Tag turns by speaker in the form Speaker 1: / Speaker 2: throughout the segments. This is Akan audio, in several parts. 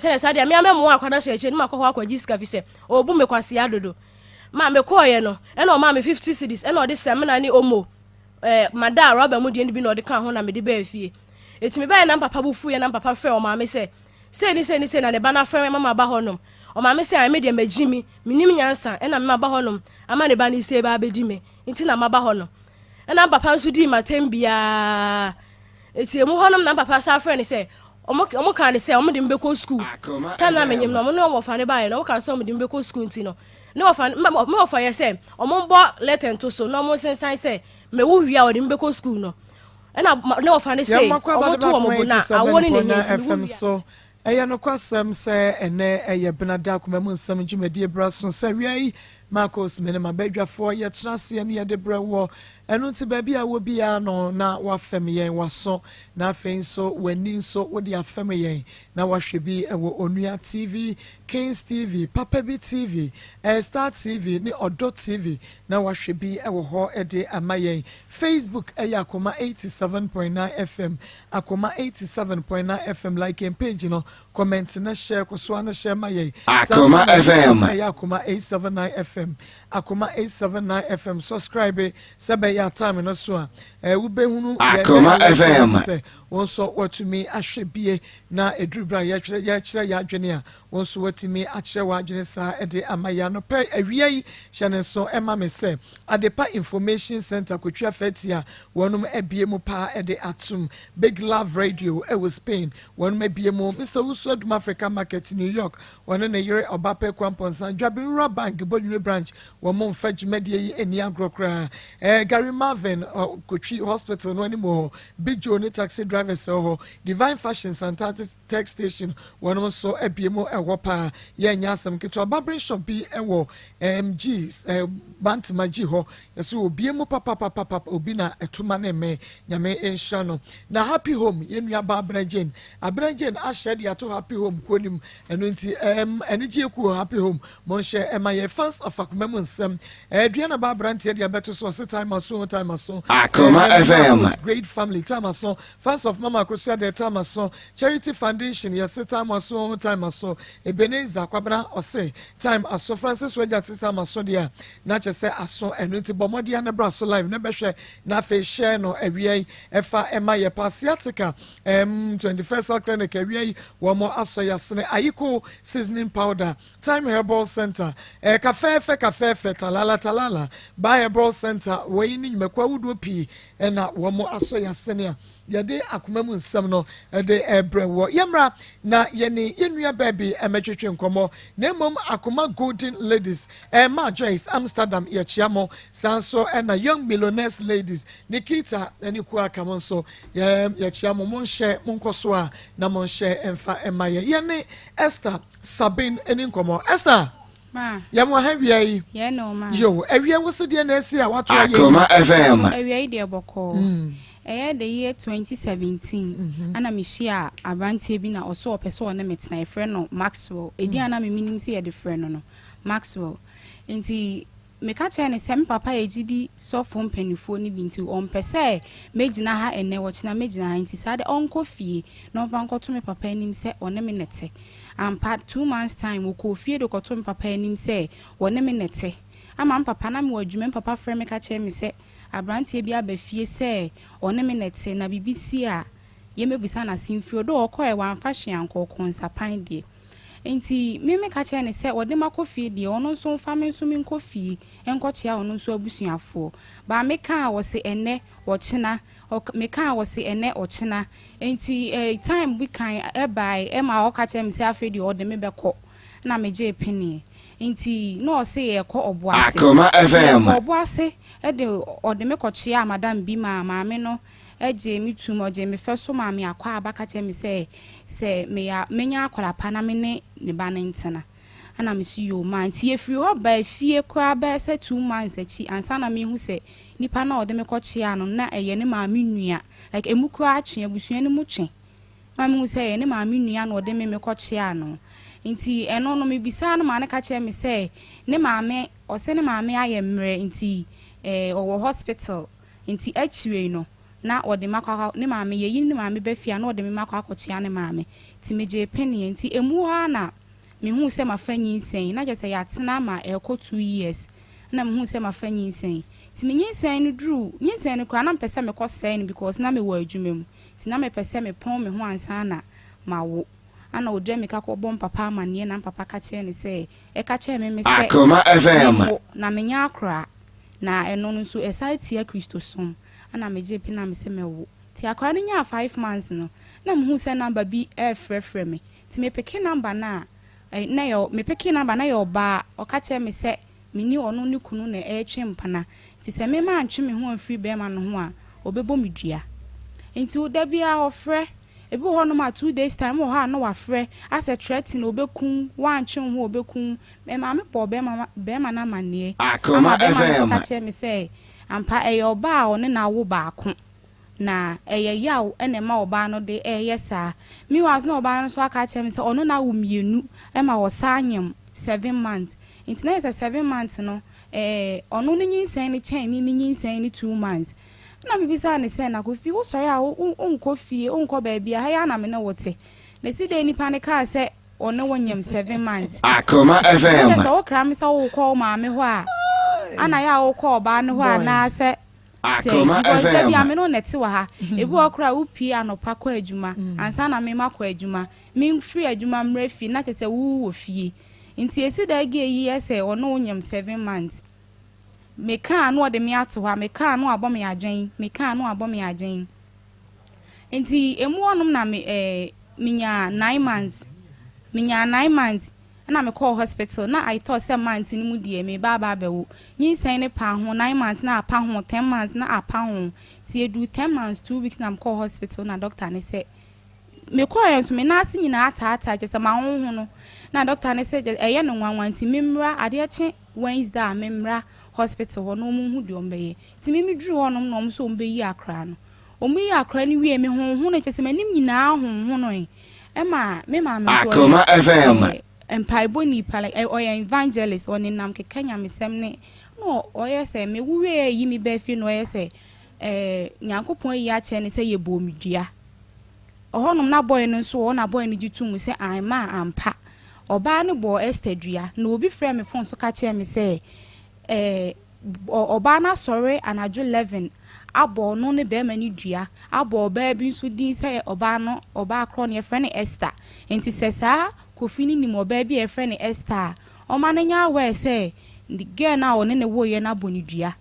Speaker 1: Sɛ saa deɛ, me ara mɛmoa akwadaa hyɛ akyire na makɔ hɔ akɔgye sika fi sɛ ɔrebu me kwasea dodo. Ma mekɔeɛ no, ɛna ɔmaa me 50 cedis, ɛna ɔde samina ne omo, eh, madaa rɔba mu deɛ no bi na ɔde kaa ho na mede baa fie. Enti mebaeɛ na mpapa bo fuiɛ na mpapa frɛɛ ɔmaame sɛ, sei ne sei ne sei na ne ba no afrɛ me ama maba hɔnom. Ɔmaame sɛ, ae me deɛ magyi me, mennim nyansa, ɛna me maba hɔnom ama ne ba no sei ba abɛdi me, nti na maba hɔ no. Ɛna mpapa nso dii m'atɛm biara. Enti emu hɔnom na mpapa san frɛɛ no sɛ, wɔn wɔn kaa no sɛ wɔn de me bɛkɔ sukuu. Time na menyim no, wɔn ne wɔn wɔfa no baeɛ no, wɔn kaa sɛ wɔn de me bɛkɔ sukuu nti no, ne wɔfa no, me wɔfa yɛ sɛ wɔn mbɔ lɛtɛ nto so na wɔn nsensan sɛ mewo wie a wɔde me bɛkɔ sukuu no. Ɛna ne wɔfa no se
Speaker 2: Yɛn mmakɔ
Speaker 1: wɔn
Speaker 2: aba de
Speaker 1: to
Speaker 2: baako
Speaker 1: wɔn bo na
Speaker 2: 87
Speaker 1: awoɔ no na
Speaker 2: point
Speaker 1: ehia
Speaker 2: nine
Speaker 1: nti mewo
Speaker 2: FM
Speaker 1: wie a.
Speaker 2: so. Ɛyɛ nokwasɛm sɛ ɛnnɛ yɛ Benada Akoma mu Nsɛm dwumadie berɛ so sɛ awia yi Marcos me ne m'abadwafoɔ yɛtena aseɛ ne yɛde brɛ woɔ. Ɛno nti baabi a wɔ biara no na woafɛm yɛn w'aso na afei nso w'ani nso wode afɛm yɛn na woahwɛ bi wɔ Onua TV, Kings TV, Papa Bi TV, Star TV ne Ɔdɔ TV na woahwɛ bi wɔ hɔ de ama yɛn. Facebook yɛ Akoma 87.9 FM, Akoma 87.9 FM, like yɛn page no, comment na share, kɔ so ara na share ma yɛn. Saa nso
Speaker 3: Akoma
Speaker 2: na
Speaker 3: FM.
Speaker 2: YouTube yɛ Akoma 879 FM, Akoma 879 FM, subscribe sɛ ɛbɛyɛ a time no so a eh, wobɛhunu yɛn ne
Speaker 3: Akoma
Speaker 2: alert no
Speaker 3: FM.
Speaker 2: kyɛ sɛ wo nso woatumi ahwɛ bie na ɛduru berɛ a yɛtwerɛ yɛkyerɛ yɛn adwene a wo nso woatumi akyerɛ w'adwene saa de ama yɛn anɔpa yi awia yi hyɛ ne nso ma me sɛ Adepa Information Center Kotwi Afati a wɔnom abie mu paa de atom Big Love Radio wɔ Spain wɔnom abie mu Mister Owusu Adum Africa Market New York wɔne ne yere Ɔbapa Akua Mpɔnsa Dwabin Rural Bank Bonwire Branch wɔn mfa dwumadie yi nni agorɔ koraa eh, Gary Marvin Kotwi Hospital no anim wɔ hɔ Big Joe ne taxi drivers wɔ hɔ Divine Fashion Santante Tech Station wɔnom nso abie mu ɛhɔ paa yɛ nyɛ asɛm ketewa barbering shop bi ɛwɔ MG eh, Bantama G hɔ yɛsɛ obie mu papapapapa obi na ɛtoma ne me Nyame nhyira no na Happy Home yɛn nua ba Abena Jane Abena Jane ahyɛ de ato Happy Home kuo nim ɛno nti ɛm anigyeɛ kuo Happy Home monhyɛ ɛma yɛ fans of akoma mu nsɛm ɛdua na ba aberanteɛ de abɛto so ɔse time aso time aso
Speaker 3: Akoma FM.
Speaker 2: Great family time aso fans of Mama Akosua de time aso Charity Foundation yɛse time aso time aso Ebenezer Kwabena ɔse time aso Francis Wagya te time aso deɛ a na kyɛ sɛ aso ɛno nti bɔ mmɔden ne bra so live na bɛhwɛ na afei hyɛ no awia yi ɛfa ɛma yɛ pa sciatica 21st Health Clinic awia yi wɔn asɔ yasene Ayiko seasoning powder Time Herbal Center kafɛɛfɛ kafɛɛfɛ talala talala Ba Herbal Center wɔyi ne nnwumakuo ahodoɔ pii ɛna wɔn asɔ yasene a yɛde akoma mu nsɛm no de ɛbrɛ wɔ yɛmmra na yɛne yɛn nua baabi ɛmɛtwetwe nkɔmmɔ na mmom Akoma Golden Ladies ɛma Joyce Amsterdam yɛkyia mo saa nso ɛna Young Millionaires Ladies Nikita ɛne kuo aka mo nso yɛkyia mo monhyɛ monkɔ so a na monhyɛ ɛmfa ɛma yɛ yɛne Esther Sabin ɛni nkɔmmɔ. Esther,
Speaker 4: Ma.
Speaker 2: Yɛ mo aha wia yi.
Speaker 4: Yɛ ne wo ma.
Speaker 2: Yo, awia wo se deɛ na asi a wato ayɛ yi.
Speaker 3: Akoma FM.
Speaker 4: Awia yi deɛ bɔkɔɔ. Ɛyɛ the year 2017 ana mehyia aberanteɛ bi na ɔso ɔpɛ sɛ ɔne me tena, yɛfrɛ no Maxwell. Ɛdin a na me menim sɛ yɛde frɛ no no Maxwell. Nti meka kyerɛ ne sɛ me papa yɛ gyidi sɔfo mpanimfoɔ no bi nti ɔmpɛ sɛ mɛgyina ha ɛnɛ wɔkyena mɛgyina ha nti saa de ɔnkɔ fie na ɔmfa nkɔto me papa anim sɛ ɔne me nɛte. Ampa, 2 months time wɔkɔɔ fie de kɔto me papa anim sɛ wɔne me nɛte. Ama me papa na mewɔ adwuma, me papa frɛ me ka kyerɛ me sɛ aberanteɛ bi aba fie sɛ ɔne me nɛte na biribi si a yɛmmɛbisa n'ase mfiri ɔdɔ ɔkɔɛ wamfa hwee ankɔ ɔkɔ nsapan deɛ. Nti me meka kyerɛ ne sɛ wɔde makɔ fie deɛ ɔno nso mfa me nso menkɔ fie nkɔkyea ɔno nso abusuafoɔ. Baa meka a wɔse ɛnɛ ɔkyena, meka a wɔse ɛnɛ ɔkyena. Nti time bi kan ɛbae ɛma ɔka kyerɛ me sɛ afei deɛ ɔde me bɛkɔ na megyee penee. Nti na ɔse yɛkɔ Ɔboase.
Speaker 3: Akoma FM.
Speaker 4: Yɛkɔ Ɔboase ɛde ɔde me kɔkyea madam bi ma maame no ɛgye me tum ɔgye me fɛ so maame akɔ aba ka kyerɛ me sɛ meyɛ menya akwadaa pa na me ne ne ba no ntena. Ɛna me si yoo ma nti yɛfiri hɔ baa fie koraa bɛyɛ sɛ 2 months akyi ansa na mehu sɛ nipa na ɔde me kɔkyea no na ɛyɛ ne maame nua, like emu koraa twe abusua no mu twe ma mehu sɛ ɛyɛ ne maame nua na ɔde me kɔkyea no. Nti ɛno no mebisaa no maa ne ka kyerɛ me sɛ ne maame ɔsɛ ne maame ayɛ mmerɛ nti ɔwɔ hospital nti akyire no. na ɔde me akɔ akɔ ne maame yɛyi ne maame ba fie a na ɔde me makɔ akɔkyea ne maame. Nti megyee peneɛ. Nti ɛmu hɔ ara na mehuu sɛ mafa nyinsɛn. Na kyerɛ sɛ yɛatena ama ɛrekɔ 2 years na mehuu sɛ mafa nyinsɛn. Nti me nyinsɛn no duru nyinsɛn no koraa, na mepɛ sɛ mekɔ sɛe no because na mewɔ adwuma mu, nti na mepɛ sɛ mepɔn me ho ansa na mawo. Ana ɔdua mika kɔbɔ mpapa amanneɛ na mpapa ka kyerɛ ne sɛ ɛka kyerɛ me sɛ
Speaker 3: Akoma FM.
Speaker 4: menwo na menya akora na ɛno no nso ɛsa tia Kristo som. Ana megye pe na mesɛ mɛwo. Nti akora no nyaa 5 months no, na mehu sɛ number bi ɛɛfrɛfrɛ me, nti mepeke number no a na yɛ mepeke number na yɛ ɔbaa. Ɔka kyerɛ me sɛ meni ɔno ne kunu na ɛretwe mpana, nti sɛ mema antwe me ho amfiri bɛrima no ho a, ɔbɛbɔ me dua. Nti da biara ɔfrɛ. Ebi wɔ hɔnom a 2 days time wɔ hɔ a na wafrɛ asɛ threaten, obɛkum, woantwe wo ho obɛkum. Maame bɔ bɛrima no amanneɛ
Speaker 3: Akoma
Speaker 4: ama bɛrima no nso
Speaker 3: FM.
Speaker 4: ka kyerɛ me sɛ ampa ɛyɛ ɔbaa a ɔne n'awo baako na ɛyɛ yaw ɛna ɛma ɔbaa no de ɛyɛ saa. Meanwhile so na ɔbaa no nso aka kyerɛ me sɛ ɔno n'awo mmienu ɛma ɔsaa nyam 7 months, nti na yɛ sɛ 7 months no ɔno ne nyinsɛn no kyɛn mi nyinsɛn no 2 months. Na mebisa ne sɛ, na Kofi, wosɔre a wonkɔ fie, wonkɔ baabi a ha yɛ ana me ne wo te na si de nipa ne kaa sɛ ɔne wo nyam 7 months?
Speaker 3: Akoma
Speaker 4: ɛnyɛ
Speaker 3: FM.
Speaker 4: Sɛ wokra me sɛ wokɔ wo maame hɔ a, ana yɛ a wokɔ ɔbaa no hɔ anaasɛ sɛ
Speaker 3: Akoma
Speaker 4: because da bi a
Speaker 3: FM.
Speaker 4: me no na ɛte wɔ ha. Ebi wɔ koraa wopie anɔpa kɔ adwuma ansa na mema kɔ adwuma, memfiri adwuma mmerɛ fie na kyerɛ sɛ wowɔ fie. Nti esi da gi eyi yɛ sɛ ɔne wo nyam 7 months. Mekaa no ɔde me ato hɔ a, mekaa no abɔ me adwen, mekaa no abɔ me adwen. Nti emu hɔnom na me menya 9 months, menya 9 months ɛna mekɔɔ hospital. Na I thought sɛ months no mu deɛ meba aba abɛwo. Nyinsɛn ne pa ho 9 months na apa ho 10 months na apa ho, nti edu 10 months 2 weeks na mekɔɔ hospital na doctor ne sɛ mekɔɔ nso me nan ase nyinaa ataataa, kyɛ sɛ mahoho no, na doctor ne sɛ ɛyɛ no nwanwa, nti memmra adeɛ kye Wednesday a memmra hospital hɔ na ɔmo hu deɛ ɔmo bɛyɛ. Nti mimi duru hɔnom na ɔmo nso ɔmo bɛyi akora no. Ɔmo yi akora no wie, me honho no kyɛ sɛ m'anim nyinaa honho no yi ɛma me maame nso
Speaker 3: Akoma FM.
Speaker 4: Mpaebɔ nipa, like ɔyɛ evangelist, ɔnenam keka nyamesɛm ne na ɔyɛ sɛ mewu wie yi mi bɛɛ fie na ɔyɛ sɛ Nyankopɔn ayi akyerɛ ne sɛ yɛbɔ me dua. Ɔhɔnom na boy no nso wɔ na boy no gye to mu sɛ ama ampa ɔbaa no bɔɔ Esther dua. Na obi frɛ me phone so ka kyerɛ me sɛ ɔbaa no asɔre anadwo 11 abɔ ɔno ne bɛrima no dua, abɔ ɔbaa bi nso din sɛ ɔbaa no, ɔbaa korɔ no yɛfrɛ no Esther. Nti sɛ saa Kofi no nim ɔbaa bi a yɛfrɛ no Esther a, ɔma no nyɛ aware sɛ girl no a ɔne ne woyɛ no abɔ ne dua.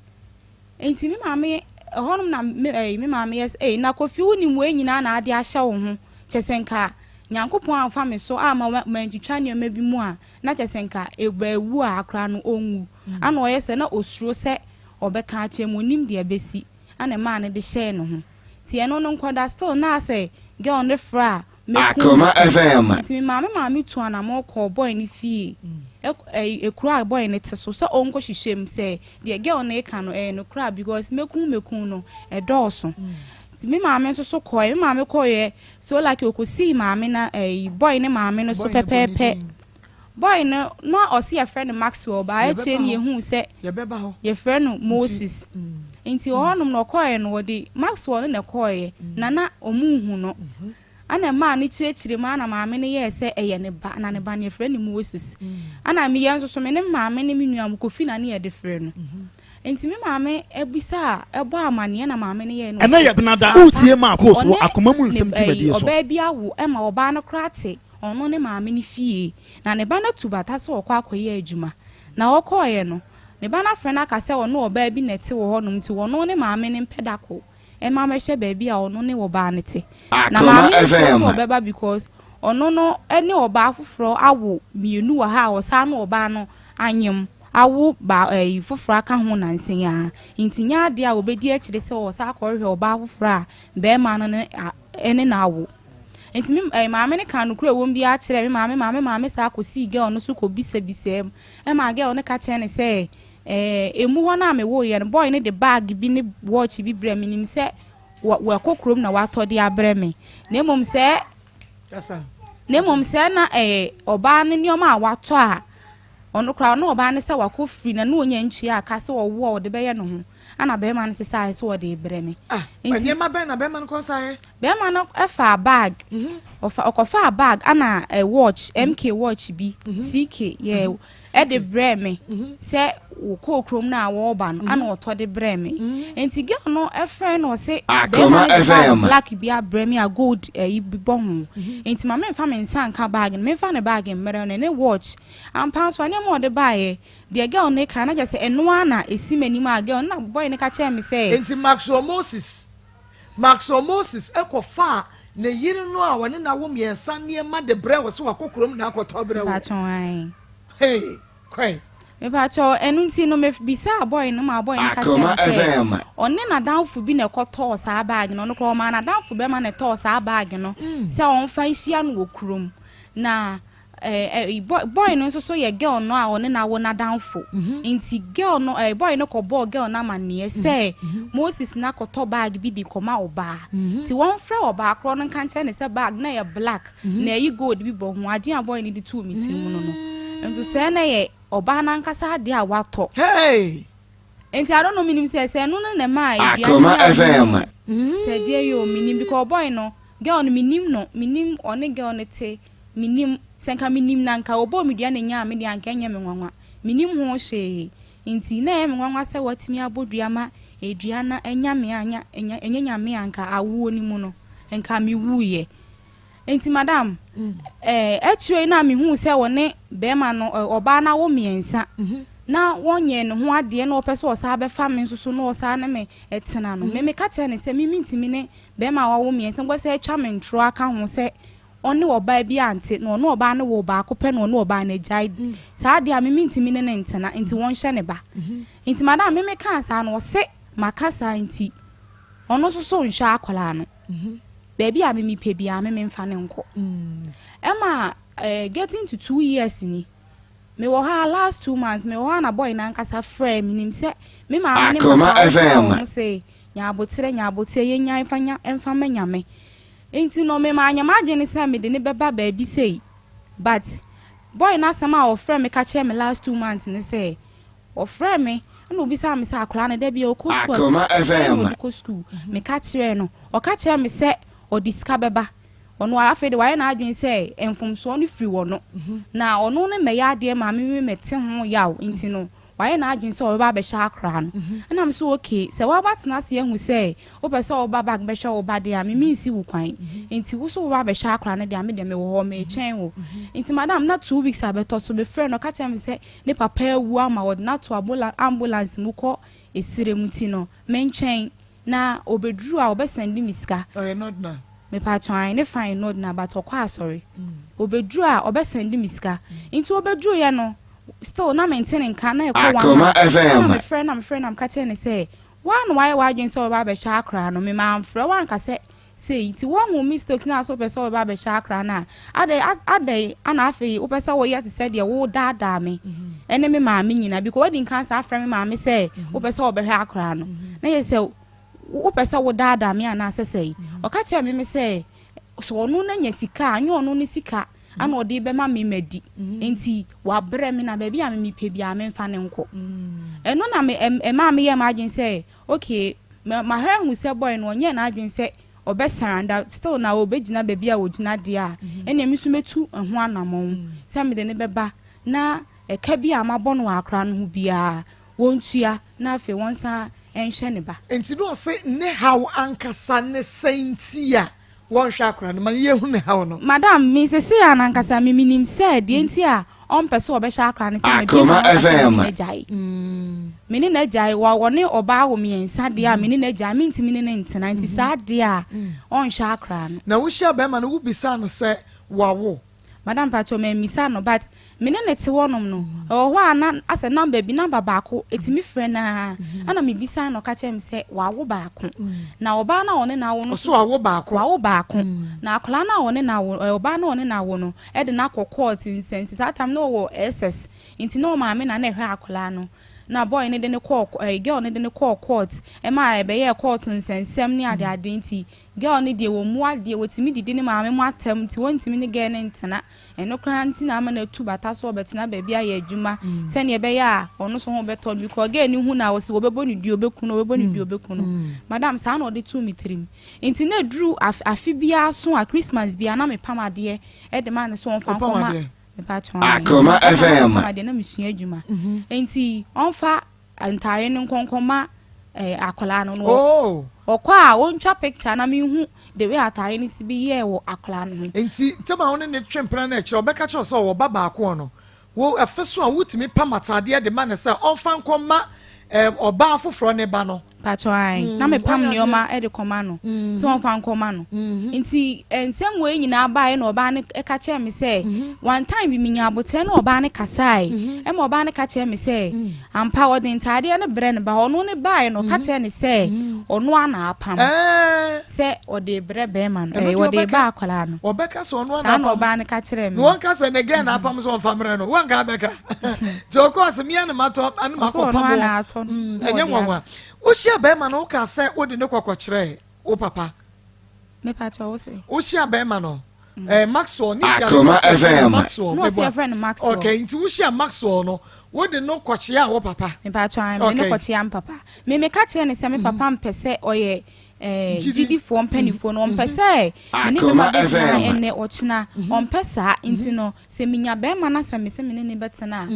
Speaker 4: Nti me maame ɛhɔnom na me maame yɛ sɛ na Kofi, wonim wei nyinaa na ade ahyɛ wo ho, kyɛ sɛ nka Nyankopɔn amfa me so ama mantwitwa nneɛma bi mu a, na kyɛ sɛ nka ɛbaawu a akora no ɔnwu. Ana ɔyɛ sɛ na osuro sɛ ɔbɛka akyerɛ mu, onim deɛ ɛbɛsi ana maa no de hyɛɛ ne ho. Nti ɛno no nkɔda still na sɛ girl no frɛ a mɛkum.
Speaker 3: Akoma FM.
Speaker 4: Nti me maame tu anamɔ kɔɔ boy no fie, ekuro a boy no te so sɛ ɔnkɔ hyehyɛ mu sɛ deɛ girl no eka no ɛyɛ no kora because mɛkum no ɛdɔɔso. Nti me maame nso so kɔɛ, me maame kɔɛ so like okosii maame na boy ne maame no so
Speaker 2: Boy no bɔ ne
Speaker 4: pɛpɛɛpɛ.
Speaker 2: din.
Speaker 4: Boy no na ɔsi yɛfrɛ no Maxwell ba
Speaker 2: Yɛbɛba
Speaker 4: akyire ne
Speaker 2: hɔ.
Speaker 4: yɛhu sɛ
Speaker 2: Yɛbɛba hɔ.
Speaker 4: yɛfrɛ no Moses. Nti ɔhɔnom na ɔkɔɛ no, wɔde Maxwell no na ɛkɔɛ na ɔmo nhu no ana maa no kyerɛkyerɛ mu ana maame no yɛɛ sɛ ɛyɛ ne ba, na ne ba no yɛfrɛ no Moses. Ana meyɛ nso so me ne maame ne me nua mu Kofi na ne yɛde frɛ no. Nti me maame ebisa a ɛbɔ amaneɛ na maame no yɛɛ no
Speaker 5: Ɛnɛ
Speaker 4: ɔse,
Speaker 5: yɛ benada.
Speaker 4: ampa,
Speaker 5: Wotie ma akɔ so wɔ
Speaker 4: ɔne
Speaker 5: akoma mu nsɛm dwumadie so.
Speaker 4: Ɔbaa bi awo ɛma ɔbaa no koraa te ɔno ne maame no fie na ne ba no atu bata sɛ ɔkɔ akɔyɛ adwuma na ɔkɔɔyɛ no, ne ba no afrɛ no aka sɛ ɔno ɔbaa bi na ɛte wɔ hɔnom, nti ɔno ne maame no mpɛ da ko ɛma mɛhwɛ baabi a ɔno ne ɔbaa no te na
Speaker 3: Akoma
Speaker 4: maame no sɛ
Speaker 3: FM.
Speaker 4: ɔbɛba because ɔno no ɛne ɔbaa foforɔ awo mmienu wɔ ha a ɔsan ne ɔbaa no anyem awo ba ɛyi foforɔ aka ho nansen a, nti nyɛ adeɛ a obɛdi akyire sɛ ɔsan akɔhwehwɛ ɔbaa foforɔ a bɛrima no ne ɛne n'awo. Nti me maame no ka nokora ɛwɔ mu bi akyerɛ me maame saa kɔsii girl no so kɔbisabisa mu ɛma girl no ka kyerɛ ne sɛ emu hɔ no a mewoeɛ no, boy no de bag bi ne watch bi brɛ me, nim sɛ wakɔ kurom na watɔ de abrɛ me, na mmom sɛ
Speaker 2: Kasa.
Speaker 4: na mmom sɛ na ɛyɛ ɔbaa no nneɛma a watɔ a ɔno koraa ɔno ɔbaa no sɛ wakɔ firi na onya ntua aka sɛ ɔwo a ɔde bɛyɛ ne ho. Ana bɛrima no sesaeɛ sɛ ɔde rebrɛ me.
Speaker 2: Ah,
Speaker 4: Nti
Speaker 2: nneɛma bɛn na bɛrima no kɔsaeɛ?
Speaker 4: Bɛrima no faa bag, ɔfa ɔkɔfaa bag ana eh, watch, MK watch bi, CK, yeah, ɛde brɛɛ me sɛ wɔkɔɔ kurom no a wɔreba no, ana ɔtɔ de brɛɛ me. Nti girl no frɛ no ɔse bɛrima
Speaker 3: Akoma
Speaker 4: no de bag
Speaker 3: FM.
Speaker 4: black bi abrɛ me a gold ɛyi bi bɔ ho. Nti ma memfa me nsa nka bag no, memfa ne bag mmerɛ no ne watch. Ampa nso nneɛma a ɔde baeɛ, deɛ girl no ka na kyerɛ sɛ ɛno ara na ɛsi m'anim a girl no na boy no ka kyerɛɛ me sɛ.
Speaker 2: Enti Maxwell Moses Maxwell Moses kɔfaa ne yere no a ɔne no awo mmiɛnsa nneɛma de brɛɛ wo sɛ wakɔ kurom na akɔtɔ abrɛ wo.
Speaker 4: Mepakyɛw ae.
Speaker 2: Hey, kwan.
Speaker 4: Mepakyɛw, ɛno nti no mebisaa boy no maa boy no ka kyerɛɛ
Speaker 3: Akoma
Speaker 4: me sɛ
Speaker 3: FM.
Speaker 4: ɔne n'adamfo bi na ɛkɔtɔɔ saa bag no, ɔno koraa ɔmaa n'adamfo bɛrima na ɛtɔɔ saa bag no sɛ ɔmfa nhyia no wɔ kurom. Na Eh, boy, boy no nso so yɛ girl no a ɔne no awo n'adamfo.
Speaker 2: Mhm.
Speaker 4: Nti girl no, eh, boy no kɔbɔɔ girl no amanneɛ
Speaker 2: Mhm.
Speaker 4: sɛ Moses no akɔtɔ bag bi de kɔma ɔbaa.
Speaker 2: Mhm.
Speaker 4: Nti wɔmfrɛ ɔbaa korɔ no nka nkyerɛ no sɛ bag no yɛ black na ɛyi gold bi bɔ ho. Adwene a boy no de too me tirim no no. Nso sɛɛ na ɛyɛ ɔbaa no ankasa adeɛ a watɔ.
Speaker 2: Hey!
Speaker 4: Nti I don't know menim sɛ sɛ ɛno no na ɛmaa aduane
Speaker 3: Akoma
Speaker 4: yi a
Speaker 3: FM.
Speaker 4: sɛ deɛ yɛ o menim because boy no girl no menim no menim ɔne girl no te. Mennim. Sɛ nka menim no a, nka ɔbɔɔ me dua na ɛnyaa me deɛ a, nka ɛnyɛ me nwanwa. Mennim ho hwee. Nti, na ɛyɛ me nwanwa sɛ watumi abɔ dua ma dua no anya me a, anya, anya, ɛnyɛ Nyame a, nka awoɔ no mu no, nka mewuiɛ. Nti madam, eh, akyire yi na mehuu sɛ ɔne bɛrima no, eh, ɔbaa no awo mmiɛnsa, na wɔnyɛɛ ne ho adeɛ na ɔpɛ sɛ ɔsan bɛfa me nso so na ɔsan ne me tena no, me meka kyerɛɛ no sɛ me mentumi ne bɛrima a wawo mmiɛnsa, nkɔ sɛ atwa me ntorɔ aka ho sɛ ɔne ɔbaa bi ante na ɔne ɔbaa no woo baako pɛ na ɔne ɔbaa no agyae saa deɛ a me mentumi ne no ntena nti wɔnhyɛ ne ba nti madam me mekaa saa no ɔse maka saa nti ɔno nso so nhwɛ akwadaa no baabi a me mepɛ biara me memfa no nkɔ ɛma eh, getting to 2 years ni mewɔ hɔ a last 2 months mewɔ hɔ a na boy no ankasa frɛ me nim sɛ me maame ne
Speaker 3: Akoma
Speaker 4: papa wɔfrɛ
Speaker 3: FM.
Speaker 4: wɔn sɛ nya aboterɛ nya aboterɛ yɛnya mfa nya mfa ma Nyame. Nti no mema anyɛ m'adwene sɛ mede ne bɛba baabi sei, but boy no asɛm a ɔfrɛ me ka kyerɛ me last 2 months ne sɛ ɔfrɛ me ɛna obisa me sɛ akwadaa no da bi ɔkɔ school
Speaker 3: Akoma
Speaker 4: sika na
Speaker 3: FM.
Speaker 4: ɔde kɔ school. Meka kyerɛ no, ɔka kyerɛ me sɛ ɔde sika bɛba. Ɔno afei de wayɛ n'adwene sɛ mfomsoɔ no firi wɔ no na ɔno ne mmɛyɛ adeɛ maame mi mɛte ho yaw, nti no wayɛ n'adwene sɛ ɔbɛba abɛhyɛ akwadaa no. Ɛna me so okay, sɛ waba tena ase ahu sɛ wopɛ sɛ ɔba back bɛhwɛ wo ba deɛ a, me mensi wo kwan. Nti wo so woba abɛhwɛ akwadaa no deɛ a, me deɛ mewɔ hɔ meretwɛn wo. Nti madam, na 2 weeks abɛtɔ so mefrɛ no, ɔka kyerɛ me sɛ ne papa awu ama wɔde no ato ambulance mu kɔ esire mu, ti no mentwɛn na obɛduru a ɔbɛsend me sika.
Speaker 2: Ɔyɛ nɔdena.
Speaker 4: Mepatwan ne fine nɔdena, but ɔkɔ asɔre. Obɛduru a ɔbɛsend me sika. Nti obɛduru yɛ no still na mente ne nka na ɛkɔ one
Speaker 3: Akoma
Speaker 4: month.
Speaker 3: FM.
Speaker 4: Ɛna mefrɛ na mefrɛ na meka kyerɛ ne sɛ woa na wayɛ w'adwene sɛ wɔbɛba abɛhyɛ akora no, mema amfrɛ woanka sɛ sei nti woahu mistakes na sɛ wopɛ sɛ wɔbɛba abɛhyɛ akora no a, adɛn adɛn ana afei wopɛ sɛ woyɛ te sɛ deɛ wodaadaa me ɛne me maame nyina, because wadi nka saa frɛ me maame sɛ wopɛ sɛ wɔbɛhwɛ akora no na yɛ sɛ wopɛ sɛ wodaadaa me anaasɛ sɛi. Ɔka kyerɛ me sɛ sɛ ɔno no anya sika a, anyɛ ɔno no sika ana ɔde bɛma me madi, nti wabrɛ me na baabi a me mepɛ biara memfa ne nkɔ. Ɛno na me ɛmaa meyɛ m'adwene sɛ okay, mahwɛ ahu sɛ boy no ɔnyɛ n'adwene sɛ ɔbɛsurrender still na ɔbɛgyina baabi a ɔgyina deɛ a, ɛnna mi nso mɛtu ɛho anammɔn sɛ mede ne bɛba na ɛka bi a mabɔ no wɔ akora no ho biara wɔntua na afei wɔnsan nhwɛ ne ba.
Speaker 2: Nti na ɔse ne haw ankasa ne sɛn nti a wɔnhwɛ akora no ma yɛhu ne haw no?
Speaker 4: Madam, mi sese a nankasa mi minim sɛ deɛ nti a ɔmpɛ sɛ ɔbɛhyɛ akora no sɛ
Speaker 3: Akoma FM.
Speaker 4: me n'agyae me ne n'agyae wa ɔne ɔbaa wɔ mmiɛnsa deɛ a, me ne n'agyae mentumi ne ne ntena, nti saa deɛ a ɔnhwɛ akora no.
Speaker 2: Na wohyia bɛrima no, wobisa no sɛ wawo?
Speaker 4: Madam patro, mammisa no, but me ne ne te hɔnom no, ɛwɔ hɔ a na asɛ number bi, number baako etimi frɛ naa ɛna mebisa no, ɔka kyerɛ me sɛ wawo baako na ɔbaa no a ɔne n'awo no
Speaker 2: Ɔso wawo baako.
Speaker 4: Wawo baako na akwadaa no a ɔne n'awo ɔbaa no a ɔne n'awo no ɛde n'akɔ court nsɛnsi saa time na ɔwɔ SS, nti na ɔmaame na na ɛhwɛ akwadaa no. Na boy no de no kɔɔ ɛɛ girl no de no kɔɔ court ɛma ɛbɛyɛɛ court nsɛnsɛm ne ade ade nti girl no deɛ wɔmmu adeɛ wɔtumi didi ne maame mo atɛm nti wɔntumi ne girl no ntena ɛno koraa nti na ama no atu bata so ɔbɛtena baabi ayɛ adwuma sɛdeɛ ɛbɛyɛ a ɔno nso ho bɛtɔ no because girl no hu no a ɔse wɔbɛbɔ no dua ɔbɛku no ɔbɛbɔ no dua ɔbɛku no madam saa na ɔde too me tirim nti na ɛduru afe biara so a Christmas biara na mepam adeɛ de ma no sɛ ɔmfa nkɔma
Speaker 3: Akoma FM.
Speaker 4: Mepam adeɛ na mesua adwuma nti ɔmfa ntaare no nkɔ nkɔma eh, akwadaa no no
Speaker 2: oh.
Speaker 4: ɔkɔ a ɔntwa picture na mehu the way ataare no si bi yɛɛ wɔ akwadaa no ho.
Speaker 2: Nti ntɛm a wo ne ne twe mpena no akyire ɔbɛka kyerɛ sɛ ɔwɔ ba baako ɔno wo ɛfe so a wotumi pam ataadeɛ de ma no sɛ ɔmfa nkɔma ɔbaa foforɔ ne ba no.
Speaker 4: Mpakyɛw ae na me pam nnoɔma de kɔma no sɛ ɔmfa nkɔma no nti nsɛm wei nyinaa baeɛ na ɔbaa no ka kyerɛɛ me sɛ one time bi menya aboterɛ ne ɔbaa no kasae ɛma ɔbaa no ka kyerɛɛ me sɛ ampa ɔde ntaadeɛ no brɛ no ba ɔno ne baeɛ no ɔka kyerɛɛ no sɛ ɔno a na apam sɛ ɔde brɛ bɛrima no ɛɛ ɔde ba akwadaa no
Speaker 2: ɔbɛka sɛ ɔno
Speaker 4: saa na ɔbaa no ka kyerɛɛ me
Speaker 2: na wɔnka sɛ ne gɛn na apam sɛ ɔmfa mmerɛ no wɔnka abɛka nti ɔkɔɔ sɛ mea na matɔ ane makɔ pam wɔ ɛnyɛ nwanwa wohyia bɛrima no woka sɛ wode ne kɔkɔ kyerɛ wo papa wohyia bɛrima no mm. eh, Maxwell ne hyia
Speaker 3: Akoma FM
Speaker 2: Maxwell
Speaker 4: no ɔsɛ yɛfrɛ no Maxwell
Speaker 2: okay nti wohyia Maxwell no wode no kɔkyea wo papa
Speaker 4: mepatwa me ne kɔkyea m papa me meka kyerɛ ne sɛ me papa mpɛ sɛ ɔyɛ eh, gyidifoɔ mpanimfoɔ no ɔmpɛ sɛ me ne bɛma bɛtena ɛnɛ ɔkyena ɔmpɛ saa nti no Sɛ menya bɛɛma na sɛ mese me ne no bɛtena a,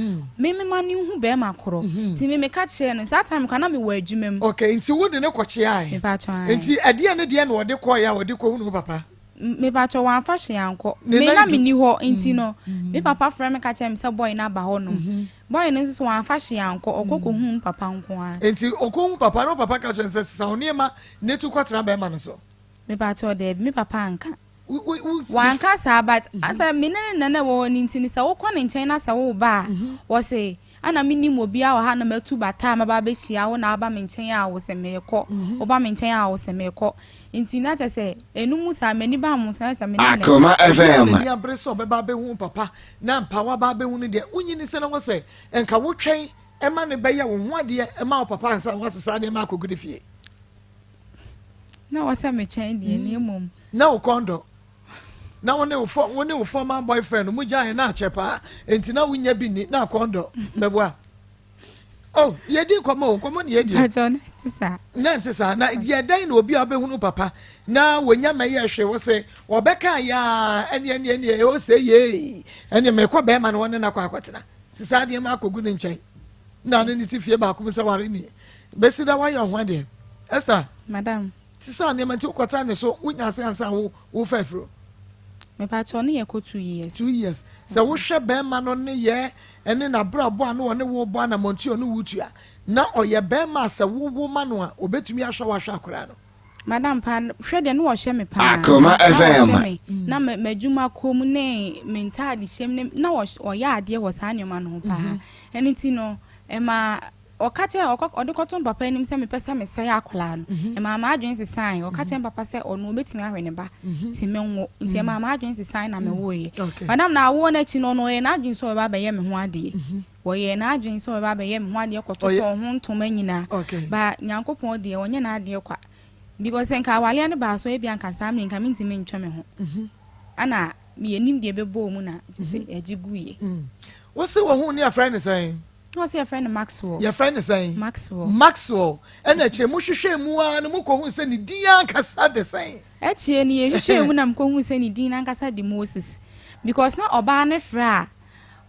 Speaker 4: me mema no nhu bɛɛma korɔ. Nti me meka kyerɛɛ no, saa time koraa na mewɔ adwuma mu.
Speaker 2: Okay, nti wo de no kɔkyeae?
Speaker 4: Mepakyɛw, ae.
Speaker 2: Nti ɛdeɛn ne deɛn na ɔde kɔeɛ a ɔde kɔhunu wo papa?
Speaker 4: Mepakyɛw, wamfa hwee ankɔ.
Speaker 2: Ne
Speaker 4: Me
Speaker 2: nan
Speaker 4: na
Speaker 2: du.
Speaker 4: menni hɔ, nti no, me papa frɛɛ me ka kyerɛɛ me sɛ boy no aba hɔnom. Boy no nso so wamfa hwee ankɔ, ɔkɔ kɔhuu me papa nko ara.
Speaker 2: Nti ɔkɔhuu papa no, wo papa ka kyerɛɛ no sɛ sesa wo nneɛma na tu kɔtena bɛɛma no so?
Speaker 4: Mepakyɛw, daabi, me papa anka. Wanka saa but asɛ me ne ne nana wɔ hɔ no nti no sɛ wokɔ ne nkyɛn na sɛ woba a wɔse ana menim obiara wɔ ha na matu bata a maba abɛhyia wo na aba me nkyɛn a wose meekɔ woba me nkyɛn a wose meekɔ nti na kyɛ sɛ ɛno mu saa m'ani ba mo so na sɛ me ne ne
Speaker 3: Akoma FM.
Speaker 2: N'ani abere sɛ ɔbɛba abɛhu wo papa na ampa waba abɛhu no deɛ wonyini sɛ na wɔ sɛ nka wotwɛn ma no bɛyɛ wo ho adeɛ ma wo papa ansa na woasesa nneɛma akɔgu ne fie.
Speaker 4: Na wɔ sɛ metwɛn deɛ na mmom.
Speaker 2: Na wo kɔn dɔ. Na wo ne wo fɔ wo ne wo former boyfriend mo gyae na akyɛ paa nti na wonya bi ni na kɔn dɔ mɛboa. Oh, yɛdi nkɔmɔ o, nkɔmɔ ne yɛdi.
Speaker 4: Mpakyɛw na ɛnte saa.
Speaker 2: Na ɛnte saa. Na yɛ dɛn na obi a ɔbɛhunu papa na wɔnya mɛyɛ hwee wɔ sɛ wɔbɛka yaa ɛne ɛne ɛne ɛwɔ sɛ yee ɛne mekɔ bɛrima no wɔne no akɔ akɔtena sisa nneɛma akɔgu ne nkyɛn na ne ne ti fie baako mu sɛ ware ni bɛsi da wayɛ ɔho adeɛ Esther.
Speaker 4: Madam.
Speaker 2: Te saa nneɛma nti wokɔtra ne so wonya ase ansa wo wofa afuro.
Speaker 4: Mepakyɛw ne yɛ kɔ 2 years.
Speaker 2: 2 years sɛ wohwɛ bɛrima no ne yɛ ɛne n'abrabɔ a na ɔne wo bɔ anamɔntu a ɔne wo tua na ɔyɛ bɛrima a sɛ wowo ma no a obetumi ahwɛ wahwɛ akwaraa no.
Speaker 4: Madam pa hwɛ deɛ na wɔhwɛ me paa.
Speaker 3: Akoma
Speaker 4: Na wɔhwɛ
Speaker 3: FM.
Speaker 4: me na m'adwuma kɔ mu ne me ntaade hyɛm ne na ɔyɛ adeɛ wɔ saa nneɛma no ho paa. Ɛno nti no ɛma ɔka kyerɛ ɔkɔ ɔde kɔto papa anim sɛ mepɛ sɛ mesɛe akwaraa no. Ɛma m'adwene sesae. Ɔka kyerɛ papa sɛ ɔno obetumi ahwɛ ne ba nti menwo. Nti ɛma m'adwene sesae na mewoeɛ. Madam na awoɔ no akyi no ɔno ɔyɛ n'adwene sɛ ɔbɛba abɛyɛ me ho adeɛ. Wɔyɛɛ n'adwene sɛ ɔbɛba abɛyɛ me ho adeɛ kɔtotɔɔ ho ntoma nyinaa. Ba Nyankopɔn deɛ ɔnyɛ n'adeɛ kwa. Because sɛ nka awareɛ no baa so ebia nka saa mmerɛ nka mentumi ntwe me ho. Ɛna yɛnim deɛ ɛbɛbɔɔ mu na kyerɛ sɛ ɛgye guiɛ.
Speaker 2: Wose wɔhu ne yɛfrɛ no sɛn?
Speaker 4: Na ɔsɛ yɛfrɛ no Maxwell.
Speaker 2: Yɛfrɛ no sɛn?
Speaker 4: Maxwell.
Speaker 2: Maxwell. Ɛna akyire mohwehwɛɛ mu ara no mokɔhu sɛ ne din ankasa de sɛn?
Speaker 4: Akyire no yɛhwehwɛɛ mu na mekɔhu sɛ ne din ankasa de Moses. Because na ɔbaa no frɛ a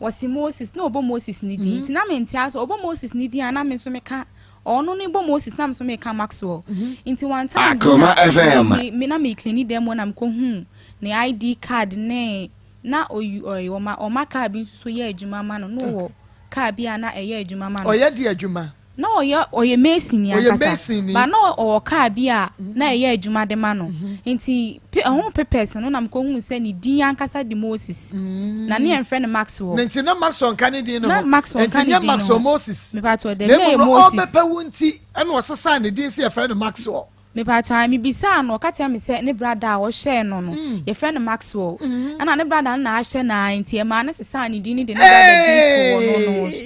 Speaker 4: wɔse Moses na ɔbɔ Moses ne din. Nti na mente ase ɔbɔ Moses ne din a na me nso meka ɔno ne bɔ Moses na me nso meka Maxwell. Nti one time bi
Speaker 3: Akoma
Speaker 4: na
Speaker 3: FM.
Speaker 4: me na me clean dan mu na mekɔhu ne ID card ne na oyi ɔyi ɔma ɔma car bi nso so yɛ adwuma ma no na ɔwɔ car bi a na ɛyɛ adwuma ma no.
Speaker 2: Ɔyɛ de adwuma.
Speaker 4: Na ɔyɛ ɔyɛ mason ni
Speaker 2: Ɔyɛ
Speaker 4: ankasa.
Speaker 2: mason ni.
Speaker 4: But na ɔwɔ car bi a na ɛyɛ adwuma de ma no. Nti ɛho papers no na mekɔhuu sɛ ne din ankasa de Moses. Na ne yɛmfrɛ no Maxwell.
Speaker 2: Ne nti na Maxwell nka ne din no
Speaker 4: Na
Speaker 2: ho.
Speaker 4: Maxwell
Speaker 2: Nti
Speaker 4: nka ne
Speaker 2: nyɛ
Speaker 4: din no
Speaker 2: Maxwell
Speaker 4: ho.
Speaker 2: Moses.
Speaker 4: Mepakyɛw daabi,
Speaker 2: Na
Speaker 4: na ɛyɛ
Speaker 2: mmom no
Speaker 4: Moses.
Speaker 2: ɔrebɛpɛ wo nti ɛna ɔsesaa ne din sɛ yɛfrɛ no Maxwell.
Speaker 4: Mepakyɛw ae, mebisaa no, ɔka kyerɛɛ me sɛ ne brada a ɔhyɛɛ no no, yɛfrɛ no Maxwell. Ɛna ne brada no na ahyɛ no ara nti ɛmaa no sesaa ne din no de ne brada din too ɔno no so.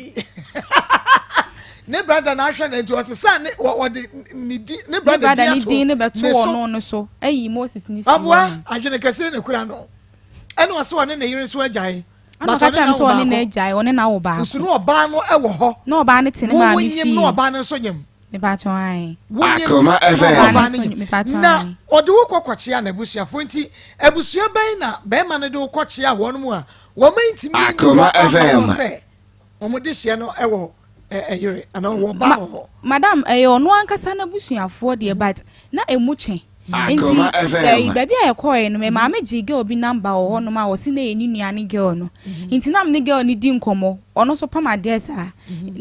Speaker 2: Ne brada na ahwɛ no nti ɔsesa ne wɔde ne di ne
Speaker 4: Ne
Speaker 2: brada
Speaker 4: brada
Speaker 2: din
Speaker 4: ne
Speaker 2: ato
Speaker 4: din no bɛto
Speaker 2: ne so.
Speaker 4: ɔno no so ayi Moses ne firi
Speaker 2: Aboa
Speaker 4: hɔ.
Speaker 2: adwene kɛse ne kura no. Ɛna ɔsɛ ɔne ne yere nso agyae.
Speaker 4: Ɛna
Speaker 2: But
Speaker 4: ɔka
Speaker 2: ɔne
Speaker 4: kyerɛ me
Speaker 2: n'awo
Speaker 4: sɛ ɔne
Speaker 2: baako.
Speaker 4: n'agyae, ɔne n'awo baako.
Speaker 2: Nso na ɔbaa no wɔ hɔ.
Speaker 4: Na ɔbaa no te ne
Speaker 2: Wo
Speaker 4: maame
Speaker 2: wonyim
Speaker 4: fie.
Speaker 2: na ɔbaa no nso nyim.
Speaker 4: Mepakyɛw ae.
Speaker 2: Wonyim
Speaker 3: Akoma
Speaker 2: na
Speaker 3: FM.
Speaker 2: ɔbaa no
Speaker 4: Ɔbaa no
Speaker 2: nyim.
Speaker 4: nso mepakyɛw
Speaker 2: Na
Speaker 4: ae.
Speaker 2: ɔde wo kɔ kɔkyea n'abusuafoɔ nti abusua bɛn na bɛrima no de wo kɔkyea wɔn mu a wɔn ntumi nyi
Speaker 3: Akoma
Speaker 2: wɔn ama
Speaker 3: FM.
Speaker 2: wɔn sɛ wɔn de hyia no wɔ ɛyere anaa wɔ ɔbaa wɔ hɔ.
Speaker 4: Madam, ɛyɛ ɔno ankasa n'abusuafoɔ deɛ but na emu twe. Nti
Speaker 3: Akoma
Speaker 4: ɛyi
Speaker 3: FM.
Speaker 4: baabi a yɛkɔɛ no, me maame gye girl bi number wɔ hɔnom a wɔsi na ɛyɛ ne nua ne girl no. Nti na me ne girl no di nkɔmmɔ, ɔno nso pam adeɛ saa.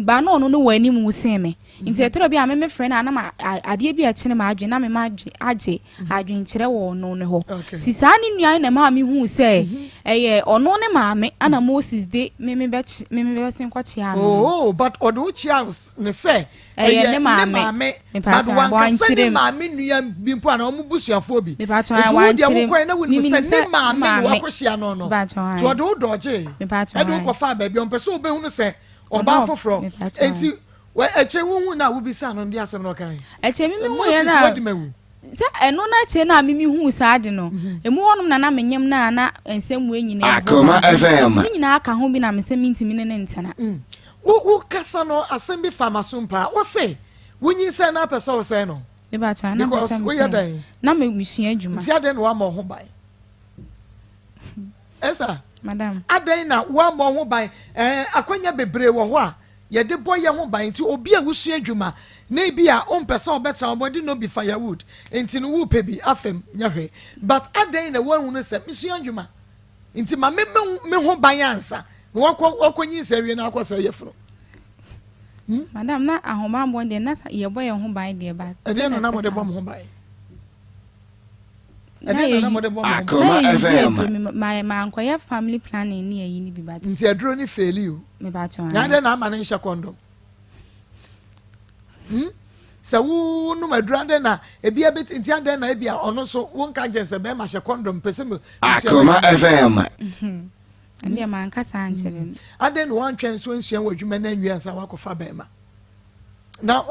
Speaker 4: Baa na ɔno no wɔ anim sen me. Nti ɛtɔrɔ bi a me me frɛ no a na ma adeɛ bi a ɛkyene m'adwene na me ma agye adwenkyerɛ wɔ ɔno ne hɔ. Nti saa ne nua no na ɛmaa me huu sɛ ɛyɛ ɔno ne maame ana Moses de me me bɛkye me me bɛsen kɔkyea no.
Speaker 2: Oh, but ɔde wo kyea ne sɛ
Speaker 4: Ɛyɛ
Speaker 2: ɛyɛ
Speaker 4: ne
Speaker 2: ne
Speaker 4: maame.
Speaker 2: maame, but
Speaker 4: Mepakyɛw,
Speaker 2: wankasa ne
Speaker 4: wankyerɛ mu.
Speaker 2: maame nua bi mpo anaa ɔmo busuafoɔ bi.
Speaker 4: Mepakyɛw,
Speaker 2: Nti wo deɛ
Speaker 4: wankyerɛ mu.
Speaker 2: wokɔɛ na wonim
Speaker 4: Me
Speaker 2: sɛ
Speaker 4: menim
Speaker 2: ne
Speaker 4: sɛ ne
Speaker 2: maame na
Speaker 4: maame.
Speaker 2: wakɔhyia no no.
Speaker 4: Mepakyɛw,
Speaker 2: Nti ɔde wo dɔɔgyee.
Speaker 4: Mepakyɛw,
Speaker 2: Ɛde wo kɔfaa baabi a ɔmpɛ sɛ wobɛhunu sɛ ɔbaa
Speaker 4: Ɔdɔ,
Speaker 2: foforɔ.
Speaker 4: mepakyɛw.
Speaker 2: Nti ɛkyɛ wohu no a wobisaa no, nde asɛm na ɔkae?
Speaker 4: Ɛkyɛ me
Speaker 2: Sɛ
Speaker 4: mehu
Speaker 2: Moses
Speaker 4: yɛ na
Speaker 2: wadi mawu.
Speaker 4: sɛ ɛno no akyire no a mimi huu saa de no, emu hɔnom na na menyam no a na nsɛm wei nyinaa ɛbɔ
Speaker 3: Akoma
Speaker 4: me.
Speaker 3: FM.
Speaker 4: Nti ne nyinaa ka ho bi na mesɛ mentumi ne ne ntena.
Speaker 2: Wo kasa no asɛm bi fa m'asom paa. Wo se wonyinsɛn na apɛ sɛ wosɛe no.
Speaker 4: Mepakyɛw, na mepɛ
Speaker 2: Because
Speaker 4: sɛ
Speaker 2: woyɛ
Speaker 4: mesɛe.
Speaker 2: dɛn?
Speaker 4: Na mesua adwuma.
Speaker 2: Nti adɛn na woammɔ wo ho ban? Esther,
Speaker 4: Madam.
Speaker 2: adɛn na woammɔ wo ho ban? Ɛɛ, akwanya bebree wɔ hɔ a yɛde bɔ yɛn ho ban. Nti obi a wosua adwuma na ebi a wompɛ sɛ ɔbɛtena wo bɔde no bi firewood nti no wopɛ bi afam nyɛ hwee. But adɛn na woahunu sɛ mesua adwuma nti ma me me ho ban ansa na wakɔ wakɔ nyinsɛn awie na akɔ sɛ yɛfunu.
Speaker 4: Madam, na ahobammɔ deɛ na yɛbɔ yɛn ho ban deɛ ba.
Speaker 2: Ɛdeɛ na na mode bɔ mo ho ban?
Speaker 4: Na
Speaker 2: Ɛdeɛ na na
Speaker 4: yɛyi
Speaker 2: mode bɔ mo ho ban?
Speaker 3: Akoma
Speaker 4: na yɛyi
Speaker 3: FM.
Speaker 4: aduro mi ma mankɔyɛ family planning ne ayi ne bi but
Speaker 2: Nti aduro ne faili o.
Speaker 4: mepakyɛw.
Speaker 2: Na adɛn na ama ne nhyɛ condom? Sɛ wo nom aduro adɛn na ebi abɛti nti adɛn na ebi a ɔno nso wo nka nkyɛn sɛ bɛrima hyɛ condom pɛ sɛ me
Speaker 3: Akoma FM.
Speaker 4: Ɛndeɛ manka saa nkyerɛ no.
Speaker 2: Adɛn na wantwɛn nso nsua wɔ adwuma no anwie ansa wakɔfa bɛrima? Na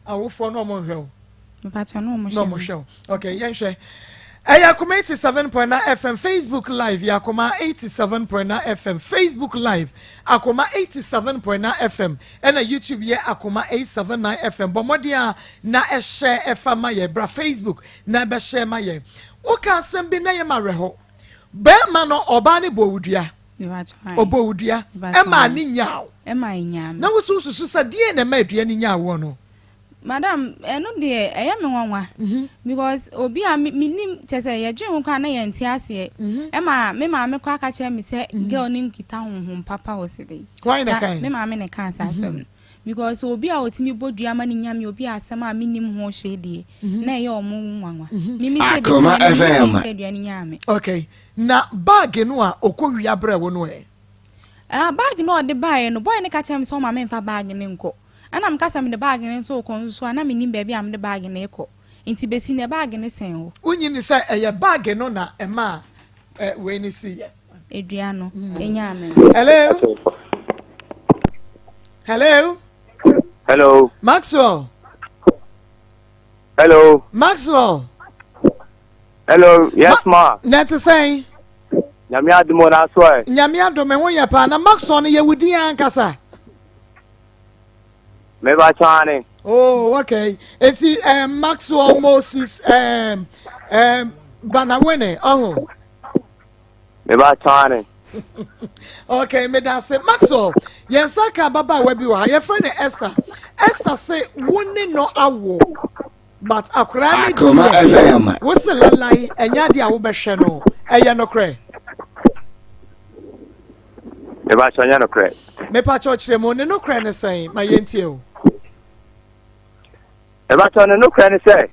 Speaker 2: awofoɔ na ɔmo nhwɛ wo.
Speaker 4: Mepakyɛw na ɔmo
Speaker 2: Na ɔmo
Speaker 4: hwɛ me.
Speaker 2: hwɛ wo. Okay, yɛnhwɛ. Ɛyɛ Akoma 87.9 FM Facebook Live, yɛ Akoma 87.9 FM Facebook Live, Akoma 87.9 FM, ɛna YouTube yɛ Akoma 879 FM. Bɔ mmɔden a na ɛhyɛ ɛfa ma yɛ bra Facebook na ɛbɛhyɛ ma yɛ. Woka asɛm bi na yɛ ma werɛhɔ. Bɛrima no ɔbaa ne bɔ owudua.
Speaker 4: Mepakyɛw ae.
Speaker 2: Ɔbɔ owudua.
Speaker 4: Mepakyɛw
Speaker 2: Ɛma
Speaker 4: ae.
Speaker 2: ne nyaa wo.
Speaker 4: Ɛma ɛnyaa me.
Speaker 2: Na woso susu sɛ deɛ na ɛma adua ne nyaa woɔ no?
Speaker 4: Madam, ɛno deɛ ɛyɛ me nwanwa because obi a menim kyɛ sɛ yɛdwen ho koraa na yɛnte aseɛ. Ɛma me maame kɔ aka kyerɛ me sɛ girl ne nkita honhom papa wɔ se de.
Speaker 2: Hwan na kae?
Speaker 4: Me maame ne kaa saa asɛm no. Because obi a otumi bɔ dua ma ne nyame obi a asɛm a menim ho hwee deɛ na ɛyɛ ɔmo nwanwa. Mimi sɛ
Speaker 3: Akoma
Speaker 4: bɛsi
Speaker 3: FM.
Speaker 4: sɛ aduane nyaa me.
Speaker 2: Okay. Na bag no a ɔkɔ wia brɛ wo no ɛ?
Speaker 4: Ah, bag no ɔde baeɛ no, boy ne ka kyerɛ me sɛ ɔma memfa bag no nkɔ. Ɛna meka sɛ mede bag no nso rekɔ nso so a na menim baabi a mede bag no rekɔ. Nti bɛsi nnɛ bag no sɛn hɔ.
Speaker 2: Wonyi ni sɛ ɛyɛ bag no na ɛma wei ne si yɛ.
Speaker 4: Edua no, ɛnyaa me no.
Speaker 2: Hello? Hello?
Speaker 6: Hello.
Speaker 2: Maxwell?
Speaker 6: Hello.
Speaker 2: Maxwell?
Speaker 6: Hello. Yes, ma.
Speaker 2: Na ɛte sɛn?
Speaker 6: Nyame adom na so ɛ.
Speaker 2: Nyame adom ho yɛ paa. Na Maxwell no yɛ wo din ankasa?
Speaker 6: Meba kyane.
Speaker 2: Oh, okay. Eti Maxwell Moses Banawene, oh.
Speaker 6: Meba kyane.
Speaker 2: Okay, me da se Maxwell. Yɛn nsa ka ababaawa bi wɔ ha. Yɛfrɛ no Esther. Esther se wo ne no awo. But akwaraa ne
Speaker 3: Akoma
Speaker 2: deɛ
Speaker 3: FM.
Speaker 2: wo se lalai ɛnyɛ adeɛ a wobɛhwɛ no. Ɛyɛ nokorɛ?
Speaker 6: Meba kyane no korɛ.
Speaker 2: Mepa kyɛw kyerɛ mu ne nokorɛ ne sɛn ma yɛntie o.
Speaker 6: Meba kyane no korɛ ne sɛ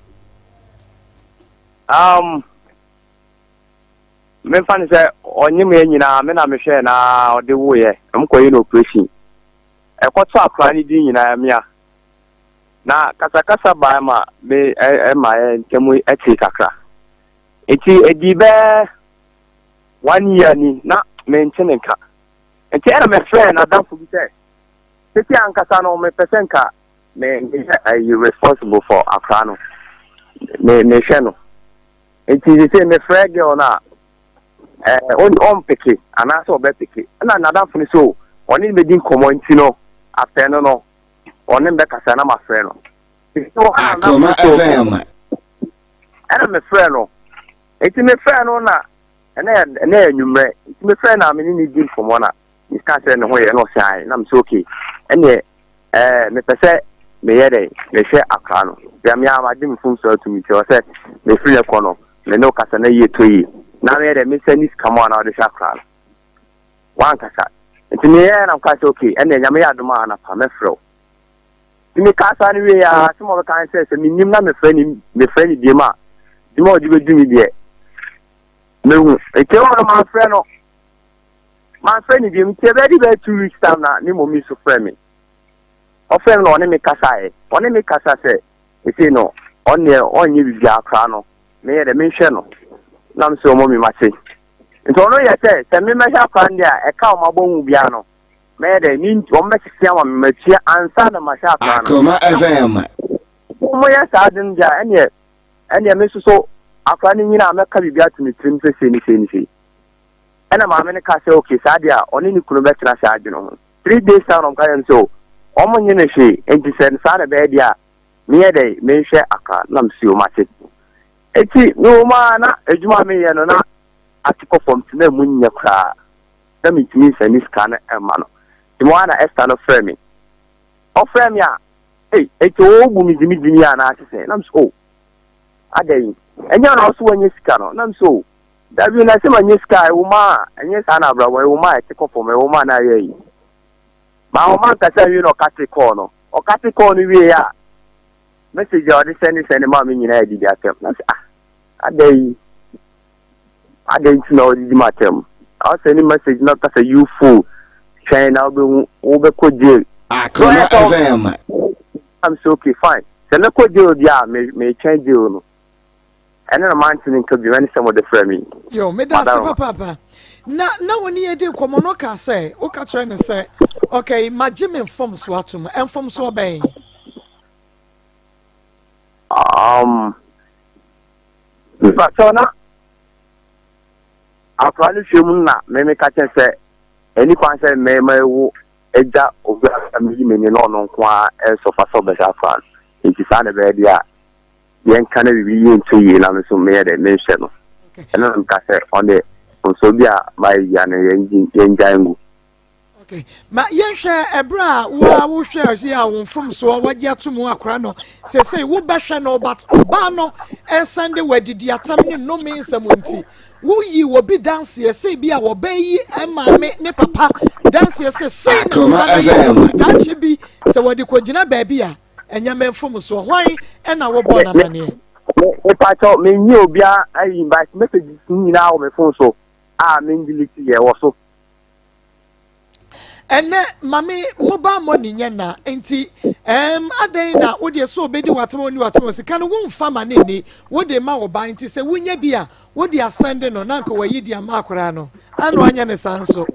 Speaker 6: memfa ne sɛ ɔnyem yɛ nyinaa me na mehwɛ na ɔde woyɛ mkɔyɛ no operation. Ɛkɔtɔ akwaraa ne din nyinaa mea. Na kasakasa baa ma me ɛma yɛ ntɛm ɛte kakra. Nti edi bɛɛ 1 year ni na mente ne nka. Nti ɛna mefrɛ n'adamfo bi sɛ Sisi ankasa no, mepɛ sɛ nka me meyɛ ayi responsible for akora no. Me mehwɛ no. Nti sisi mefrɛ girl no a, ɛɛ ɔmpeke anaasɛ ɔbɛpeke. Ɛna n'adamfo no so ɔne no bɛdi nkɔmmɔ nti no, after no no, ɔne me bɛkasa na mafrɛ no.
Speaker 3: Akoma FM.
Speaker 6: Ɛna mefrɛ no. Nti mefrɛ no na ɛna yɛ ɛna yɛ anwummerɛ. Nti mefrɛ no a me ne no di nkɔmmɔ na meka sɛ ne ho yɛ na ɔsɛ ae na mesɛ okay ɛneɛ ɛɛ mepɛ sɛ meyɛ dɛn mehwɛ akora no. Bia me a magye me mfomsoɔ atum nti ɛwɔ sɛ mefiri ne kɔ no me ne wo kasa na yie tɔ yie na meyɛ dɛn mesɛ ne sika mu a na wode hwɛ akora no. Wankasa. Nti meyɛɛ na meka sɛ okay ɛneɛ Nyame yɛ adom a anapa mɛfrɛ wo. Nti mekaa saa no wieeɛ a, asɛm a ɔbɛka ne sɛ, sɛ mennim na mefrɛ ne mefrɛ ne biom a, dwuma a ɔde bɛdi me deɛ, mɛhu. Nti ɛhɔ no mamfrɛ no. Mamfrɛ ne biom. Nti ɛbɛyɛ de bɛyɛ 2 weeks time na ne mɔmi nso frɛ me. Ɔfrɛ me na ɔne me kasaeɛ. Ɔne me kasa sɛ, ɛsei no, ɔno deɛ ɔnyɛ biribiara koraa no, meyɛ dɛ menhwɛ no. Na me sɛ ɔmɔmi mate. Nti ɔno yɛ sɛ, sɛ memɛhwɛ akora no deɛ a, ɛka a ɔmabɔ ho biara no, mɛyɛ dɛ ne nti wɔn bɛsese ama me matua ansa na mahyɛ akora no.
Speaker 3: Akoma FM.
Speaker 6: Wɔn yɛ saa de no deɛ ɛneɛ ɛneɛ me nso so akora no nyina a mɛka biribi ato ne tirim sɛ sei ne sei ne sei. Ɛna maame no ka sɛ okay saa deɛ a ɔne ne kunu bɛtena saa adwene ho. 3 days time na wɔn ka kyerɛ me sɛ o wɔn nye no hwee nti sɛ saa na ɛbɛyɛ deɛ a meyɛ dɛ menhwɛ akora na mesi o mate. Eti mewɔ mu ara na adwuma a meyɛ no na ate kɔ fam nti na emu nyɛ koraa. Na mintumi nsɛnde sika no mma no. Nti mo ara na Esther no frɛɛ me. Ɔfrɛɛ me a, ei, enti wobu me gyimigyimi anaa sɛ? Na mesɛ, oh, adɛn? Ɛnyɛ na ɔso wanya sika no? Na mesɛ, oh, dabi na sɛ manya sika a, ɛwɔ mu a, ɛnyɛ saa na abrabɔ, ɛwɔ mu a ɛte kɔ fam, ɛwɔ mu a na ayɛ yi. Ma ɔma nkasa wie na ɔkate kɔɔ no. Ɔkate kɔɔ no wie a, message a ɔde sɛne sɛne maa me nyinaa adidi atɛm. Na sɛ, ah, adɛn yi? Adɛn nti na ɔdidi ma atɛm? Ɔsɛne message na ɔka sɛ you fool, twɛn na wobɛhu, wobɛkɔ jail.
Speaker 3: Akoma FM.
Speaker 6: I'm so okay, fine. Sɛ mɛkɔ jail deɛ a, metwɛn jail no. Ɛno na mante ne nka bio, ɛne sɛ mode frɛ me.
Speaker 2: Yo, meda ase papaapa. Na wo ne yɛdi nkɔmmɔ no ka sɛ, woka kyerɛ ne sɛ, okay, magye me mfomsoɔ atom. Mfomsoɔ bɛn?
Speaker 6: Mpakyɛw na akora no hwɛ mu na meme ka kyerɛ sɛ ɛni kwan sɛ mmarima ewo agya obi a meyi m'ani na ɔno nko ara ɛsɔfa sɛ ɔbɛhwɛ akora no. Nti saa na ɛbɛyɛ deɛ a yɛnka na biribi yɛ nto yie na me nso meyɛ dɛ menhwɛ no. Ɛno na meka sɛ ɔno deɛ nso bi a mayɛ yia no yɛngyae ngu.
Speaker 2: Okay. Ma yɛnhwɛ ɛberɛ a wo a wohwɛ ɔsi a wo mfomsoɔ wagye ato mu akora no sesei wobɛhwɛ no but ɔbaa no ɛsan de wadidi atam ne nnome nsɛm nti woyi obi danseɛ sɛ bi a wɔbɛyi maame ne papa danseɛ sɛ sei na
Speaker 3: Akoma
Speaker 2: ɔba no yɛ
Speaker 3: FM.
Speaker 2: nti daakye bi sɛ wɔde kɔgyina baabi a ɛnyɛ me mfomsoɔ hwan ɛna wobɔ no amanneɛ?
Speaker 6: Mepakyɛw menyi obiara ayi but messages nyinaa wɔ me phone so a mendelete yɛ wɔ so.
Speaker 2: Ɛnɛ mame mobile money nyɛ na nti adɛn na wodeɛ sɛ obɛdi watem ɔni watem sika no womfa ma ne nni wode ma wo ba nti sɛ wonya bi a wode asɛnde no na nka wayi de ama akoraa no ano anyɛ ne saa nso.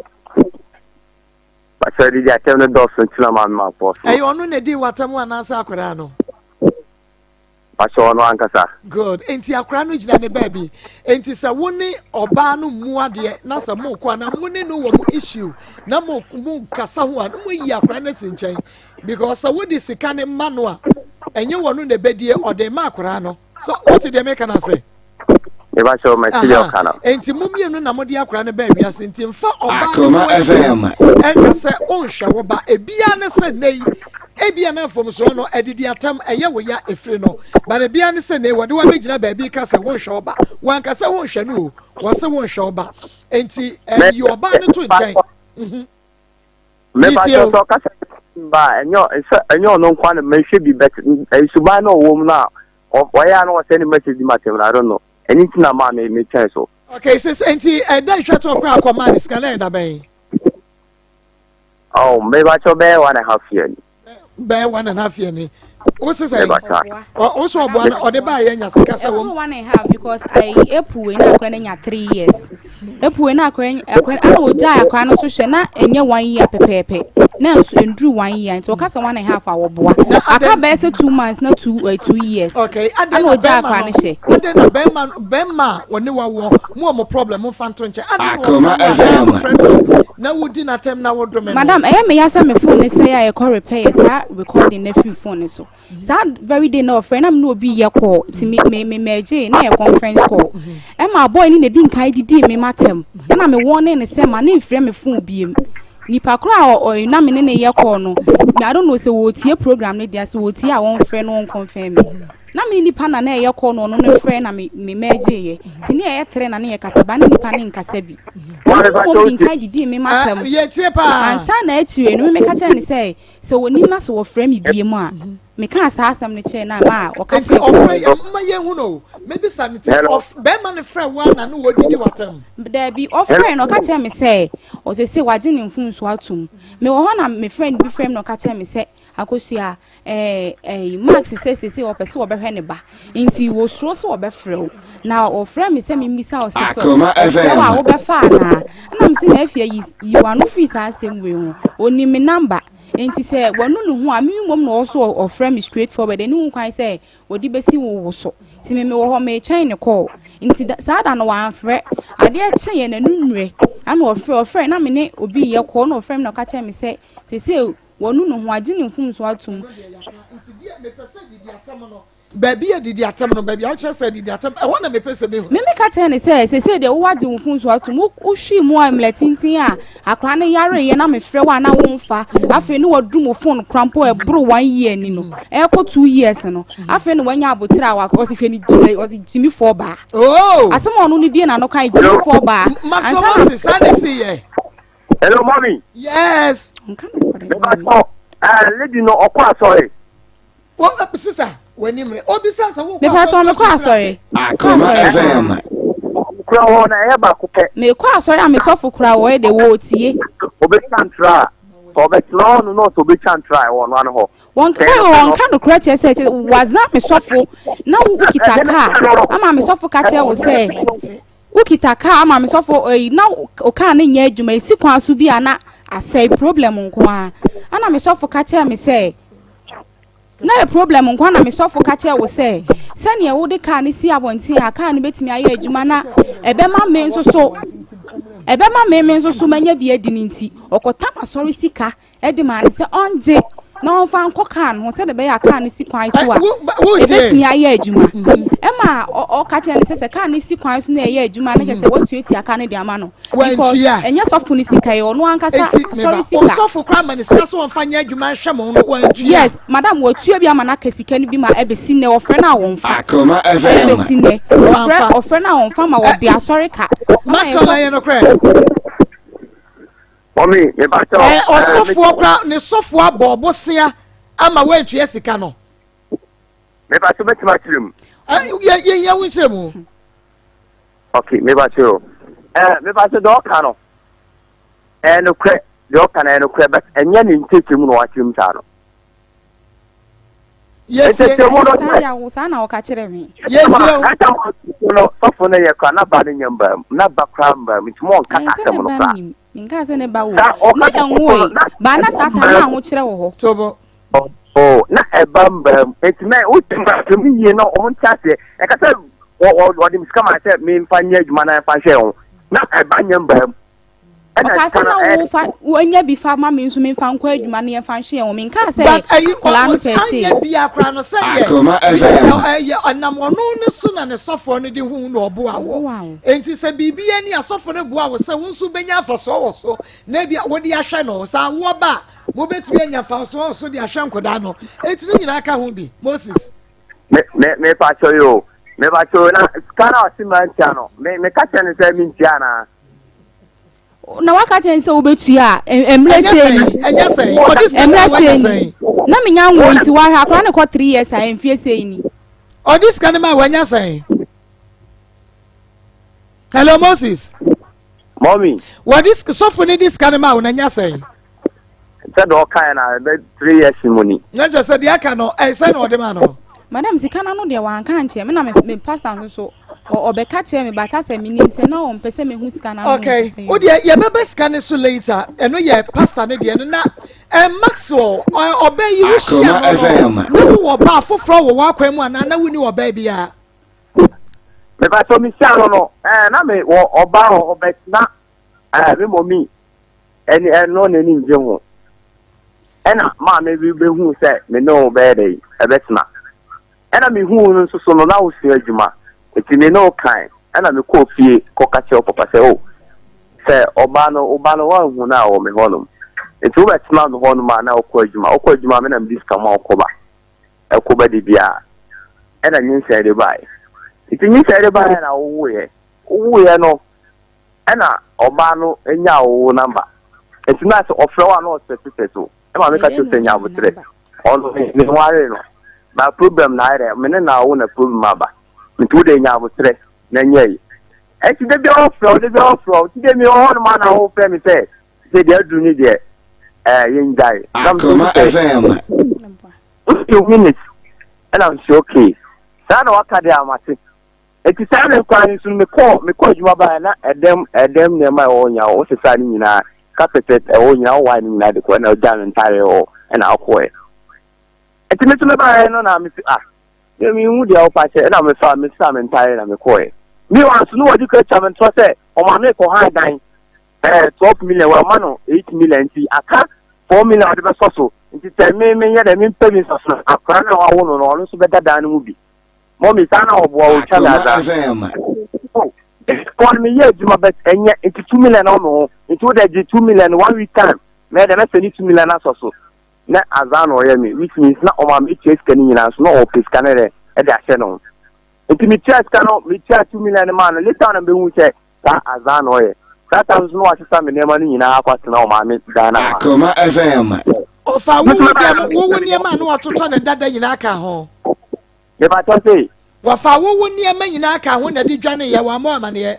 Speaker 6: Pakyɛw didi atɛm no dɔɔso nti na maame ma pɔ so.
Speaker 2: Ɛyɛ ɔno na ɛdi watem anaasɛ akoraa no?
Speaker 6: Pakyɛw ɔno ankasa.
Speaker 2: Good. Nti akora no gyina ne baabi. Nti sɛ wo ne ɔbaa no mmu adeɛ na sɛ mo kɔ anaa mo ne no wɔ mo issue na mo mo kasa ho a na mo yi akora no asi nkyɛn because sɛ wode sika ne ma no a ɛnyɛ wɔn no na ɛbɛdie ɔde ma akora no. So wote deɛ meka no ase?
Speaker 6: Mepakyɛw mate deɛ ɔka no.
Speaker 2: Nti mo mmienu na mode akora no baa wiase nti mfa ɔbaa no
Speaker 3: Akoma
Speaker 2: ho ahyia
Speaker 3: FM.
Speaker 2: ɛnka sɛ wonhwɛ wo ba ebia ne sɛ nnɛ yi ebia na mfomsoɔ no adidi atam ɛyɛ wo ya efiri no but ebia ne sɛ nnɛ yi wɔde wabɛgyina baabi ka sɛ wonhwɛ wo ba wanka sɛ wonhwɛ no o wɔsɛ wonhwɛ wo ba nti yi ɔbaa no to nkyɛn.
Speaker 6: Mepakyɛw sɛ ɔka sɛ ba ɛnyɛ sɛ ɛnyɛ ɔno nko ara na mehwɛ bi but suban na ɔwɔ mu no a ɔyɛ a na ɔsɛ ne message ma tɛm no I don't know ɛno nti na maa me metwɛn so.
Speaker 2: Okay, sis, nti ɛda nhwɛ to ɔkora akɔma ne sika na ɛda bɛn?
Speaker 6: Oh, mebakyɛw bɛyɛ 1.5 year ni.
Speaker 2: Bɛyɛ 1.5 year ni. Wo sisɛ wo so ɔboa no ɔde baa yɛ nya sika sɛ wɔm.
Speaker 4: 1.5 because I April wei na akora no nya 3 years. Epue na akora akora ana ogyae akora no so hwɛ na ɛnyɛ one year pɛpɛɛpɛ na nso nduru one year nti ɔka sɛ one and a half a wɔboa aka bɛyɛ sɛ 2 months na 2 years
Speaker 2: Okay, adɛn
Speaker 4: ana
Speaker 2: na
Speaker 4: ogyae
Speaker 2: bɛrima
Speaker 4: akora
Speaker 2: no
Speaker 4: no hwɛ.
Speaker 2: Adɛn na bɛrima no, bɛrima a wɔne wawoɔ mo wɔ mo problem, mo fa nto nkyɛn, adɛn na
Speaker 3: Akoma
Speaker 2: wɔfrɛ no a
Speaker 3: FM.
Speaker 2: wofrɛ no na wodi n'atɛm na wodome no?
Speaker 4: Madam, ɛyɛ me ya sɛ me phone ne sɛe a yɛkɔ repair yɛ saa recording na firi phone ne so. Saa very day na ɔfrɛ na me ne obi yɛ call, nti me mɛgye na yɛ conference call, ɛma boy ne na di nkan didi me matɛm, ɛna me wɔn ne ne sɛ ma ne nfrɛ me phone biem. Nipa koro a ɔ na me ne ne yɛ call no, I don't know sɛ wɔtie program ne deɛ, sɛ wɔtie a, wɔnfrɛ no, wɔnconfirm me na me nipa na na ɛyɛ call no, ɔno ne frɛ na me mɛgye yɛ, nti ne yɛ tere na ne yɛ kasa ba ne nipa ne nkasa bi, ɔno mmom di nkan didi me matɛm.
Speaker 2: Yɛtie paa.
Speaker 4: Ansa na akyire no, meka kyerɛ ne sɛ wɔnim na sɛ wɔfrɛ me bie mu a, meka saa asɛm no kyerɛ no a, ma a ɔka
Speaker 2: Nti
Speaker 4: kyerɛ
Speaker 2: ɔfrɛ yɛ mma yɛn hu no, mebisa no ti.
Speaker 6: Hello.
Speaker 2: Bɛrima no frɛ wo a na ne wɔdidi w'atɛm?
Speaker 4: Daabi, ɔfrɛ no, ɔka kyerɛ me sɛ ɔsɛ sɛ wagye ne mfomso atom. Mewɔ hɔ na me friend bi frɛ me na ɔka kyerɛ me sɛ, Akosua, ɛɛ ɛɛ Max sɛ sese ɔpɛ sɛ ɔbɛhwɛ ne ba, nti wɔsuro sɛ ɔbɛfrɛ wo, na ɔfrɛ me sɛ memmisa wo sɛ
Speaker 3: Akoma
Speaker 4: ɔfrɛ wo a
Speaker 3: FM.
Speaker 4: wobɛfa anaa. Ɛna me sɛ, na afei yi w'ano firi saa asɛm wei ho, onim me number, nti sɛ wanu ne ho a, me mmom na ɔwɔ so ɔfrɛ me straight forward, ɛne ho kwan sɛ wɔde bɛsi wo so. Nti me mewɔ hɔ meretwɛn ne call, nti saa da no wamfrɛ. Adeɛ kye yɛ n'anu mmerɛ ɛna ɔfrɛ na me ne obi yɛ call, na ɔfrɛ me na ɔka kyerɛ me sɛ sese wɔnu ne ho, agye ne mfomso atom.
Speaker 2: Nti deɛ mepɛ sɛ didi atɛm no, baabi yɛ didi atɛm no, baabi a wokyerɛ sɛ didi atɛm, ɛhɔ na mepɛ sɛ mehu.
Speaker 4: Me meka kyerɛ ne sɛ sese deɛ wowagye wo mfomso atom, wohwii mu a mmerɛ tenten a akora no yareyɛ na mefrɛ wo a na womfa, afei ne waduru mo phone kora mpo ɛboro one year ni no, ɛkɔ 2 years no, afei ne wanya abotire a ɔse hwɛ ne gyimi, ɔse gyimifoɔ baa.
Speaker 2: Oh.
Speaker 4: Asɛm a ɔno no bie n'ano kan, gyimifoɔ baa.
Speaker 2: Maxwell Moses, saa na esi yɛ.
Speaker 6: Hello, mommy.
Speaker 2: Yes.
Speaker 4: Nka no kɔrɛ.
Speaker 6: Mebatɔ lady no ɔkɔ asɔre?
Speaker 2: Wo sister, w'anim re obisa sɛ wokɔ
Speaker 4: Mepatɔ, mekɔ asɔre.
Speaker 3: Akoma FM.
Speaker 6: Kura hɔ na ɛyɛ baako pɛ.
Speaker 4: Mekɔ asɔre a mesɔfo kora wɔyɛ de wɔɔtie.
Speaker 6: Obetwa ntra a sɛ ɔbɛtena hɔ no na ɔsɛ obetwa ntra a ɛwɔ ɔno ano hɔ.
Speaker 4: Wɔn wɔn ka nokorɛ kyerɛ sɛ waza me sɔfo na wokita kaa ama me sɔfo ka kyerɛ wo sɛ wokita kaa ama me sɔfo ɛyi na o kaa no nyɛ adwuma, esi kwan so bi a na asɛe, problem nko ara ɛna me sɔfo ka kyerɛ me sɛ na yɛ problem nko ara, na me sɔfo ka kyerɛ wo sɛ sɛnea wode kaa no si abɔnten a kaa no bɛtumi ayɛ adwuma na ɛbɛma me nso so, ɛbɛma me nso so manya bi adi ne nti ɔkɔtam asɔre sika ɛde maa ne sɛ ɔngye na ɔmfa nkɔ kaa no ho sɛdeɛ ɛbɛyɛ a kaa no si kwan so a ɛbɛtumi ayɛ adwuma. Ɛma ɔka kyerɛ no sɛ kaa no si kwan so na ɛyɛ adwuma no, kyerɛ sɛ watuatua kaa no de ama no because
Speaker 2: Wantua.
Speaker 4: ɛnyɛ sɔfo no sika yɛ ɔno ankasa
Speaker 2: Eti
Speaker 4: asɔre
Speaker 2: meba
Speaker 4: sika.
Speaker 2: osɔfo kora ma ne sika so wɔmfa nyɛ adwuma nhwɛ mo no, wantua?
Speaker 4: Yes, madam, watua bi ama no aka sika no bi ma ɛbɛsi nnɛ ɔfrɛ no a wɔmfa.
Speaker 3: Akoma FM.
Speaker 4: Ɛbɛsi nnɛ ɔfrɛ
Speaker 2: Wamfa.
Speaker 4: ɔfrɛ no a wɔmfa ma wɔde asɔre ka ama
Speaker 2: Maxwell, ɛyɛ nokorɛ?
Speaker 6: Mommy, mebatɔ.
Speaker 2: Ɔsɔfoɔ kora ne sɔfoɔ abɔ ɔbosea ama wantua sika no?
Speaker 6: Mebatɔ, bɛtumi akyerɛ mu.
Speaker 2: Yɛhia wo nkyerɛ mu.
Speaker 6: Okay, mebatɔ o. Mebatɔ, deɛ ɔka no ɛyɛ nokorɛ, deɛ ɔka no ɛyɛ nokorɛ, but ɛnyɛ ne nkyɛkyɛ mu na wakyerɛ mu saa no.
Speaker 2: Yɛtie.
Speaker 6: Nkyɛkyɛ mu no
Speaker 4: saa deɛ awo saa na ɔka kyerɛ me.
Speaker 2: Yɛtie o.
Speaker 6: Kata no, sɔfo no yɛ kora n'aba no nyɛ mbaa mu, n'aba kora mbaa mu, nti mo ɔnka
Speaker 4: Ɛyɛ sɛ
Speaker 6: asɛm
Speaker 4: ne
Speaker 6: no
Speaker 4: ba
Speaker 6: kora.
Speaker 4: nim menkaa sɛ ne ba wo
Speaker 6: Saa ɔka
Speaker 4: ne
Speaker 6: sɛ
Speaker 4: ɛnwoe
Speaker 6: na
Speaker 4: baa na saa ta na ahokyerɛ wɔ hɔ.
Speaker 2: Tobo.
Speaker 6: Oh, na ɛba mbaa mu, nti mɛ wotu mu asɛm yie na ɔmo nte aseɛ. Ɛka sɛ wɔ wɔ ɔde me sika ma sɛ memfa nyɛ adwuma na ɛmfa nhwɛ ho na ɛba nyɛ mbaa mu. Ɛna
Speaker 4: Ɔka
Speaker 6: sika
Speaker 4: sɛ
Speaker 6: no
Speaker 4: na
Speaker 6: ɛyɛ
Speaker 4: wo fa woanya bi fa ma me nso memfa nkɔ adwuma no yɛmfa nhwɛ yɛn ho, menkaa sɛ
Speaker 2: But ɛyi
Speaker 4: kɔlaa no pɛɛ sei.
Speaker 2: Anyɛ bia kora no sɛdeɛ
Speaker 3: Akoma FM.
Speaker 2: Ɛyɛ ɔnam ɔno ne so na ne sɔfoɔ no de hu na ɔboa wɔ.
Speaker 4: Ɔboa wo.
Speaker 2: Enti sɛ biribi ani asɔfo no boa wo sɛ wo nso bɛnya mfasoɔ wɔ so na ebi a wode ahwɛ no sɛ awoɔ ba a, mobɛtumi anya mfasoɔ wɔ so de ahwɛ nkɔdaa no, enti ne nyinaa ka ho bi, Moses.
Speaker 6: Me pa kyɛw yi o, me pa kyɛw, na sika na ɔsi ma ntua no, me ka kyerɛ no sɛ me ntua anaa?
Speaker 4: Na waka kyerɛ sɛ wobɛtua a mmerɛ
Speaker 2: Ɛnyɛ
Speaker 4: sei
Speaker 2: sɛn
Speaker 4: ni.
Speaker 2: Ɛnyɛ sɛn ɔde sika
Speaker 4: Mmerɛ
Speaker 2: no ma
Speaker 4: sei
Speaker 2: wanya
Speaker 4: ni
Speaker 2: sɛn?
Speaker 4: Na menya nwo nti wahwɛ akora ne kɔ 3 years a mfie sei ni.
Speaker 2: Ɔde sika no ma wanya sɛn? Hello, Moses.
Speaker 6: Mommy.
Speaker 2: Wɔde sɔfo no de sika no ma wo na nya sɛn?
Speaker 6: Sɛ deɛ ɔkae na ɛbɛ 3 years mu ni.
Speaker 2: Na kyerɛ sɛ deɛ aka no ɛsɛ na ɔde ma no.
Speaker 4: Madam sika no ano deɛ wanka ankyerɛ me na me me pastor nso so ɔ ɔbɛka kyerɛ me but asɛ menim sɛ na ɔmpɛ sɛ mehu sika no ano
Speaker 2: Okay,
Speaker 4: sɛ
Speaker 2: wo deɛ yɛbɛbɛ sika no so later. Ɛno yɛ pastor no deɛ no na eh, Maxwell ɔbɛ yi wo hyia
Speaker 3: Akoma
Speaker 2: no no
Speaker 3: FM.
Speaker 2: na wowɔ ɔbaa foforɔ wɔ w'akwan mu anaa na wonni ɔbaa biara?
Speaker 6: Mepakyɛw mehyia no no ɛɛ na me wɔ ɔbaa wɔ hɔ but na ɛɛ me mɔmi ɛne ɛno n'ani ngye ho ɛna maame bi bɛhu sɛ me ne wo bɛyɛ dɛ ɛbɛtena ɛna mehuu no nso so no na wosua adwuma nti me ne wo kan ɛna mekɔɔ fie kɔka kyerɛ wo papa sɛ o sɛ ɔbaa no wo ba no woanhu no a wɔ me hɔnom nti wobɛtena me hɔnom a na wokɔ adwuma wokɔ adwuma me na mede sika ma wokɔba ɛkɔ ba de biara ɛna nyinsɛn de baeɛ nti nyinsɛn de baeɛ na wowoeɛ wowoeɛ no ɛna ɔbaa no nyaa wo namba nti na sɛ ɔfrɛ wo a na ɔsɛtesɛte wo ɛma meka kyerɛ sɛ nya aboterɛ ɔno me nware no ba problem na ayɛ dɛ me ne na wo na problem aba nti wo de nya aboterɛ na nyɛ yi ɛnti da biara ɔfrɛ wo da biara ɔfrɛ wo nti de me wɔ hɔ nom a na wofrɛ me sɛ sɛ deɛ aduru ne deɛ ɛɛ yɛngyae na me
Speaker 3: Akoma FM.
Speaker 6: Wosi minutes ɛna msi okay saa na waka deɛ amate Enti saa na kwan yi so no mekɔɔ mekɔɔ adwuma baeɛ na ɛdɛm ɛdɛm nneɛma a ɛwɔ hɔ nyinaa wosesaa ne nyinaa carpet ɛwɔ nyinaa wowae ne nyinaa de kɔ ɛna ogyaa me ntaadeɛ wɔ hɔ ɛna ɔkɔɛ Enti me nso mebaeɛ no na mese ah me menhu deɛ wopa kyɛ ɛna mefa mesesaa me ntaadeɛ na mekɔɛ Meanwhile nso no wɔde kura twa me ntorɔ sɛ ɔma me kɔ han dan ɛɛ 12 million wɔama no 8 million nti aka 4 million a wɔde bɛsɔ so nti sɛ me menyɛ dɛ mempɛ bi nsɔ so no akwadaa no a wawo no no ɔno nso bɛda dan no mu bi Mummy saa na ɔboa wo twa me
Speaker 3: Akoma
Speaker 6: adza.
Speaker 3: FM.
Speaker 6: Oh, wɔn me yɛ adwuma but ɛnyɛ nti 2 million na ɔmo ho nti wo dɛ gye 2 million one week time mɛ dɛ mɛsɛ ne 2 million asɔ so na adza na ɔyɛ me, which means na ɔmo ama etua sika no nyinaa so na ɔpɛ sika no dɛ ɛde ahyɛ ne ho nti metua sika no, metua 2 million no maa no. Later na mehu sɛ saa adza na ɔyɛ saa time so na wasesa me nneɛma no nyinaa akɔ atena ɔmaame dan na ma.
Speaker 3: Akoma FM.
Speaker 2: Ɔfa wowo dɛm wowo nneɛma a na watotɔ ne dada nyinaa ka ho.
Speaker 6: Mebatɔ se.
Speaker 2: Wɔfa wowo nneɛma nyinaa ka ho na de dwane yɛ wɔn ammɔ amaneɛ.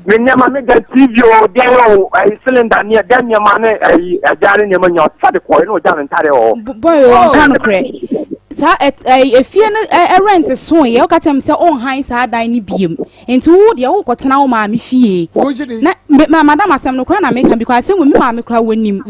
Speaker 6: Me nneɛma, me da TV o, deɛ o, ɛyi cylinder ne ɛdɛ nneɛma ne ɛyi ɛgya ne nneɛma nyinaa ɔsesa de kɔɛ na ɔgya me ntadeɛ wɔ hɔ.
Speaker 4: Boy, ɔnka nokorɛ. Saa ɛ ɛ efie no ɛ rent so yɛ ɔka kyerɛ me sɛ ɔnhan saa dan no biem nti wo deɛ wokɔtena wo maame fie.
Speaker 2: Wogye di?
Speaker 4: Na me ma madam, asɛm no koraa na meka because asɛm wɔ me maame koraa wɔnim.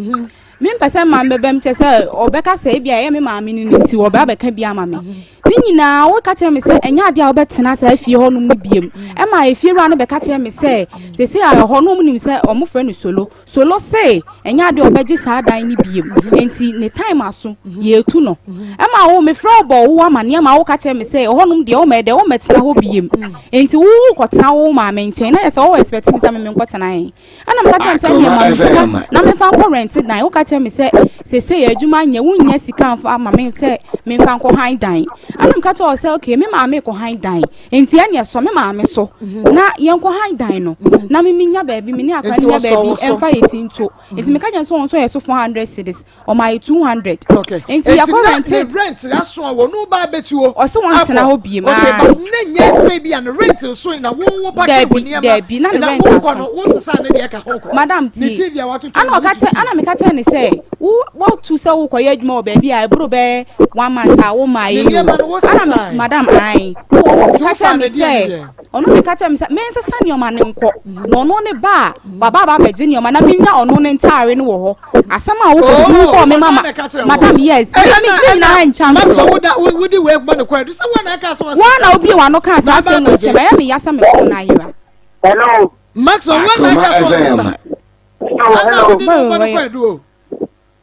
Speaker 4: Mempɛ sɛ maame bɛbɛm kyɛ sɛ ɔbɛka sɛ ebi a ɛyɛ me maame no no nti ɔbɛ abɛka bi ama me. Ne nyinaa woka kyerɛ me sɛ ɛnyɛ adeɛ a wobɛtena saa fie hɔnom no biem. Ɛma efie wura no bɛka kyerɛ me sɛ seesei a ɛhɔ no ɔmo nim sɛ ɔmo frɛ no Solo. Solo se ɛnyɛ adeɛ a ɔbɛgye saa dan no biem nti ne time aso yɛtu no. Ɛma wo mefrɛ wo bɔ wo amanneɛ ma woka kyerɛ me sɛ ɛhɔnom deɛ womɛ dɛ womɛtena hɔ biem nti wo wokɔtena wo maame nkyɛn na yɛ sɛ wɔwɔ expect me sɛ me menkɔtena he. Ɛna meka kyerɛ me sɛ ɛneɛ ma me sika na memfa nkɔ rent dan. Woka kyerɛ me sɛ seesei adwuma nyɛ wonnya sika mfa ama me sɛ memfa nkɔ han dan. Ɛna meka kyerɛ wɔ sɛ okay, me maame kɔ han dan nti ɛneɛ sɔ me maame so na yɛnkɔ han dan no na me menya baabi me ne akora no nya baabi ɛmfa yɛ ti nto. Nti meka kyerɛ sɛ wɔn nso yɛ so 400 cedis, ɔma yɛ 200.
Speaker 2: Nti yɛkɔ rent. Ne rent aso a wɔn ba abɛtuo.
Speaker 4: Ɔsɛ wɔn tena hɔ biem.
Speaker 2: Okay, but ne nyɛ sɛ bi a ne rent nso na wo wo pa
Speaker 4: ke wo nneɛma. Dabi, na ne rent aso.
Speaker 2: Na wo kɔ no wo sisa ne deɛ ka ho kɔ.
Speaker 4: Madam
Speaker 2: ti. Ne TV a watoto.
Speaker 4: Ana ɔka kyɛ ana meka kyɛ ne sɛ wo wɔtu sɛ wo kɔyɛ adwuma wɔ baabi a ɛboro bɛɛ one month a wo maa yɛ yi o. Ana madam ayi. Ɔka kyɛ me sɛ ɔno ne ka kyerɛ me sɛ mensesa nneɛma no nkɔ na ɔno ne ba a waba aba abɛgye nneɛma na menya ɔno ne ntaare no wɔ hɔ. Asɛm a wokɔ fi wobɔɔ me mama madam, yes, me me ne nyinaa ntwa
Speaker 2: ntorɔ. Wode wei bɔ ne kɔ adu sɛ wɔn na ɛka so.
Speaker 4: Wɔn na obie wɔn ano kaa saa asɛm wɔ kyɛm ɛyɛ me ya sɛ me fon na ayera.
Speaker 6: Hello.
Speaker 2: Maxwell, wɔn na ɛka so ɔsesa ɛna wode ne bɔ ne kɔ adu o.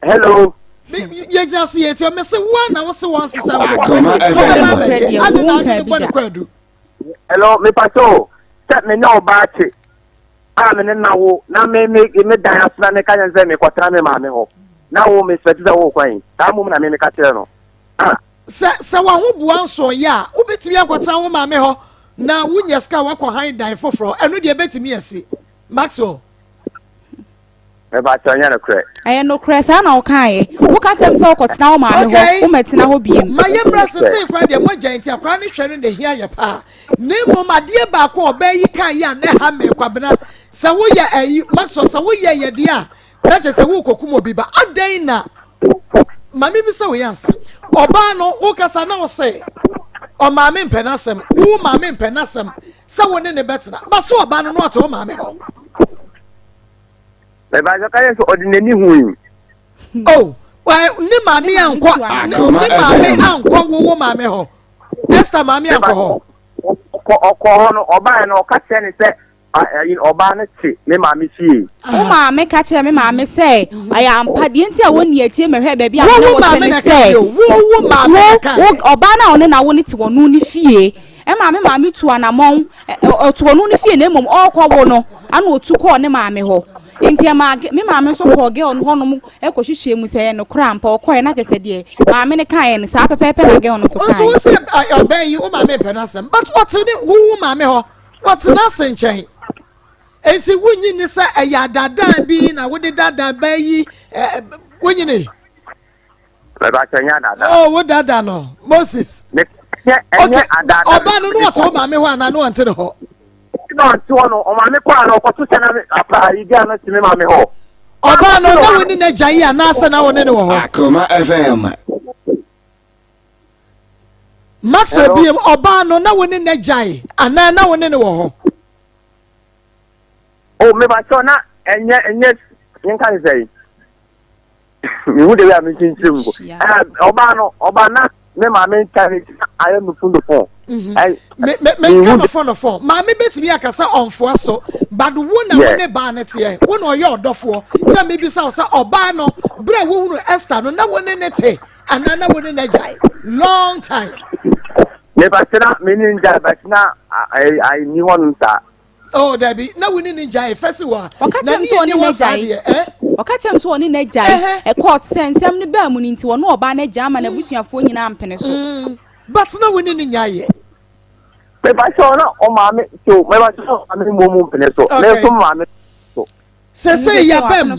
Speaker 6: Hello.
Speaker 2: Yɛgyina so yɛ tiɛ mese wɔn na wose wɔn sesa nkɔ
Speaker 3: Akoma FM.
Speaker 2: wɔn abɛgye ade na ade ne bɔ ne kɔ adu.
Speaker 6: Hello, mepakyɛ o sɛ me ne ɔbaa te a me ne na wo na me me me dan ase na meka kyerɛ sɛ mekɔtena me maame hɔ na wo me sɛ sɛ wo kwan saa mmom na me meka kyerɛ no ah.
Speaker 2: Sɛ wahoboa nso yɛ a wobɛtumi akɔtena wo maame hɔ na wonya sika a wakɔ han dan foforɔ, ɛno deɛ ɛbɛtumi asi, Maxwell.
Speaker 6: Mepakyɛ, nyɛ nokorɛ.
Speaker 4: Ɛyɛ nokorɛ, saa na wokaeɛ. Woka kyerɛ me sɛ wokɔtena wo maame hɔ, wommɛtena hɔ biem.
Speaker 2: Ma yɛmmra sesei koraa deɛ mogya nti akwaraa no hwɛ no na ɛhia yɛ paa na mmom adeɛ baako a ɔbaa yi kaa yi a na ɛha me, Kwabena, sɛ woyɛ ayi Maxwell, sɛ woyɛ yɛ deɛ a na kyerɛ sɛ worekɔkum obi ba. Adɛn na ma mebisa wei ansa? Ɔbaa no wokasa na wo sɛ Ɔmaame mpɛ n'asɛm, wo maame mpɛ n'asɛm sɛ wo ne ne bɛtena. Ba sɛ ɔbaa no na ɔte wo maame hɔ.
Speaker 6: Mɛba sɛ ɔka yɛ sɛ ɔde n'ani hui.
Speaker 2: Oh, ne maame ankɔ ne maame ankɔ wo wo maame hɔ. Esther maame ankɔ hɔ.
Speaker 6: Ɔkɔ hɔ no ɔbaa no ɔka kyerɛ ne sɛ Ayi ɔbaa no te me maame fie.
Speaker 4: Wo maame ka kyerɛɛ me maame sɛ ɛyɛ ampa. Deɛ nti a wɔnni akyire mmɛhwɛɛ baabi a me ne wo te ne sɛ, wo, ɔbaa no a ɔne n'awo no te ɔno ne fie. Ɛmaa me maame tu anamɔn, ɔte ɔno ne fie na mmom ɔrekɔwo no, ana ɔtu kɔɔ ne maame hɔ. Nti ɛmaa me maame nso kɔɔ girl no hɔnom kɔhwehwɛɛ mu sɛ ɛyɛ nokorɛ ampa. Ɔkɔeɛ na kyerɛ sɛ deɛ maame no kaeɛ no, saa pɛpɛɛpɛ na girl no nso
Speaker 2: Nso wo
Speaker 4: kaeɛ.
Speaker 2: sɛ ɔbaa yi wo maame mpɛ n'asɛm but ɔte ne wo wo maame hɔ. Wɔtena ase nkyɛn. Enti wonnye nni sɛ ɛyɛ adaadaa bi na wode daadaa baa yi wonnye ni?
Speaker 6: Mɛba sɛ ɛnyɛ adaadaa.
Speaker 2: Oh, wo daadaa no, Moses.
Speaker 6: Okay,
Speaker 2: ɔbaa no no ɔte wo maame hɔ anaa no ɔnte ne hɔ?
Speaker 6: Na ɔnte hɔ no, ɔmaame kɔ a na ɔkɔto sɛ na apa yi bi a na te me maame hɔ.
Speaker 2: Ɔbaa no na wo ne n'agya yi anaasɛ na wo ne ne wɔ hɔ?
Speaker 3: Akoma FM.
Speaker 2: Maxwell biem ɔbaa no na wo ne no agyae anaa na wo ne no wɔ hɔ.
Speaker 6: O oh, meba sɛ na ɛnyɛ ɛnyɛ nka ne sɛ mehu de wei a menkyinkyiri mu ɔbaa no ɔbaa na me maame nta ne ayɛ no fo no fo.
Speaker 2: Menka no fo no fo maame bɛtumi aka sɛ ɔmfoa so but wo na wo ne baa no teɛ wo na ɔyɛ ɔdɔfoɔ sɛ mebisa wo sɛ ɔbaa no berɛ a wohunu Esther no na wo ne ne te Anaa na wo ne no agyae long time.
Speaker 6: Me ba se na me ne ngyae but na nni hɔ nom saa.
Speaker 2: Oh dabi na wo ne no gyae fɛsi wɔ a.
Speaker 4: Ɔka kyerɛ me sɛ ɔne no agyae.
Speaker 2: Eh?
Speaker 4: Ɔka kyerɛ me sɛ ɔne no agyae. Ɛkɔɔ sɛ nsɛm no baa mu no nti ɔne ɔbaa no agyae ama n'abusuafoɔ nyinaa mpene so.
Speaker 2: Mm, but na wo ne no nyaeɛ.
Speaker 6: Me ba sɛ ɔna ɔmaame so me ba sɛ ɔmaame mmom mpene so. Me nso maame so.
Speaker 2: Sese yabam.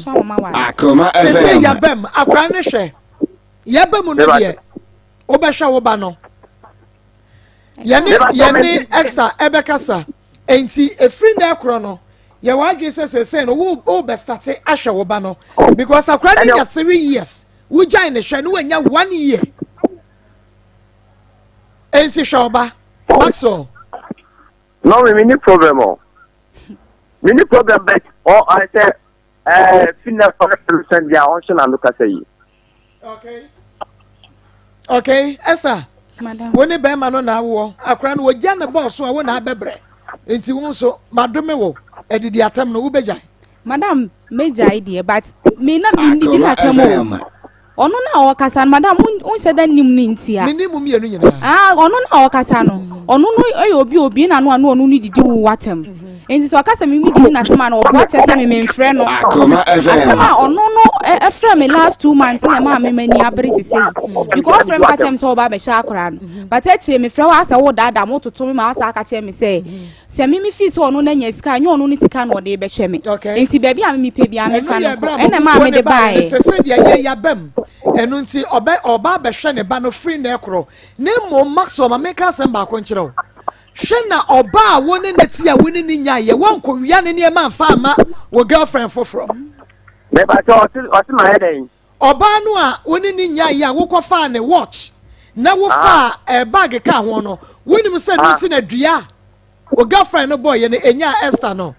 Speaker 2: Sese yabam akora ne hwɛ. Yaba mu no deɛ wobɛhwɛ wo ba no. Yɛne yɛne Esther ɛbɛkasa. Enti efiri na ɛkorɔ no yɛwɔ adwene sɛ sese no wo wobɛstate ahwɛ wo ba no because akora no nya 3 years wogyae ne hwɛ no wanya 1 year. Enti hwɛ ɔba Maxwell.
Speaker 6: No, me ni problem o. Me ni problem but ɔ ɔ sɛ ɛɛ fi na fɔlɔ solution bi a ɔnhyɛ n'ano kasa yi.
Speaker 2: Okay. Okay, Esther.
Speaker 4: Madam.
Speaker 2: Wo ne bɛrima no na awoɔ. Akora no wɔgya ne bɔɔl so a wo na abɛbrɛ. Nti wo nso madome wo. Adidi atam no wobɛgyae.
Speaker 4: Madam, megyae deɛ but me na me nidi n'atam o. Ɔno na ɔkasa no madam wonhyɛ da nim no ntia.
Speaker 2: Me ne mu mmienu nyinaa.
Speaker 4: Ah, ɔno na ɔkasa no. Ɔno no yɛ obi obi na no ano ɔno no didi wo watam. Nti sɛ ɔka sɛ me me didi n'atam a na ɔboa kyerɛ sɛ me memfrɛ no. Asɛm a ɔno no ɛfrɛ me last 2 months na ɛmaa me m'ani abere sese yi. Because ɔfrɛ me ka kyerɛ me sɛ ɔba abɛhyɛ akwaraa no. But akyire mefrɛ wo asɛ wo daadaa mo toto me ma asa aka kyerɛ me sɛ sɛ me me fii sɛ ɔno na nya sika nyɛ ɔno ne sika na ɔde bɛhyɛ me. Nti baabi a me mepɛ biara mefa no kɔ. Ɛna maa mede baeɛ.
Speaker 2: Sɛ sɛdeɛ yɛ yaba mu ɛno nti ɔbɛ ɔba abɛhwɛ ne ba no firi na ɛkorɔ na mmom Maxwell ma menka asɛm baako nkyerɛ wo hwɛ na ɔba a wo ne ne te a wo ne ne nyaeɛ woankɔwia ne nneɛma amfa amma wo girlfriend foforɔ.
Speaker 6: Mepakyɛ ɔse ɔse ma yɛ dɛn?
Speaker 2: Ɔbaa no a wo ne ne nyaeɛ a wokɔfaa ne watch na wofaa ah. bag ka ho no wonim sɛ no nti na dua wo girlfriend no bɔɔyɛ no ɛnyaa Esther no.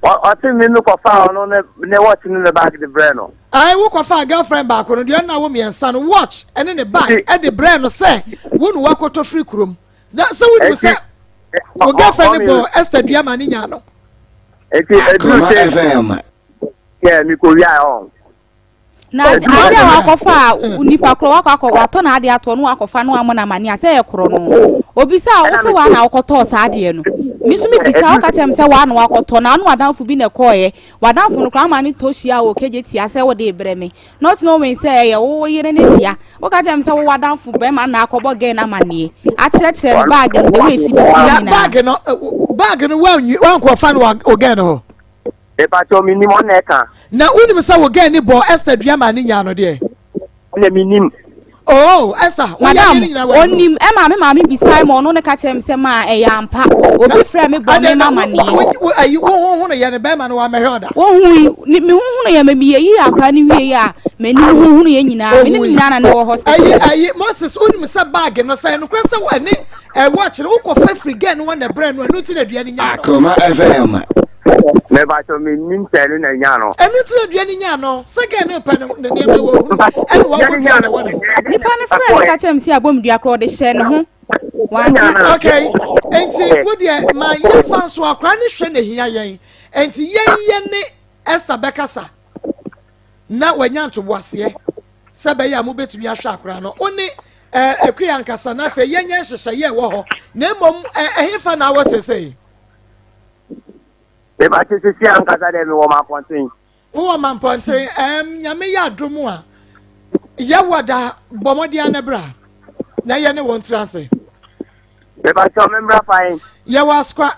Speaker 6: Ɔse me me kɔfaa ɔno ne ne watch ne ne bag de brɛ no.
Speaker 2: Ayi wo kɔfaa girlfriend baako no deɛ ɔna wo mmiɛnsa no watch ɛne ne bag ɛde brɛ no sɛ wo ne wakɔtɔ firi kurom na sɛ wonim sɛ wo girlfriend no bɔ Esther dua ma ne nyaa no.
Speaker 6: Eti eduru sɛ yɛ mi ko wia ɔ.
Speaker 4: Na ade a wakɔfa a nipa korɔ wakɔ akɔ watɔ n'ade atoɔ no wakɔfa no amɔ n'amane a sɛ yɛ korɔ no obisa a wosɛ waa na wokɔtɔɔ saa adeɛ no me nso mebisa woka kyerɛ me sɛ waa na wakɔtɔ na ano adamfo bi na ɛkɔɔyɛ wadamfo no koraa ama ne tɔ hyia wɔ kegye tia sɛ wode brɛ me not knowing sɛ ɛyɛ wo yere ne dea woka kyerɛ me sɛ wo wadamfo bɛrima na akɔbɔ gɛn no amanneɛ akyerɛkyerɛ no bag no de wo esi bi tie nyinaa
Speaker 2: bag no bag no wankɔfa no wɔ gɛn no hɔ.
Speaker 6: Mepakyɛw minnim, ɔno na ɛka.
Speaker 2: Na wonim sɛ wo gɛn ni bɔɔ Esther dua maa ne nyaa no deɛ?
Speaker 6: Ɛna minnim.
Speaker 2: Oh, Esther, woyɛ
Speaker 4: Madam,
Speaker 2: adeɛ no nyinaa wɔ
Speaker 4: onim. Ɛma me maame bisae ma ɔno no ka kyerɛɛ me sɛ maa ɛyɛ ampa. Obi frɛɛ me bɔɔ me ma amaneɛ.
Speaker 2: Wo ayi wo ho hono yɛ no bɛrima no wammɛhwɛ ɔda.
Speaker 4: Wohui, ne me ho hono yɛ ma meyɛyii akwadaa no wieeɛ a, M'anim huhunuiɛ nyinaa, me ne no nyinaa na na ɛwɔ hospital.
Speaker 2: Ayi ayi Moses wonim sɛ bag no sɛ ɛnokorɛ sɛ ɛne ɛ watch no wokɔ fa firi girl no hɔ na ɛbrɛ no ɛno nti na dua no nyaa no.
Speaker 3: Akoma FM.
Speaker 6: Mepakyɛw mennim sɛ ɛno na ɛnyaa no.
Speaker 2: Ɛno nti na dua no nyaa no sɛ girl no repɛ ne nneɛma wɔ hunu ɛna wabɔ dua na ɛwɔ ne ho.
Speaker 4: Nipa no frɛɛ no ka kyerɛɛ me sɛ abom dua koraa ɔde hyɛɛ ne ho wanka.
Speaker 2: Okay nti wo deɛ ma yɛmfa nso akora ne hwɛ na ehia yɛn nti yɛn yɛ ne Esther bɛkasa na wanya ntoboaseɛ sɛ ɛbɛyɛ a mobɛtumi ahwɛ akwadaa no. Wo ne eh, Akua ankasa na afei yɛnyɛ nhyehyɛeɛ ɛwɔ hɔ. Na mmom eh, ɛhefa na awɔ seesei?
Speaker 6: Mebate sisi ankasa dɛ mewɔ Mampɔnten.
Speaker 2: Wowɔ Mampɔnten. Ɛm, Nyame yɛ adom a, yɛwɔ da bɔ mmɔden ana bra na yɛne wɔn tena ase.
Speaker 6: Mebakyɛ memmra fan.
Speaker 2: Yɛwɔ Asokwa.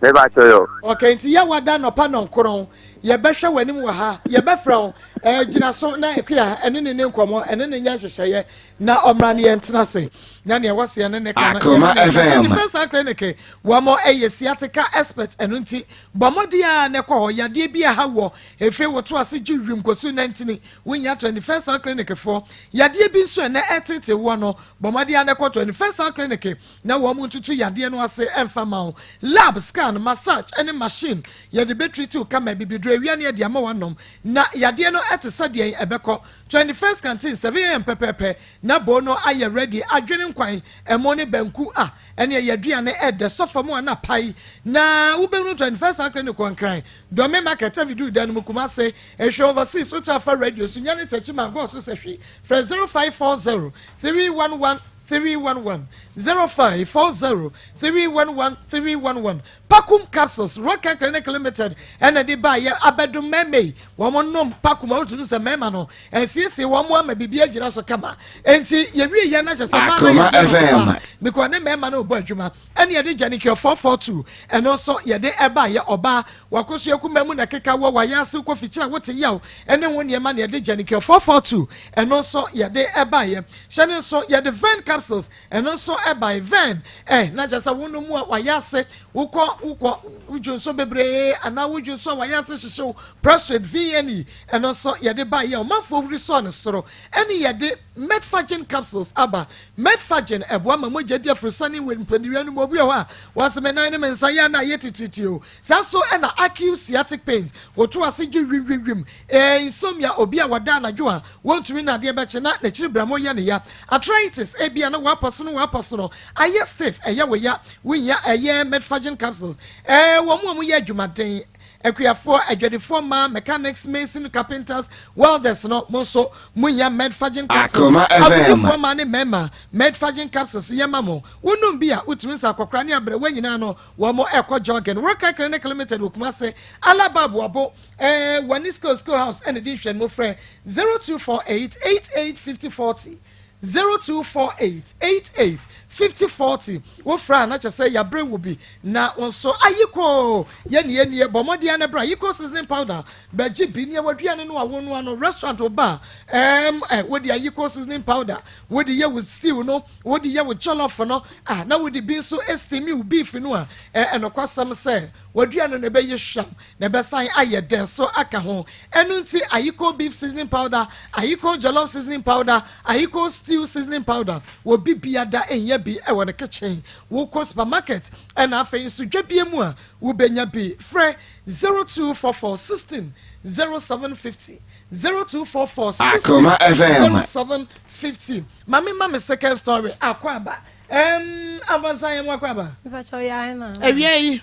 Speaker 6: Mebakyɛ yo.
Speaker 2: Okay, nti yɛ wada nɔpa nɔnkron yɛbɛhwɛ w'anim wɔ ha yɛbɛfrɛ wo ɛɛ gyina so na akua ɛne ne ne nkɔmɔ ɛne ne nyɛ nhyehyɛeɛ na ɔmmra ne yɛntena ase na nea ɛwɔ seɛ ne ne ka no
Speaker 3: Akoma FM.
Speaker 2: Defense Clinic wɔn ɛyɛ sciatica expert ɛno nti bɔ mmɔden a na ɛkɔ hɔ yadeɛ bi a ha wɔ efe woto ase gye wiem kɔsu nantini wonya 21st Clinic foɔ yadeɛ bi nso ɛnɛ ɛtete woɔ no bɔ mmɔden a na ɛkɔ 21st Clinic na wɔn ntutu yadeɛ no ase mfa ma wo. Lab, scan, massage ne machine yɛde bɛ treat wo kama, abibiduro awia ne yɛde ama woanom na yadeɛ no te sɛ deɛn ɛbɛkɔ. 21st canteen 7am pɛpɛɛpɛ na bowl no ayɛ ready, adwene nkwan, ɛmo ne banku ah ɛneɛ yɛaduane ɛdɛ sɔ fam a na pae na wobɛhunu 21st Akre ne Kɔnkran, Dɔme Market, Aviduru dan no mu, Kumase, Ehwɛ overseas, wotaa fa radio so nya ne takyi ma gɔɔ so sɛ hwe, frɛ 0540 311 311 0540 311 311 Pakum Capsules, Rocker Clinic Limited ɛna de baayɛ abɛdom mmarima yi. Wɔn nom Pakum a wotumi sɛ mmarima no ɛsiesie wɔn ama biribi agyina so kama. Enti yɛwie yɛn na kyɛ sɛ mmaa no yɛ gyina so paa because ne mmarima no bɔ adwuma. Ɛna yɛde Janicure 442 ɛno nso yɛde ɛbaayɛ ɔbaa wakoso akuma mu na keka wɔ wayɛ ase kɔ fikyiri a wote yaw ɛne ho nneɛma na yɛde Janicure 442 ɛno nso yɛde ɛbaayɛ. Hyɛ no nso, yɛde Vern capsules, ɛno nso ɛbae. Vern, eh, na kyerɛ sɛ wonom mu a wayɛ ase, wokɔ, wokɔ, wodwo nso bebree, anaa wodwo nso a wayɛ ase hyehye wo, prostrate, VNE, ɛno nso yɛde bae yɛ ɔmanfoɔ huri sɔɔ no soro. Ɛne yɛde Metforgen capsules aba. Metforgen, ɛboa ma mogya di afurusane wɔ nipadua no mu. Obi wɔ hɔ a, wɔse me nan ne me nsa yɛ a na ayɛ titiritii o. Saa nso na acute sciatic pains, woto ase gye wimwimwim, eh, insomnia, obi a wɔda anadwo a Wontumi na adeɛ bɛkye na n'akyiri brɛmo yɛ no ya. Arthritis, ebia na w'apɔso no w'apɔso no ayɛ stiff, ɛyɛ wo ya, wohia ɛyɛ Metforgen capsules. Ɛɛ wɔn a wɔyɛ adwumaden, akuafoɔ, adwadifoɔ mmaa, mechanics, mason, carpenters, welders no, mo nso mohia Metforgen capsules.
Speaker 3: Akoma FM.
Speaker 2: Agudifoɔ mmaa ne mmarima, Metforgen capsules yɛ ma mo. Wonom bi a, wotumi nsa akɔkora ne aberewa nyinaa no, wɔn ɛkɔ jogging. Worka Clinic Limited wɔ Kumasi, Alaba Aboabo. Eh, wani school school house ɛna di nhwɛnmu frɛ 0248 88 50 40 0248 88 50 40 wofrɛ a na kyɛ sɛ yɛabrɛ wo bi na wo nso ayikoo yɛne yɛnie bɔ mmɔden ana bra ayikoo seasoning powder bɛgye bi nea waduane no a wonoa no restaurant wo ba ɛm ɛ wode ayikoo seasoning powder wode yɛ wo stew no wode yɛ wo jollof no a na wode bi nso steam wo beef no a ɛnokwasɛm sɛ waduane no ɛbɛyɛ hwam Na ɛbɛsan ayɛ dɛn so aka ho? Ɛno nti Ayiko beef seasoning powder, Ayiko jollof seasoning powder, Ayiko stew seasoning powder wɔ bibiada ehia bi wɔ ne kitchen. Wokɔ supermarket ɛna afei nso dwabie mu a wobɛnya bi. Frɛ 0244 16 0750, 0244 16
Speaker 3: Akoma FM.
Speaker 2: 0750. Ma me ma me second story akɔ aba. Ɛm, Avansan yɛ mo akɔ aba.
Speaker 1: Mepakyɛw yɛ ahe na.
Speaker 2: Awia yi.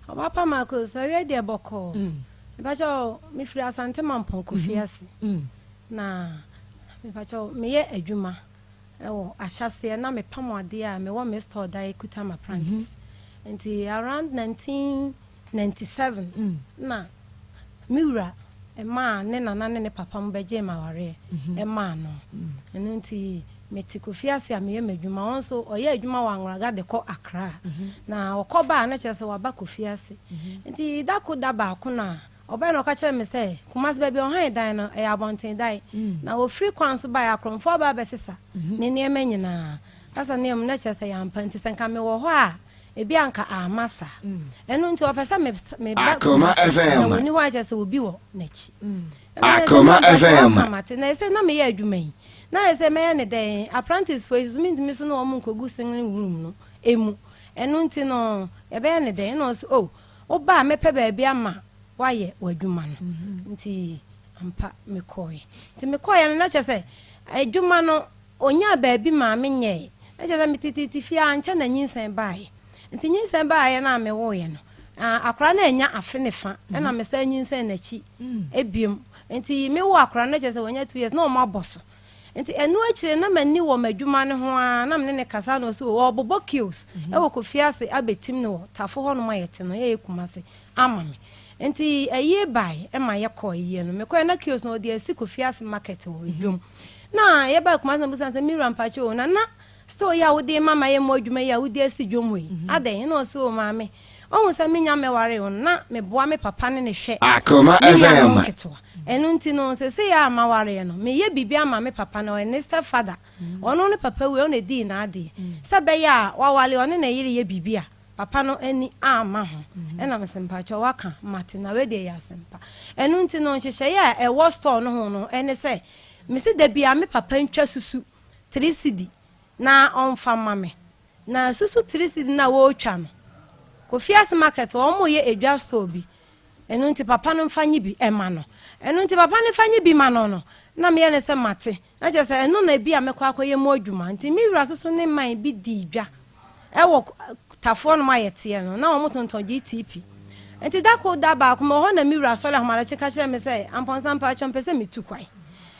Speaker 1: Ɔba pa Marcus, awiei deɛ bɔkɔɔ. Mepakyɛw, mefiri Asante Mampɔn Kofi ase. Na mepakyɛw, meyɛ adwuma wɔ ahyɛaseɛ na mepam adeɛ a mewɔ me store dan kuta m'apprentice. Nti around 1997 na me wura maa ne nana ne ne papa mo bɛgyee me awareɛ maa no. Ɛno nti mete Kofi ase a meyɛ m'adwuma. Ɔno nso ɔyɛ adwuma wɔ Anwraga de kɔ Accra. Na ɔkɔ ba a na kyerɛ sɛ waba Kofi ase. Nti da ko da baako na ɔbae na ɔka kyerɛɛ me sɛ Kumasi baabi a ɔhan dan no ɛyɛ abɔnten dan. Na ɔfiri kwan so baeɛ akorɔmfoɔ aba abɛsesa ne nneɛma nyinaa. Kasa nneɛma na kyerɛ sɛ yɛampa nti sɛ nka mewɔ hɔ a.
Speaker 7: Ebi anka amma saa. Ɛno nti ɔpɛ sɛ meba
Speaker 3: Akoma
Speaker 7: Kumasi
Speaker 3: FM.
Speaker 7: na wɔni hɔ akyerɛ sɛ obi wɔ n'akyi. Ɛna
Speaker 3: Akoma
Speaker 7: meyɛ sɛ, "Mma,
Speaker 3: FM.
Speaker 7: ɔka mate." Na ɛsɛ na meyɛ adwuma yi. Na ɛsɛ mɛyɛ ne dɛn apprentice fo yi so mentumi so ne wɔn nkɔgu singing room no emu. Ɛno nti no yɛbɛyɛ ne dɛn ɛna ɔsɛ o woba a mɛpɛ baabi ama woayɛ w'adwuma no. Nti ampa mekɔɔɛ. Nti mekɔɔɛ no na kyerɛ sɛ adwuma no onyaa baabi maa menyɛɛ. Na kyerɛ sɛ metetete fie a nkyɛ na nyinsɛn baeɛ. Nti nyinsɛn baeɛ no a mewoeɛ no, akwaraa no anya afe ne fa ɛna mesan nyinsɛn n'akyi ebiem. Nti mewo akwaraa no kyerɛ sɛ wɔnya 2 years na ɔmo abɔ so. Nti ɛno akyire na m'ani wɔ m'adwuma no ho ara na mene ne kasa na ɔsɛ ɔbobɔ kiosk ɛwɔ Kofi ase abɛtim no wɔ Tafo hɔnom a yɛte no yɛyɛ Kumase ama me. Nti ayie bae ɛma yɛkɔ ayie no. Mekɔɛ na kiosk no ɔde asi Kofi ase market wɔ dwom. Na yɛbaa Kumase na busa sɛ Mira mpakyɛ o na na store yi a wode ma ma yɛ mmɔ adwuma yi a wode asi dwom hɔ yi adɛn? Na ɔsɛ o maame, ɔhu sɛ menya mɛware wo no na meboa me papa ne ne hwɛ
Speaker 3: Akoma
Speaker 7: me nuanom
Speaker 3: FM.
Speaker 7: nketewa. Ɛno nti no sɛsei a mawareɛ no meyɛ biribi ama me papa no, ɔyɛ ne step father. Ɔno ne papa wei ɔna dii n'adeɛ sɛ bɛyɛ a wawale ɔne ne yere yɛ biribi a papa no ani amma ho. Ɛna mesɛ mpakyɛ waka mate na wei deɛ yɛ asɛmpa. Ɛno nti no nhyehyɛeɛ a ɛwɔ store no ho no ɛne sɛ mesi da bia me papa ntwa susu 3 cedi na ɔmfa ma me. Na susu 3 cedi na wɔretwa no, Kofi ase market wɔn mo yɛ edwa store bi. Ɛno nti papa no mfa nye bi ɛma no. Ɛno nti papa no mfa nye bi ma no no na meyɛ ne sɛ mate. Na kyerɛ sɛ ɛno na ebi a mɛkɔ akɔyɛ mu adwuma. Nti me wura soso ne man bi di dwa ɛwɔ tafoɔ nom a yɛteɛ no na wɔn tontɔn GTP. Nti da ko da baako ma wɔ hɔ na me wura sɔre ahomadakye ka kyerɛ me sɛ Ampɔnsa mpakyɛ mpɛ sɛ metu kwan.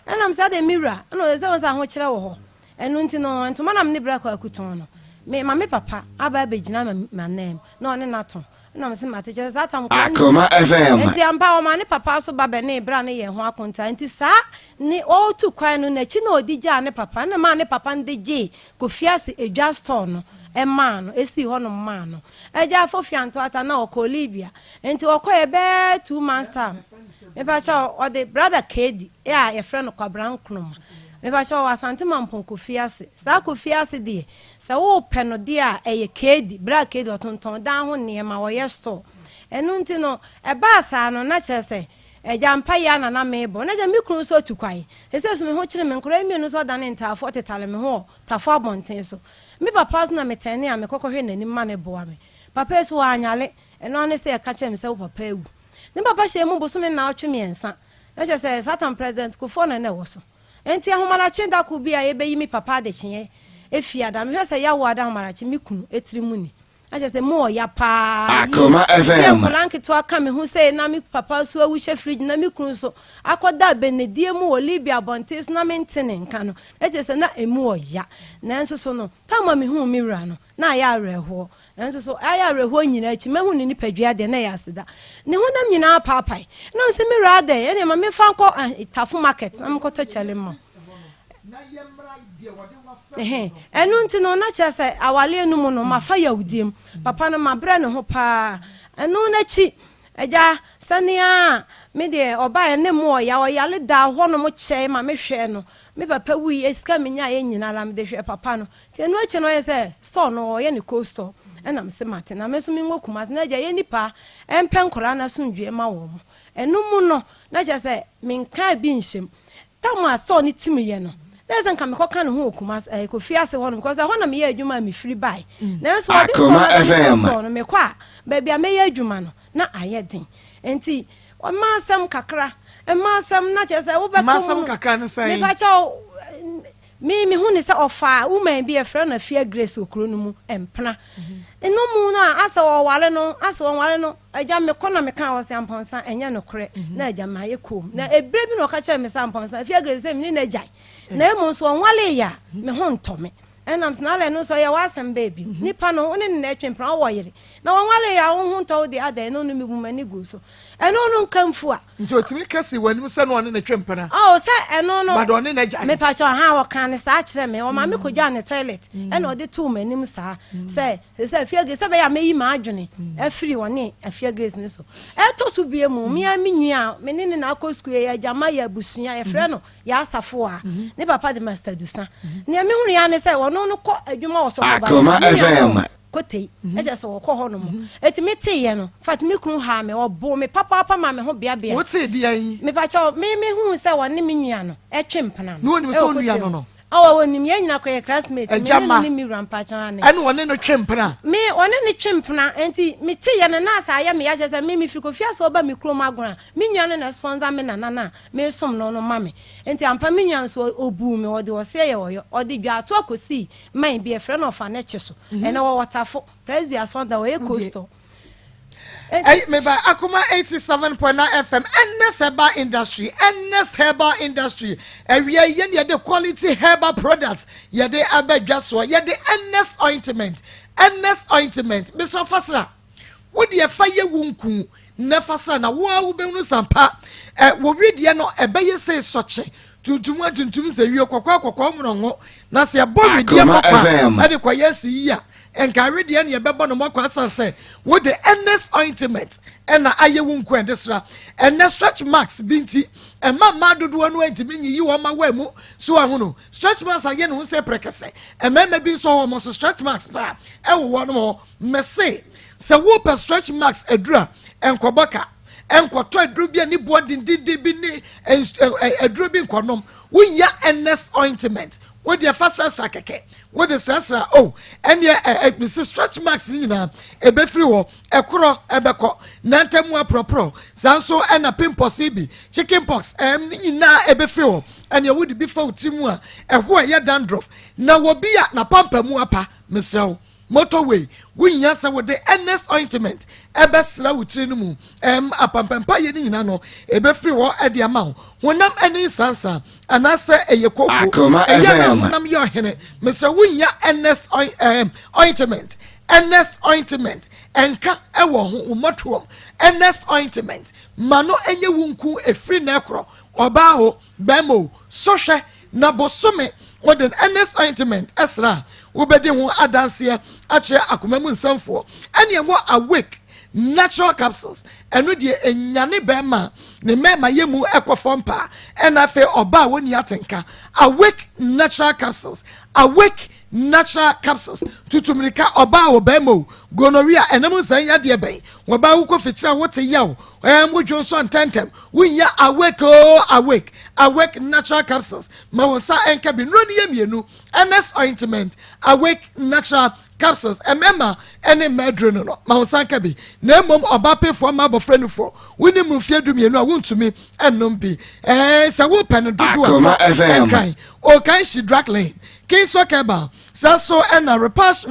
Speaker 7: Ɛnam sɛ ade me wura ɛna ɔsɛ sɛ wɔn sɛ ahokyerɛ wɔ hɔ. Ɛno nti no ntoma na me ne bra kɔ akutɔn no me ma me papa aba abɛgyina m'anan na ɔne n'ato. Ɛna me sɛ mate kyerɛ sɛ saa tam kwan
Speaker 3: Akoma FM.
Speaker 7: Nti ampa ɔma ne papa so ba bɛne bra ne yɛn ho akonta. Nti saa ne ɔretu kwan no n'akyi na ɔdi gyaa ne papa na maa ne papa no de gyee Kofi ase edwa store no ɛmaa no esii hɔnom maa no. Agya Afofia Ntoata na ɔkɔɔ Libya. Nti ɔkɔɛ bɛɛ 2 months time. Mepakyɛ ɔde brother Kedi a yɛfrɛ no Kwabra Nkrumah. Mepakyɛ ɔwɔ Asante Mampɔn Kofi ase. Saa Kofi ase deɛ sɛ wopɛ no deɛ a ɛyɛ Kedi, bra Kedi ɔtontɔn dan ho nneɛma ɔyɛ store. Ɛno nti no ɛbaa saa no na kyerɛ sɛ agya mpa yi a na na mebɔ. Na kyerɛ me kunu nso atu kwan. Ɛsɛ so me ho kyerɛ me nkɔla mmienu nso ɔdane ntaafoɔ tetale me ho wɔ Tafo abɔnten so. Me papa nso na metɛne a mekɔkɔhwɛ n'anim ma ne boa me. Papa yi so wanyale. Ɛno ara ne sɛ ɛka kyerɛ me sɛ wo papa awu. Ne papa hyɛɛ mu bosome 3. Na kyerɛ sɛ Satan President Kufuor na na ɛwɔ so. Enti ahomadakye da ko bi a yɛbɛyi me papa adekyeɛ efi ada. Mehwɛ sɛ yawo ada ahomadakye me kunu etiri mu ni. Na kyerɛ sɛ mu ɔya paa yie.
Speaker 3: Akoma
Speaker 7: Yɛ
Speaker 3: FM.
Speaker 7: nkwadaa nketewa ka me ho sɛ na me papa so awu hyɛ fridge na me kunu so akɔda benedie mu wɔ Libya abɔnten so na mente ne nka no. Na kyerɛ sɛ na emu ɔya. Nanso so no, tam a mehuu me wura no, na ayɛ awerɛhoɔ. Nanso so ayɛ awerɛhoɔ nyinaa akyi, mahu ne nipadua deɛ na ɛyɛ aseda. Ne honam nyinaa paapae. Na ɔsɛ me wura adɛn, ɛnneɛ ma memfa nkɔ Tafo market na menkɔtɔ kyɛle mma wo. Ɛno nti no na kyerɛ sɛ awaleɛ no mu no mafa yawudie mu. Papa no mabrɛ ne ho paa. Ɛno n'akyi agya sɛnea me deɛ ɔbaeɛ ne mu ɔya ɔyale da hɔnom kyɛe ma mehwɛɛ no. Me papa wui sika menyaeɛ nyinaa la mede hwɛɛ papa no. Nti ɛno akyi no ɔyɛ sɛ store no ɔyɛ ne cold store. Ɛna mese mate na me nso menwɔ Kumasi na agya yɛ nipa ɛmpɛ nkwadaa no asomdwoeɛ ma wɔn mo. Ɛno mu no na kyerɛ sɛ menkaa bi nhyɛm. Tam a store no tim yɛ no na sɛ nka mekɔka ne ho wɔ Kumasi Kofi ase hɔ no because ɛhɔ na meyɛ adwuma a mefiri bae. Nanso ɔde store no
Speaker 3: Akoma
Speaker 7: abɛdi
Speaker 3: FM.
Speaker 7: store no mekɔ a baabi a mɛyɛ adwuma no na ayɛ den. Nti mma asɛm kakra mma asɛm na kyerɛ sɛ wobɛkɔ
Speaker 2: Mma
Speaker 7: mu
Speaker 2: asɛm
Speaker 7: no
Speaker 2: kakra ne sɛn?
Speaker 7: mepakyɛw me mehu ne sɛ ɔfaa woman bi yɛfrɛ no Afia Grace wɔ kuro no mu mpena. Ɛno mu no a asɛ ɔware no asɛ ɔware no agya mekɔ na meka wɔ sɛ Ampɔnsa ɛnyɛ nokorɛ na agya mayɛ kom. Na ebire bi na ɔka kyerɛ me sɛ Ampɔnsa Afia Grace sɛ mene n'agyae. Na emu nso ɔnwale yɛ a me ho ntɔ me. Ɛnam sɛ na alɛ no nso ɔyɛ w'asɛm baabi. Nipa no wo ne ne na ɛtwe mpena wɔ yere. Na wɔnwale yɛ a wo ho ntɔ wo de adɛn ɛno no mebu m'ani gu so. Ɛno no nkamfu a.
Speaker 2: Nti otumi kasi w'anim sɛ na ɔne ne twe mpena.
Speaker 7: Oh sɛ ɛno no.
Speaker 2: But ɔne n'agyae.
Speaker 7: Mepakyɛ ha ɔka ne saa kyerɛ me. Ɔma me kɔgyaa ne toilet. Ɛna ɔde too m'anim saa. Sɛ sɛ Afia Grace sɛ bɛyɛ a mɛyi m'adwene afiri ɔne Afia Grace ne so. Ɛtɔ so bie mu me a me nua a me ne ne na akɔ sukuu yɛ agyama yɛ abusua yɛfrɛ no yɛ asafo a ne papa de Master Dusa. Nea mehunu ya ne sɛ ɔno no kɔ adwuma wɔ sɔfo
Speaker 3: Akoma
Speaker 7: ba.
Speaker 3: FM.
Speaker 7: Kotei, ɛkyerɛ sɛ wɔkɔ hɔ nom. Eti me teeɛ no, fact me kunu haa me, ɔboo me papaapa maa me ho beabea.
Speaker 2: Wotee deɛn?
Speaker 7: Mepakyɛw, me me huu sɛ wɔne me nua no ɛtwe mpena
Speaker 2: no. Na onim sɛ
Speaker 7: ɛwɔ
Speaker 2: onua
Speaker 7: Kotei
Speaker 2: no
Speaker 7: hɔ.
Speaker 2: no?
Speaker 7: Ɔwɔ onim, yɛn nyinaa koraa yɛ classmate, me
Speaker 2: Agya
Speaker 7: ne no
Speaker 2: ma.
Speaker 7: ne me wura mpakyɛw ane.
Speaker 2: Ɛna ɔne no twe mpena?
Speaker 7: Me, ɔne no twe mpena, enti me teeɛ no na asɛ ayɛ me ya, kyerɛ sɛ me mefiri Kofi ase ɔba me kurom Agona a, me nua no na ɛsponsor me nana no a mesom no no ma me. Enti ampa me nua nso ɔbuu me, ɔde ɔseɛ yɛ ɔyɔ, ɔde dwaatoa kɔsii man bi yɛfrɛ no ɔfanɛkye so ɛnɛ wɔwɔ tafo presby asɔnda wɔyɛ coastal.
Speaker 2: Ɛyi meba Akoma 87.9 FM Ernest Herbal Industry Ernest Herbal Industry awia yi yɛn yɛde quality herbal products yɛde aba dwa soɔ yɛde Ernest ointment Ernest ointment mesrɛ fasra Wo deɛ fa yɛ wo nku na fa sra na wo ara wobɛhunu sɛ ampa ɛ, wo wedeɛ no ɛbɛyɛ sei sɔkye, tuntum a tuntum sɛ wie, kɔkɔɔ a kɔkɔɔ mmorɔngo. Na sɛ yɛbɔ wedeɛ
Speaker 3: Akoma
Speaker 2: mɔkɔ a,
Speaker 3: FM.
Speaker 2: ɛde kɔyɛ asi yie a, nka wedeɛ ne yɛbɛbɔ no mɔkɔ asan sɛ wode earnest ointment ɛna ayɛ wo nku ɛde sra. Ɛnɛ stretch marks bi nti, ɛma mmaa dodoɔ no ntumi nyiyi wɔn ma wɔn mu. So ahunu stretch marks ayɛ ne ho sɛ prɛkɛsɛ. Mmarima bi nso wɔn nso stretch marks paa ɛwɔ wɔn ho. Mese, sɛ wopɛ stretch marks aduru a, nkɔbɔ ka. Nkɔtɔ aduro bi a ne boɔ dendenden bi ne aduro bi nkɔnom. Wonya Ernest ointment. Wo deɛ fa srasra kɛkɛ. Wode srasra o. Oh, ɛneɛ ɛ ɛ mese stretch marks ne nyinaa ɛbɛfiri hɔ. Ɛkorɔ ɛbɛkɔ. Nantam mu aporɔporɔ. Saa nso ɛna pimples bi, chicken pox, ɛm ne nyinaa ɛbɛfiri hɔ. Ɛneɛ wode bi fa wo tiri mu a, ɛho ɛyɛ dandruff. Na wɔ bi a n'apampamu apa, mesrɛ wo. Motorway, Wunhia sɛ wode Ernest ointment bɛsra wo tiri no mu. Ɛm, apampampaeɛ no nyinaa no, ɛbɛfiri hɔ de ama wo. Honam ani nsansa, anaasɛ ɛyɛ kooko,
Speaker 3: Akoma
Speaker 2: ɛyɛ na
Speaker 3: FM.
Speaker 2: honam yɛ ɔhene. Mesrɛ wunhia Ernest oin, ɛm, ointment. Ernest ointment, ɛnka ɛwɔ ho, wo mmɔtoam. Ernest ointment, ma no ɛnyɛ wo nku ɛfiri nnɛ korɔ. Ɔbaa o, bɛrima o, sɔ hwɛ Na bosome wode Ernest ointment sra a, wobɛdi ho adanseɛ akyerɛ akoma mu nsɛmfoɔ. Ɛne ɛwɔ Awake natural capsules, ɛno deɛ ɛnyane bɛrima a ne mmarima yɛ mu ɛkɔ fam paa, ɛna afei ɔbaa a wɔnni atenka. Awake natural capsules, Awake natural capsules, tutu mmirika ɔbaa o bɛrima o, gonorrhea ɛnam nsɛn yadeɛ bɛn, wɔbaa wokɔ fikyiri a wote yaw, ɛɛ wodwo nso ntɛntɛm, Wonya Awake oo Awake! Awake Natural Capsules ma wo nsa nka bi. Nnuro no yɛ mmienu, Ernest Ointment, Awake Natural Capsules. Mmarima ne mmaa aduro no no, ma wo nsa nka bi. Na mmom ɔbaa pefoɔ mma abɔfra nufoɔ. Wonni mu mfeɛ 12 a wontumi nnom bi. Ɛɛ sɛ wopɛ no dodoɔ a,
Speaker 3: Akoma
Speaker 2: kɔ
Speaker 3: FM.
Speaker 2: Nkran, Okanshi Drug Lane, Kingsway Herbal, Saa nso na Repash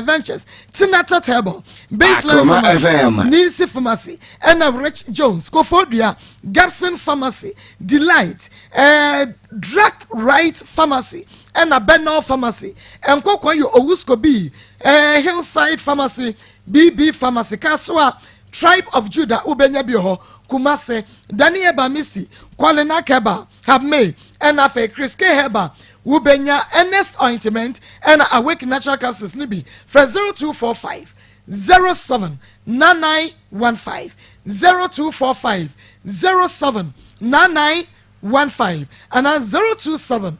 Speaker 2: Ventures, Tinatet Herbal, Baseline
Speaker 3: Akoma
Speaker 2: Pharmacy,
Speaker 3: FM.
Speaker 2: Ninsi Pharmacy, ɛna Rich Jones, Koforidua, Gabson Pharmacy, Delight, eh, Drug Right Pharmacy, ɛna Benol Pharmacy. Nkɔkɔ yɛ Owusko B, eh, Hillside Pharmacy, BB Pharmacy, Kasoa, Tribe of Judah, wobɛnya bi wɔ hɔ, Kumase, Daniel Bamisti, Kwalena Keba, Habmay, ɛna afei Chris K Herbal, Wobenya Ernest Ointment ɛna Awake Natural Capsules no bi. Frɛ 0245 07 9915, 0245 07 9915 anaa 027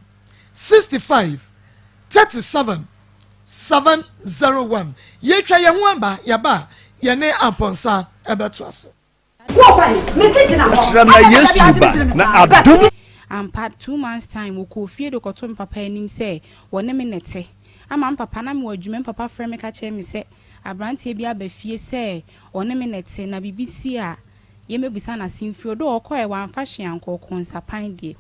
Speaker 2: 65 37 701. Yɛatwa yɛn ho aba, yɛba a, yɛne Amponsah bɛtoa so.
Speaker 5: Kyerɛ na Yesu ba na adom.
Speaker 4: Ampa, 2 months time, wɔkɔɔ fie de kɔtoo me papa anim sɛ wɔne me na ɛte. Ama me papa, na mewɔ adwuma, me papa frɛ me ka kyerɛɛ me sɛ aberanteɛ bi aba fie sɛ ɔne me na ɛte na biribi si a yɛmmɛbisa no ase mfiri. Although ɔkɔeɛ wamfa hwee ankɔ, ɔkɔɔ nsapan deɛ.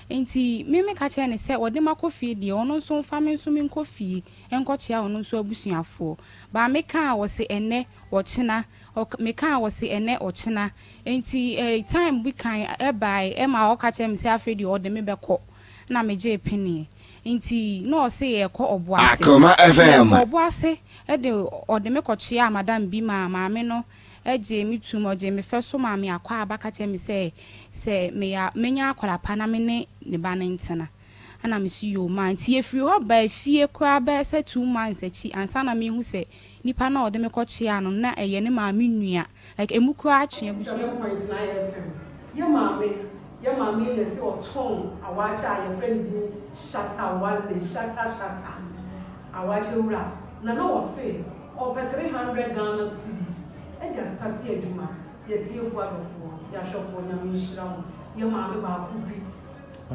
Speaker 4: Nti me meka kyerɛɛ no sɛ ɔde makɔ fie deɛ ɔno nso mfa me nso menkɔ fie nkɔkyea ɔno nso abusuafoɔ. But mekaa ɔse ɛnnɛ, ɔkyena, Ɔk mekaa ɔse ɛnɛ ɔkyena. Enti eh time bi kan ɛbae ɛma ɔka kyerɛɛ me sɛ afei deɛ ɔde me bɛkɔ na megyee peneɛ. Nti na ɔse yɛɛkɔ Ɔboase.
Speaker 3: Akoma
Speaker 4: Nti
Speaker 3: FM.
Speaker 4: yɛkɔɔ Ɔboase de ɔde me kɔkyeaa madam bi maa maame no gyee me tumm, ɔgyee me fɛ so maa me akwaaba ka kyerɛɛ me sɛ sɛ meyɛ a mɛnya akwadaa pa na me ne ne ba no ntena. Ɛna mese yoo ma. Nti yɛfiri hɔ baa fie koraa bɛyɛ sɛ 2 months akyi ansa na mehu sɛ nipa no a ɔde me kɔkyeaa no na ɛyɛ ne maame nua, like emu koraa twe abusua.
Speaker 8: 7.9 FM Yɛ maame, yɛ maame yi na ɛse ɔtɔn awaakye a yɛfrɛ no din Shatta Wale, Shatta Shatta, awaakye wura, na na ɔse. Ɔpɛ 300 Ghana cedis de astate adwuma. Yɛtiefoɔ adɔfoɔ, yɛahwɛfoɔ Nyame nhyira mo. Yɛ maame baako bi a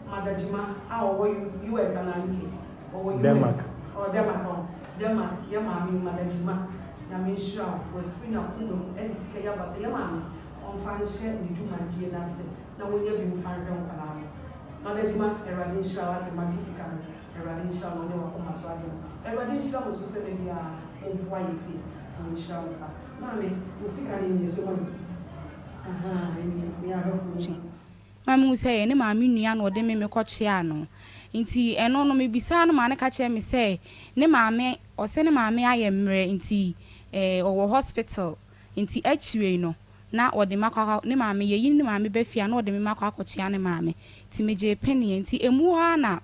Speaker 8: Madagyima a ɔwɔ US anaa UK? Ɔwɔ US.
Speaker 9: Denmark.
Speaker 8: Ɔwɔ Denmark ɔn. Denmark yɛ maame yi Madagyima Nyame nhyira wo. Wafiri n'akoma mu de sika yi aba sɛ yɛ maame ɔmfa nhyɛ ne dwumadie no ase na wɔnya bi mfa nhwɛ nkwadaa no. Madagyima Awurade nhyira wo ate magye sika no. Awurade nhyira wo na ɔnyɛ w'akoma so adom. Awurade nhyira mo nso sɛ da biara mo boa yɛ sei. Ɔnhyira mo pa. Maame, wo sika no nie so ma me. Ahaa, ɛnie, me ahwɛfoɔ
Speaker 4: Twe
Speaker 8: mu.
Speaker 4: ma mehu sɛ ɛyɛ ne maame nua na ɔde me mekɔkyeaa no. Nti ɛno no mebisaa no maa no ka kyerɛɛ me sɛ ne maame, ɔse ne maame ayɛ mmerɛ nti eh, ɔwɔ hospital nti akyire no na ɔde me akɔ akɔ ne maame, yɛyi ne maame ba fie a na ɔde me makɔ akɔkyea ne maame. Nti megyee peneɛ nti ɛmu hɔ ara na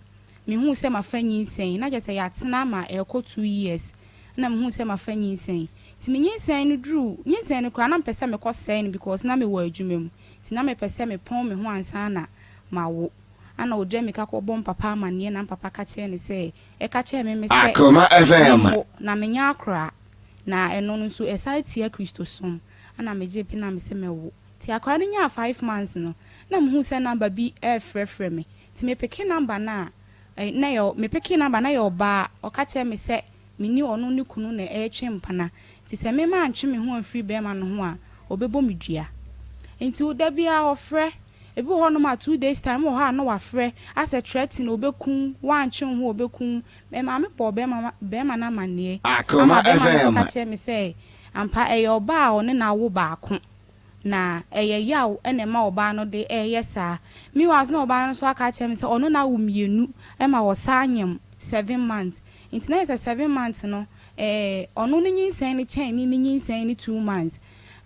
Speaker 4: mehuu sɛ mafa nyinsɛn, na kyerɛ sɛ yɛatena ma ɛrekɔ 2 years na mehuu sɛ mafa nyinsɛn. Nti me nyinsɛn no duruu, nyinsɛn no koraa na mepɛ sɛ mekɔ sɛe no because na mewɔ adwuma mu. Nti na mepɛ sɛ mepɔn me ho ansa na mawo. Ana ɔgya mmirika kɔbɔ mpapa amanneɛ na mpapa ka kyerɛɛ no sɛ, ɛka kyerɛɛ me me sɛ
Speaker 3: Akoma FM.
Speaker 4: menwo na menyɛ akoraa. Na ɛno no nso ɛsan tia Kristosom. Ana megye pe na mese mɛwo. Nti akwaraa no nyaa 5 months no, na mehuu sɛ number bi ɛrefrɛfrɛ me. Nti mepeke number no a, na yɛ mepeke number na yɛ ɔbaa. Ɔka kyerɛɛ me sɛ me ne ɔno ne kunu na ɛretwe mpana. Nti sɛ me mantwe me ho amfiri bɛrima no ho a, ɔbɛbɔ me dua. Nti da biara ɔfrɛ. Ebi wɔ hɔnom a 2 days time wɔ hɔ a na wafrɛ asɛ threaten ɔbɛkum, woantwe wo ho ɔbɛkum. Me maame bɔɔ bɛrima no amanneɛ.
Speaker 3: Akoma
Speaker 4: Ama bɛrima no nso
Speaker 3: FM.
Speaker 4: ka kyerɛɛ me sɛ ampa ɛyɛ ɔbaa a ɔne no awo baako. Na ɛyɛ yaw ɛna ɛma ɔbaa no de ɛyɛ saa. Meanwhile nso na ɔbaa no nso aka akyerɛ me sɛ ɔno na awo mmienu ɛma wɔsan nyem 7 months. Nti na yɛ sɛ 7 months no ɔno ne nyinsɛn no kyɛn me me nyinsɛn no 2 months.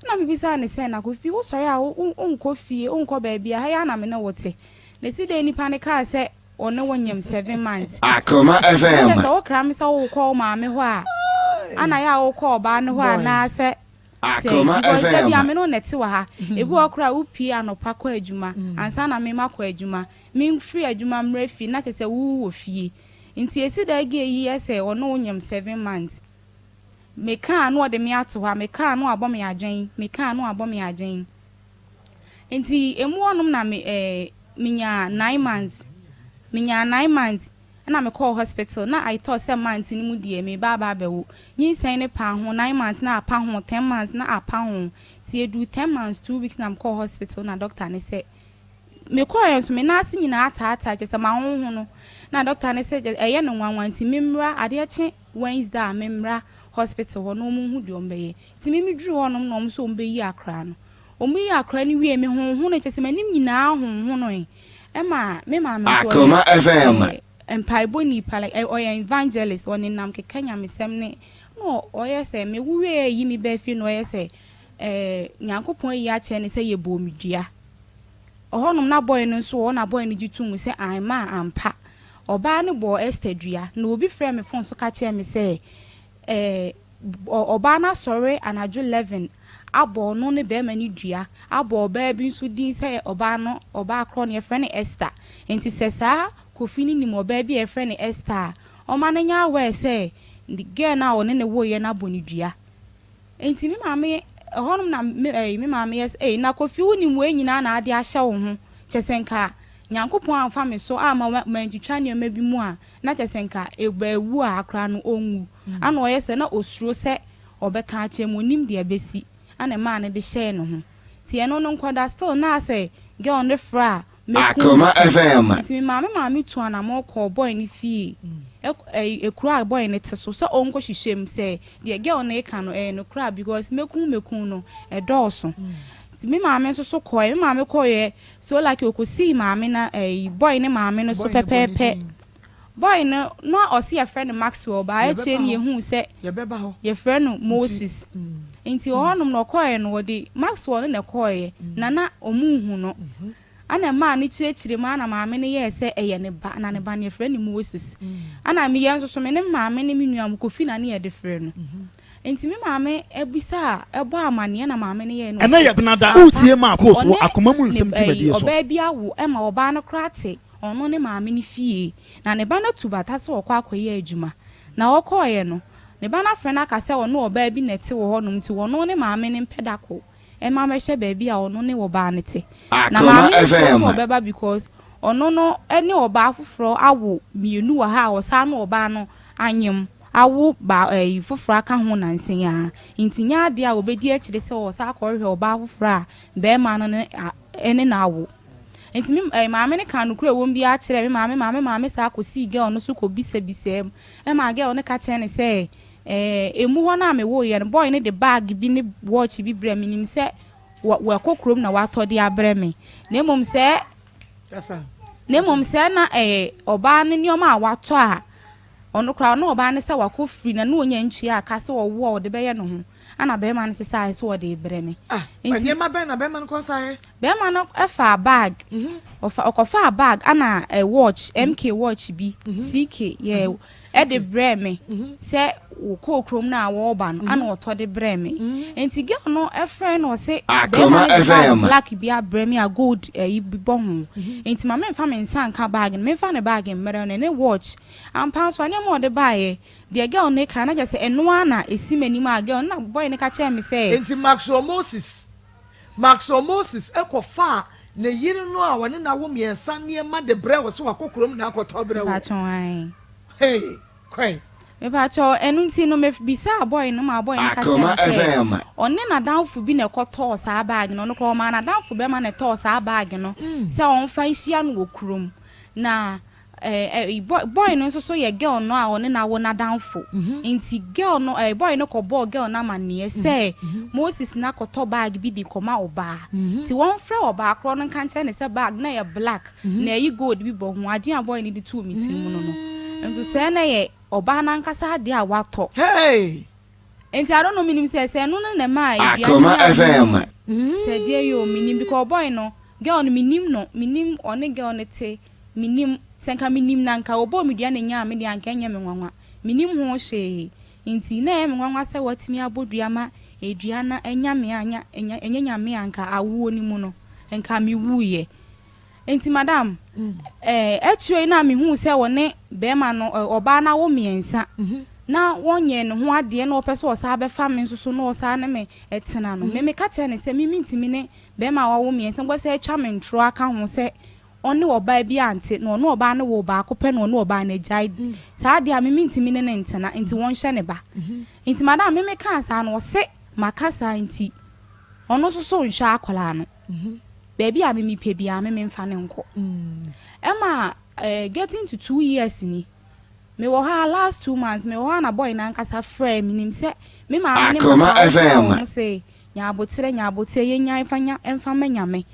Speaker 4: Ɛna mebisaa ne sɛ na Kofi wosɔre a wonkɔ fie wonkɔ baabi a ha yi ara na me ne wo te. Na esi dɛn nipa no kaa sɛ ɔne wo nyem 7 months.
Speaker 3: Akoma
Speaker 4: Ɛna
Speaker 3: FM.
Speaker 4: sɛ wokra me sɛ wokɔ wo maame hɔ a ana yɛ a wokɔ ɔbaa no hɔ anaasɛ sɛ
Speaker 3: Akoma
Speaker 4: because da bi a
Speaker 3: FM.
Speaker 4: me ne wo na ɛte wɔ ha. Ebi wɔ hɔ koraa a wopie anɔpa kɔ adwuma ansa na me makɔ adwuma. Memfiri adwuma mmerɛ fie na kyerɛ sɛ wo wɔ fie. Nti esi da gye yi yɛ sɛ ɔne wo nyem 7 months. Mekaa na ɔde me ato hɔ a mekaa na wabɔ me adwen mekaa na wabɔ me adwen. Nti emu hɔnom na me menyaa 9 months menyaa 9 months ɛna mekɔɔ hospital na I thought sɛ months no mu deɛ meba aba abɛwo. Nyinsɛn no pa ho 9 months na apa ho 10 months na apa ho. Nti eduru 10 months 2 weeks na mekɔɔ hospital na doctor ne sɛ mekɔɔ nso me nan ase nyinaa ataataa kyerɛ sɛ mahonho no na doctor ne sɛ ɛyɛ no nwanwa nti memmra adeɛ kye Wednesday a memmra hospital hɔ na ɔmo hu deɛ ɔmo bɛyɛ. Nti me meduru hɔnom na ɔmo sɛ ɔmo bɛyi akwaraa no. Ɔmo yi akwaraa no wie me honhono kyerɛ sɛ m'anim nyinaa honhonoe. Ɛma me maame nso
Speaker 3: Akoma FM.
Speaker 4: Mpaebɔ nipa like ɔyɛ evangelist ɔnenam keka nyamesɛm ne na ɔyɛ sɛ mewo wie a eyi me ba fie na ɔyɛ sɛ Nyankopɔn ayi akyerɛ ne sɛ yɛbɔɔ me dua. Ɔhɔnom na boy no nso wɔ hɔ na boy no gye to mu sɛ amma ampa. Ɔbaa no bɔɔ Esther dua na obi frɛɛ me phone so ka kyerɛɛ me sɛ ɔbaa no asɔre anadwo 11 abɔ ɔno ne bɛrima no dua abɔ ɔbaa bi nso din sɛ ɔbaa no ɔbaa korɔ no yɛfrɛ no Esther. Nti sɛ saa Kofi no nim ɔbaa bi a yɛfrɛ no Esther a ɔma no nyɛ aware sɛ girl no a ɔne ne woeɛ no abɔ ne dua. Nti me maame ɛhɔnom na me me maame yɛ sɛ ɛy na Kofi wonim wei nyinaa na ade ahyɛ wo ho kyerɛ sɛ nka Nyankopɔn amfa me so ama mantwitwa nneɛma bi mu a na kyerɛ sɛ nka ɛbɛwu a akora no ɔnwu. Ana ɔyɛ sɛ na osuro sɛ ɔbɛka akyerɛ mu onim deɛ ɛbɛsi ana maa no de hyɛɛ ne ho. Nti ɛno no nkɔda still na asɛ girl no frɛ a mɛkum.
Speaker 3: Akoma FM.
Speaker 4: Nti me maame tu anammɔn kɔɔ boy no fie ekuro a boy no te so sɛ ɔnkɔ hwehwɛ mu sɛ deɛ girl no reka no ɛyɛ nokorɛ a because mɛkum mɛkum no ɛdɔɔso. Nti me maame nso so kɔɛ me maame kɔɛ so like okosii maame na boy ne maame no so
Speaker 2: Boy no bɔ ne
Speaker 4: pɛpɛɛpɛ.
Speaker 2: din.
Speaker 4: Boy no na ɔsi yɛfrɛ no Maxwell baa akyire
Speaker 2: Yɛbɛba
Speaker 4: ne
Speaker 2: hɔ.
Speaker 4: yɛhuu sɛ
Speaker 2: Yɛbɛba hɔ.
Speaker 4: yɛfrɛ no Moses. Nti ɔhɔnom na ɔkɔɛ no wɔde Maxwell no na ɛkɔɛ na ɔmo nhu no. Ana maa ne kyerɛkyerɛ mu ana maame no yɛɛ sɛ ɛyɛ ne ba na ne ba no yɛfrɛ no Moses. Ana meyɛ nso so me ne maame ne me nua mo Kofi na ne yɛde frɛ no. Nti me maame ebisa a ɛbɔ amanneɛ na maame no yɛɛ no
Speaker 5: Ɛnɛ
Speaker 4: ɔse,
Speaker 5: yɛ benada
Speaker 4: ampa,
Speaker 5: wotie ma akɔ so wɔ
Speaker 4: ɔne
Speaker 5: akoma mu
Speaker 4: ne
Speaker 5: nsɛm dwumadie so.
Speaker 4: ɔbaa bi awo ɛma ɔbaa no koraa te ɔno ne maame no fie na ne ba no atu bata sɛ ɔkɔ akɔyɛ adwuma na ɔkɔɔeɛ no. Ne ba no afrɛ no aka sɛ ɔne ɔbaa bi na ɛte wɔ hɔnom nti ɔno ne maame no mpɛ da ko mma mmɛhyɛ baabi a ɔno ne ɔbaa no te. Na
Speaker 3: Akoma
Speaker 4: maame no suro
Speaker 3: FM.
Speaker 4: sɛ ɔbɛba because ɔno no ne ɔbaa foforɔ awo mmienu wɔ ha a ɔsan ne ɔbaa no anyem awo ba ɛyi foforɔ aka ho nansa yi ara nti nyɛ adeɛ a ɔbɛdi akyire sɛ ɔsan akɔhwehwɛ ɔbaa foforɔ a barima no ne ɛne no awo. Nti me ɛɛ maame no kaa nokorɛ a ɛwɔ mu biara kyerɛɛ me maame maa me maame saa kɔsii girl no so kɔbisabisaa mu ɛmaa girl no ka kyerɛɛ no sɛ ɛɛ ɛmu hɔ no a mewoeɛ no boy no de bag bi ne watch bi brɛɛ me menim sɛ wa wakɔ kurom na watɔ de abrɛ me na mmom sɛ na mmom sɛ na ɛyɛ ɔbaa no nneɛma a watɔ a ɔno koraa ɔne ɔbaa no sɛ wakɔ firi na na ɔnya ntua ka sɛ ɔwo a ɔde bɛyɛ ne ho ɛna bɛrima no sesaeɛ sɛ ɔde rebrɛ me.
Speaker 2: Ah,
Speaker 4: Nti
Speaker 2: nneɛma bɛn na bɛrima no kɔsaeɛ?
Speaker 4: bɛrima no faa bag, ɔfa ɔkɔfaa bag ɛna eh, watch, MK watch bi, CK, yeah, ɛde brɛɛ me sɛ wɔkɔɔ kurom no a wɔreba no ɛna ɔtɔ de brɛɛ me. Nti girl no frɛ no ɔse bɛrima
Speaker 3: Akoma
Speaker 4: no de bag
Speaker 3: FM.
Speaker 4: black bi abrɛ me a gold ɛyi bi bɔ ho. Nti ma memfa me nsa nka bag no, memfa ne bag mmrɛ no ne watch. Ampa nso nneɛma a ɔde baeɛ Deɛ girl no reka no na kyerɛ sɛ ɛno ara na ɛsi m'anim a girl no na boy no ka kyerɛɛ me sɛ.
Speaker 2: Enti Maxwell Moses Maxwell Moses kɔfaa ne yere no a ɔne no awo mmiɛnsa nneɛma de brɛɛ wo sɛ wakɔ kurom na akɔtɔ abrɛ wo.
Speaker 4: Mepakyɛw ae.
Speaker 2: Hey, kwan.
Speaker 4: Mepakyɛw, ɛno nti no me bisaa boy no maa boy no ka kyerɛɛ
Speaker 3: Akoma
Speaker 4: me sɛ
Speaker 3: FM.
Speaker 4: ɔne n'adamfo bi na ɛkɔtɔɔ saa bag no, ɔno koraa ɔmaa n'adamfo bɛrima na ɛtɔɔ saa bag no sɛ ɔmfa nhyia no wɔ kurom na Eh, boy, boy no nso so yɛ girl no a ɔne no awo n'adamfo. Mhm. Nti girl no, eh, boy no kɔbɔɔ girl no amanneɛ mhm. sɛ mhm. Moses na kɔtɔ bag bi de kɔma ɔbaa. Nti wɔmfrɛ ɔbaa korɔ no nka nkyerɛ ne sɛ bag na yɛ black na ɛyi gold bi bɔ ho. Adwene a boy no de too me tirim mu no no. Nso sɛɛ na yɛ ɔbaa no ankasa adeɛ a watɔ.
Speaker 2: Hey!
Speaker 4: Nti I don't know menim sɛ sɛ ɛno no na ɛmaa aduane
Speaker 3: Akoma
Speaker 4: no
Speaker 3: FM.
Speaker 4: Sɛ deɛ yɛ o menim because boy no girl no menim no menim ɔne girl no te Mennim. Sɛ anka menim no a, anka wɔbɔɔ me dua na ɛnyaa me deɛ a, anka ɛnyɛ me nwanwa. Mennim ho hwee. Enti, na ɛyɛ me nwanwa sɛ wɔatumi abɔ dua ma dua no anya me a, anya, anya, ɛnyɛ Nyame a, anka awoɔ no mu no, anka mewuiɛ. Enti, madam, eh, akyire yi na mehuu sɛ wɔne barima no, eh, ɔbaa no awo mmiɛnsa, na wɔnyɛɛ ne ho adeɛ na ɔpɛ sɛ ɔsan bɛfa me nso so na ɔsan ne me tena no, me meka kyerɛɛ no sɛ me mentumi ne barima a wawo mmiɛnsa, mpo sɛ atwa me ntorɔ aka ho sɛ ɔne ɔbaa bi ante na ɔne ɔbaa no woo baako pɛ na ɔne ɔbaa no agyae saa deɛ a me mentumi ne no ntena nti wɔnhyɛ ne ba nti madam me mekaa saa no ɔse maka saa nti ɔno nso so nhwɛ akwadaa no baabi a me mepɛ biara me memfa no nkɔ ɛma eh, getting to 2 years ni mewɔ hɔ a last 2 months mewɔ hɔ a na boy no ankasa frɛ menim sɛ me maame ne
Speaker 3: Akoma
Speaker 4: papa wɔfrɛ
Speaker 3: FM.
Speaker 4: wɔn se nya aboterɛ nya aboterɛ yɛnya mfa nya mfa ma Nyame.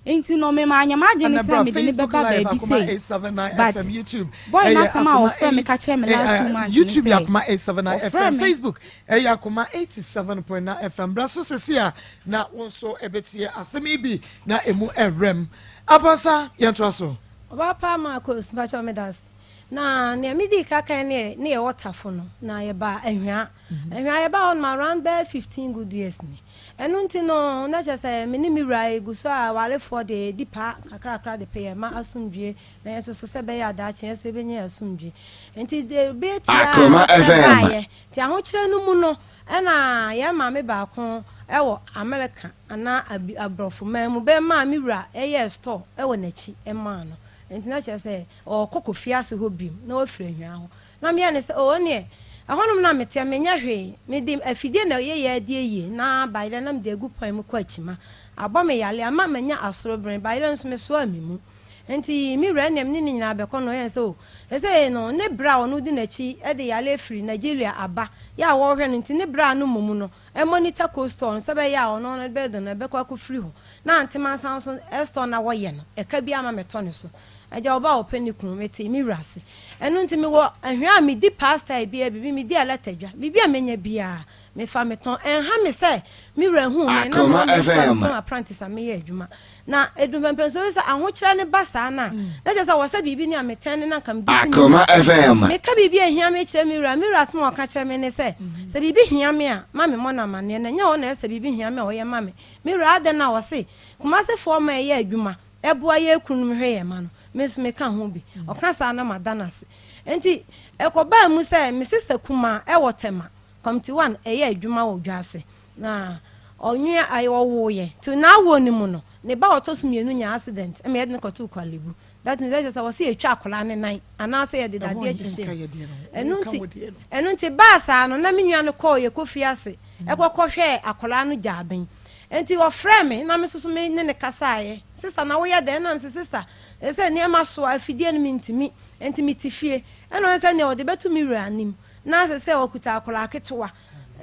Speaker 4: Nti no mema anyɛ m'adwene sɛ mede no
Speaker 2: Facebook
Speaker 4: bɛba
Speaker 2: live
Speaker 4: baabi
Speaker 2: Akoma
Speaker 4: sei
Speaker 2: 879
Speaker 4: but
Speaker 2: FM YouTube
Speaker 4: boy
Speaker 2: ɛyɛ
Speaker 4: n'asɛm a
Speaker 2: Akoma
Speaker 4: ɔfrɛ me
Speaker 2: 8
Speaker 4: ka kyerɛ me last 2 months ne
Speaker 2: YouTube yɛ
Speaker 4: sɛ
Speaker 2: Akoma 879
Speaker 4: ɔfrɛ
Speaker 2: FM
Speaker 4: me
Speaker 2: Facebook ɛyɛ Akoma 87.9 FM bra so sisi a na wo nso ɛbɛtie asɛm yi bi na emu ɛrɛm Apansa yɛntoa so.
Speaker 7: Ɔbaa pa Marcos mpakyɛw meda ase. Na nea medii ka kan ne ne yɛwɔ Tafo no na yɛbaa Ahwea. Ahwea yɛbaa hɔ nom around bɛyɛ 15 good years ni. Ɛno nti no na kyerɛ sɛ me ne me wura yi gu so a awarefoɔ deɛ yɛdi paa kakrakra de pɛ yɛn mma asomdwie na yɛn nso so sɛ ɛbɛyɛ a daakye yɛn nso yɛbɛnya yɛn asomdwie. Nti de bere tiaa a
Speaker 3: Akoma
Speaker 7: ahokyerɛ
Speaker 3: FM.
Speaker 7: baeɛ. Nti ahokyerɛ no mu no ɛna yɛn maame baako wɔ Amerika anaa abi aborɔfo man mu bɛmaa me wura yɛɛ store wɔ n'akyi maa no. Nti na kyerɛ sɛ ɔrekɔ Kofi ase hɔ bio na wafiri Anhwea hɔ. Na meyɛɛ no sɛ, oh, ɛnneɛ, ɛhɔnom na meteɛ, menyɛ hwee. Mede afidie na ɛyɛ yɛ adeɛ yie, na bayerɛ na mede agu pan mu kɔ akyima. Abɔ me yareɛ, ama manya asorobene, bayerɛ nso mesoaa me mu. Enti me wura, ɛnneɛ me ne no nyinaa bɛkɔ no, ɔyɛɛ no sɛ, oh, seesei no, ne berɛ a ɔno di n'akyi de yareɛ firi Nigeria aba, yɛ a wɔrehwɛ no nti, ne berɛ a no mmom no, monitor cold store no sɛ ɛbɛyɛ a ɔno no bɛde no ɛbɛkɔ akɔfiri hɔ. Na Ante Mansa nso store no a wɔyɛ no, ɛka biara ma metɔ ne so. Agya ɔba a ɔpɛ ne kunu, mete me wura ase. Ɛno nti mewɔ ahwia a medi pasta biara, biribi, medi alata dwa, biribi a menya biara, mefa metɔn. Ɛnha me sɛ me wura huu me na
Speaker 3: Akoma
Speaker 7: mewɔ me store
Speaker 3: FM.
Speaker 7: mepɔn apprentice a meyɛ adwuma. Na ɛdu mpɛmpɛnsoɔ bi sɛ ahokyerɛ no ba saa no a, na kyerɛ sɛ wɔ sɛ biribi ne a metɛn no na anka mede si me
Speaker 3: Akoma
Speaker 7: wura so.
Speaker 3: FM.
Speaker 7: Meka biribi a ɛhia me kyerɛ me wura, me wura asɛm a ɔka kyerɛ me ne sɛ, sɛ biribi hia me a, ma memmɔ no amanneɛ, na ɛnyɛ ɔno na ɛsɛ sɛ biribi hia me a ɔyɛ ma me. Me wura adɛn na ɔse Kumasefoɔ ma ɛyɛ adwuma? boa yɛn kununom hwɛ yɛn mma no, me nso meka ho bi. Ɔka saa na mada no ase. Enti ɛkɔbaa mu sɛ me sista kumaa wɔ Tema, Committee One, ɛyɛ adwuma wɔ Dwase, na ɔnwea ɔwoeɛ. Nti n'awoɔ no mu no, ne ba a ɔtɔ so mmienu nyaa accident ma yɛde no kɔtoo Korle Bu. That means ɛkyerɛ sɛ wɔsɛ yɛtwa akwadaa no nan anaasɛ yɛde dadeɛ hyehyɛ mu. Ɛno nti, ɛno nti baa saa no na me nua no kɔɔ yɛkɔ fie ase ɛkɔ kɔhwɛɛ akwadaa no gyaben. Nti ɔfrɛɛ me na me nso so me ne no kasaeɛ. Sister na woyɛ dɛn? Ɛna mese sister ɛsɛ sɛ nneɛma so a afidie no mentumi nti mete fie. Ɛna ɔyɛ sɛ nea ɔde bɛto me wura anim na ɛsɛ sɛ ɔkuta akwadaa ketewa.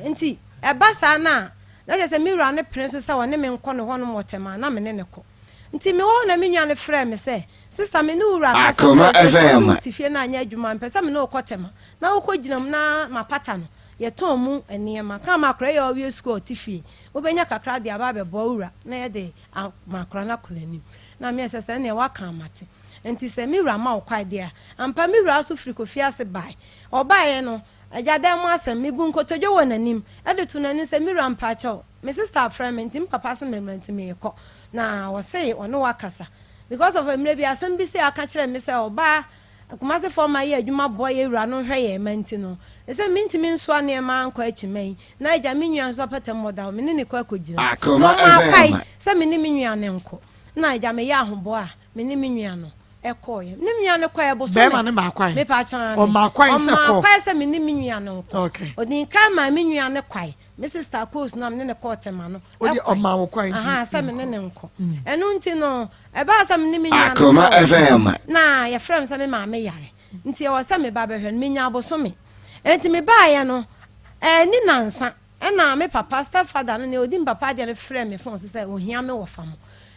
Speaker 7: Nti ɛba saa no a na kyerɛ sɛ me wura no pene so sɛ ɔne me nkɔ ne hɔnom wɔ Tema a na me ne no kɔ. Nti mewɔ hɔ na me nua no frɛɛ me sɛ, Sista, me ne wo wura kasa
Speaker 3: Akoma
Speaker 7: sɛ sɛ
Speaker 3: FM.
Speaker 7: wote fie na anyɛ adwuma a, mepɛ sɛ me ne wo kɔ Tema na wokɔgyina mu na mapata no. Yɛtɔn mu nneɛma. Ka ma akwadaa yi a ɔwie sukuu a ɔte fie. Wobɛnya kakra de aba abɛboa wo wura na yɛde ama akwadaa no akɔ n'anim. Na meyɛɛ sɛ, sɛ ɛnneɛ woaka a mate. Nti sɛ me wura ma wo kwae deɛ a. Ampa me wura nso firi Kofi ase bae. Ɔbaeɛ no, agya dan mu asɛm, mebuu nkotodwe wɔ n'anim de too n'anim sɛ, Me wura mpaakyɛw, Me sister afrɛ me nti me papa se memmra nti meekɔ na ɔse ɔne wo akasa because of mmerɛ bi asɛm bi sei aka kyerɛ me sɛ ɔbaa Kumasi foɔ ma yɛ adwuma boa yɛ wura no hwɛ yɛn mma nti no sɛ mentumi nsoa nneɛma nkɔ akyima yi na agya me nua nso apata mu ɔda hɔ me ne ne kɔ akɔgyina nti
Speaker 3: Akoma
Speaker 7: ɔmaa kwae
Speaker 3: FM.
Speaker 7: sɛ me ne me nua no nkɔ na agya meyɛ ahoboa a me ne me nua no ɛkɔɔeɛ me ne me nua no kɔɛ bosome
Speaker 2: Bɛrima no maa kwan.
Speaker 7: mepaakyɛw ane
Speaker 2: Ɔmaa kwan sɛ
Speaker 7: ɔmaa
Speaker 2: kɔ.
Speaker 7: kwae sɛ me ne me nua no nkɔ
Speaker 2: Okay.
Speaker 7: ɔdii kan maa me nua no kwae Me sister Koos no a me ne no kɔɔ Tema no
Speaker 2: Wo deɛ
Speaker 7: kwan.
Speaker 2: ɔmaa wo kwan nti
Speaker 7: Ahaa, sɛ me ne
Speaker 2: nkɔ.
Speaker 7: no nkɔ. Ɛno nti no, ɛbaa sɛ me ne me nua no
Speaker 3: Akoma
Speaker 7: kɔɔ
Speaker 3: FM.
Speaker 7: na yɛfrɛɛ me sɛ me maame yare nti ɛwɔ sɛ meba bɛhwɛ no. Menyaa bosome. Enti mebaeɛ no, anni nnansa ɛna me papa, stepfather no, nea ɔdi me papa adeɛ no frɛɛ me phone so sɛ ɔhia me wɔfa mo.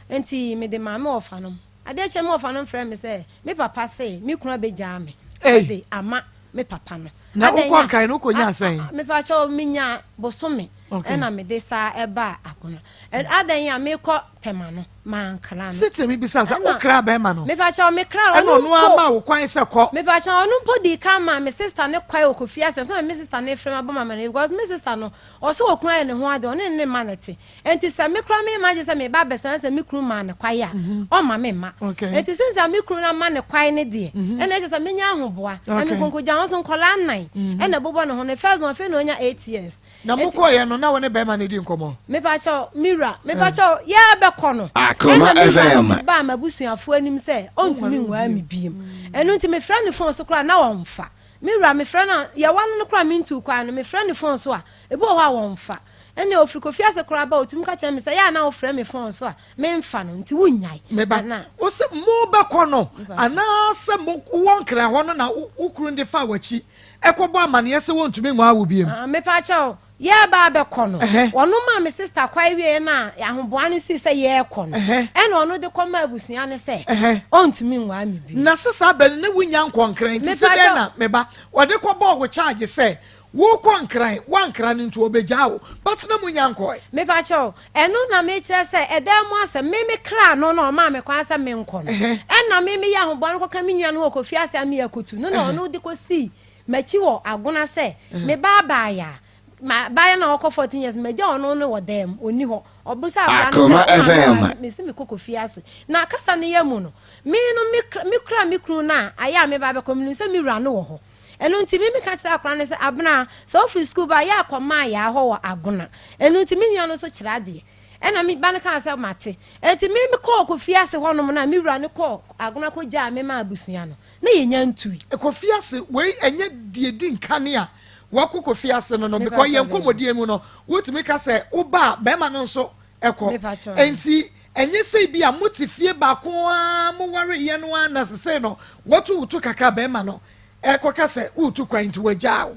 Speaker 7: Enti mede maa me wɔfa no. Adeɛ kyeeɛ me wɔfa no frɛɛ me sɛ me papa se me kunu abɛgyaa me de ama me papa no.
Speaker 2: Na wokɔ Nkran no wokɔnyaa sɛn?
Speaker 7: Mepakyɛw menya bosome ɛna mede saa ɛbaa Agona. Adɛn a mekɔ Tema no mankra no.
Speaker 2: Sitire mi bisa sɛ wokraa bɛrima no?
Speaker 7: Mepakyɛw mekra no.
Speaker 2: Ɛna ɔno ara maa wo kwan sɛ kɔ?
Speaker 7: Mepakyɛw ɔno mpo dii kan maa me sister no kwan wɔ Kofi ase ansa na me sister no refrɛ me abɔ me amanneɛ because me sister no ɔse okunu ayɛ ne ho ade ɔne ne mma na ɛte. Enti sɛ me koraa me m'adwene sɛ mereba abɛsra no sɛ me kunu maa no kwae a, ɔmma me mma. Enti since a me kunu no ama no kwae no deɛ, ɛna ɛkyerɛ sɛ menya ahoboa. Na me nkonkogya ho nso nkwadaa nnan ɛna ɛbobɔ ne ho. Ne first born afei na ɔnya 8 years.
Speaker 2: Na mokɔeɛ no, na wo ne bɛrima no di nkɔmmɔ?
Speaker 7: Mepakyɛw, me wura, mepakyɛw, yɛrebɛkɔ no,
Speaker 3: Akoma
Speaker 7: ɛna me wura
Speaker 3: FM.
Speaker 7: no baa m'abusuafoɔ anim sɛ ɔntumi nwaa me biom. Ɛno nti mefrɛ no phone so koraa na ɔmfa. Me wura, mefrɛ no a, yɛware no koraa mentuu kwan no, mefrɛ no phone so a, ebi wɔ hɔ a wɔmfa. Ɛnna ofiri Kofi ase koraa ba a, otumi ka kyerɛ me sɛ, Ɛyɛ a na wofrɛ me fon so a, memfa no, nti wunnyae.
Speaker 2: Me ba,
Speaker 7: Anaa?
Speaker 2: wose mobɛkɔ no, anaasɛ mo, wowɔ Nkran hɔ no na wo kunu de faa w'akyi kɔbɔ amanneɛ sɛ wɔntumi nwaa wo biom?
Speaker 7: Ah, mepa kyɛw, yɛreba abɛkɔ no,
Speaker 2: Ɛhɛ.
Speaker 7: ɔno maa me sista kwae wieeɛ no a ahoboa no sii sɛ yɛrekɔ no,
Speaker 2: Ɛhɛ.
Speaker 7: ɛnna ɔno de kɔmaa abusua no sɛ
Speaker 2: Ɛhɛ.
Speaker 7: ɔntumi nwaa me bio.
Speaker 2: Na sɛ saa berɛ no na wunnya nkɔɔ Nkran, nti
Speaker 7: Mepa
Speaker 2: sɛ dɛn
Speaker 7: kyɛw.
Speaker 2: na, me ba, wɔde kɔbɔɔ wo charge sɛ Wokɔ nkran, woankra no nti ɔbɛgyaa wo, but na monya nkɔɛ.
Speaker 7: Mepakyɛw, ɛno na mekyerɛ sɛ ɛdan mu asɛm, me me kra no na ɔmaa me kwan sɛ menkɔ no, ɛna me meyɛ ahoboa no kɔka me nua no ho wɔ Kofi ase a meyɛ akotu no na ɔno de kɔsii m'akyi wɔ Agona sɛ me ba abaayaa, m'abaayaa no a ɔkɔ 14 years no magya ɔno no wɔ dan mu, ɔnni hɔ. Ɔbisaa akwadaa no sɛ,
Speaker 3: Akoma
Speaker 7: wo maame
Speaker 3: FM.
Speaker 7: wɔ he? Mese mekɔ Kofi ase. Na kasa no yɛ mu no, me no me kra me kunu no a ayɛ a meba abɛkɔ, menim sɛ me wura no wɔ hɔ. Ɛno nti, me meka kyerɛɛ akwadaa no sɛ, Abena, sɛ wofiri sukuu ba a, yɛ a kɔ maa Yaa hɔ wɔ Agona. Ɛno nti, me nua no nso kyerɛ adeɛ. Ɛnna me ba no kaa sɛ, Mate. Enti me mekɔɔ Kofi ase hɔnom no a, me wura no kɔɔ Agona kɔgyaa me maa abusua no. Na yɛnnya ntui.
Speaker 2: Kofi ase, wei ɛnyɛ deɛ ɛdi nkane a wakɔ Kofi ase no no, because yɛn nkɔmmɔdie mu no, wotumi ka sɛ woba a, barima no nso kɔ. Enti ɛnyɛ sɛ bi a mote fie baako ara mowareeɛ no ara na sesei no watu wo to kakra barima no ɛkɔka sɛ woretu kwan nti wagyaa wo.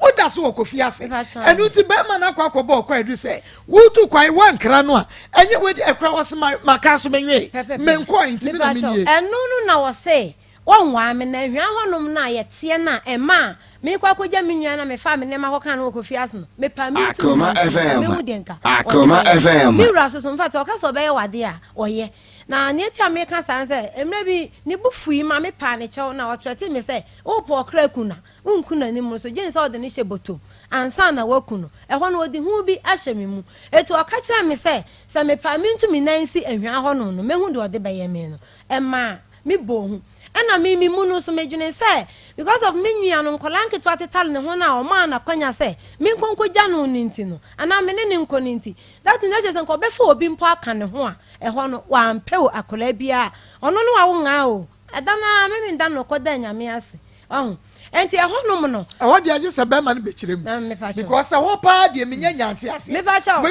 Speaker 2: Woda so wɔ Kofi ase. Ɛno nti barima no akɔ akɔbɔ ɔkɔ aduru sɛ woretu kwan woankra no a ɛnyɛ wadi ɛkora wɔ se maka so menwee menkɔe nti me na menie.
Speaker 7: Ɛno no na wɔse. Wɔnwaa me, na Anhwea hɔnom no a yɛteɛ no a ɛmaa meekɔ akɔgya me nua na mefaa me nneɛma kɔkaa no wɔ Kofi ase no, mepaa me ntu me
Speaker 3: Akoma
Speaker 7: nan so nka
Speaker 3: FM.
Speaker 7: mehu deɛ nka ɔde
Speaker 3: Akoma
Speaker 7: bɛyɛ.
Speaker 3: FM.
Speaker 7: Me wura nso so, infact ɔka sɛ ɔbɛyɛ wo adeɛ a, ɔyɛ. Na nea enti a meka saa ne sɛ, mmerɛ bi ne bo fui ma mepaa ne kyɛw na ɔtrɛtee me sɛ, Wopɛ ɔkra ku no a, wonku n'anim nso, gye sɛ wode no hyɛ bɔtɔm ansa na woaku no. Ɛhɔ no, ɔde hu bi ahyɛ me mu. Enti ɔka kyerɛɛ me sɛ, sɛ mepaa mentu me nan nsi Anhwea hɔnom no, mɛhu deɛ ɔde bɛyɛ me no. Ɛmaa mebɔɔ hu. Ɛna me me mu no nso medwenee sɛ because of me nua no nkwadaa nketewa tetare ne ho no a ɔmaa no akwanya sɛ menkɔ nkɔgya no no nti no anaa me ne no nkɔ no nti that means na kyerɛ sɛ nka ɔbɛfa obi mpo aka ne ho a ɛhɔ no wampɛ o akwadaa biara ɔno no wawo ngaa o ɛda no ara me meda no kɔdaa Nyame ase wahu Enti ɛhɔnom no.
Speaker 2: Ɛhɔ deɛ gye sɛ bɛrima no bɛkyerɛ mu. Because ɛhɔ paa deɛ menya nya nte aseɛ.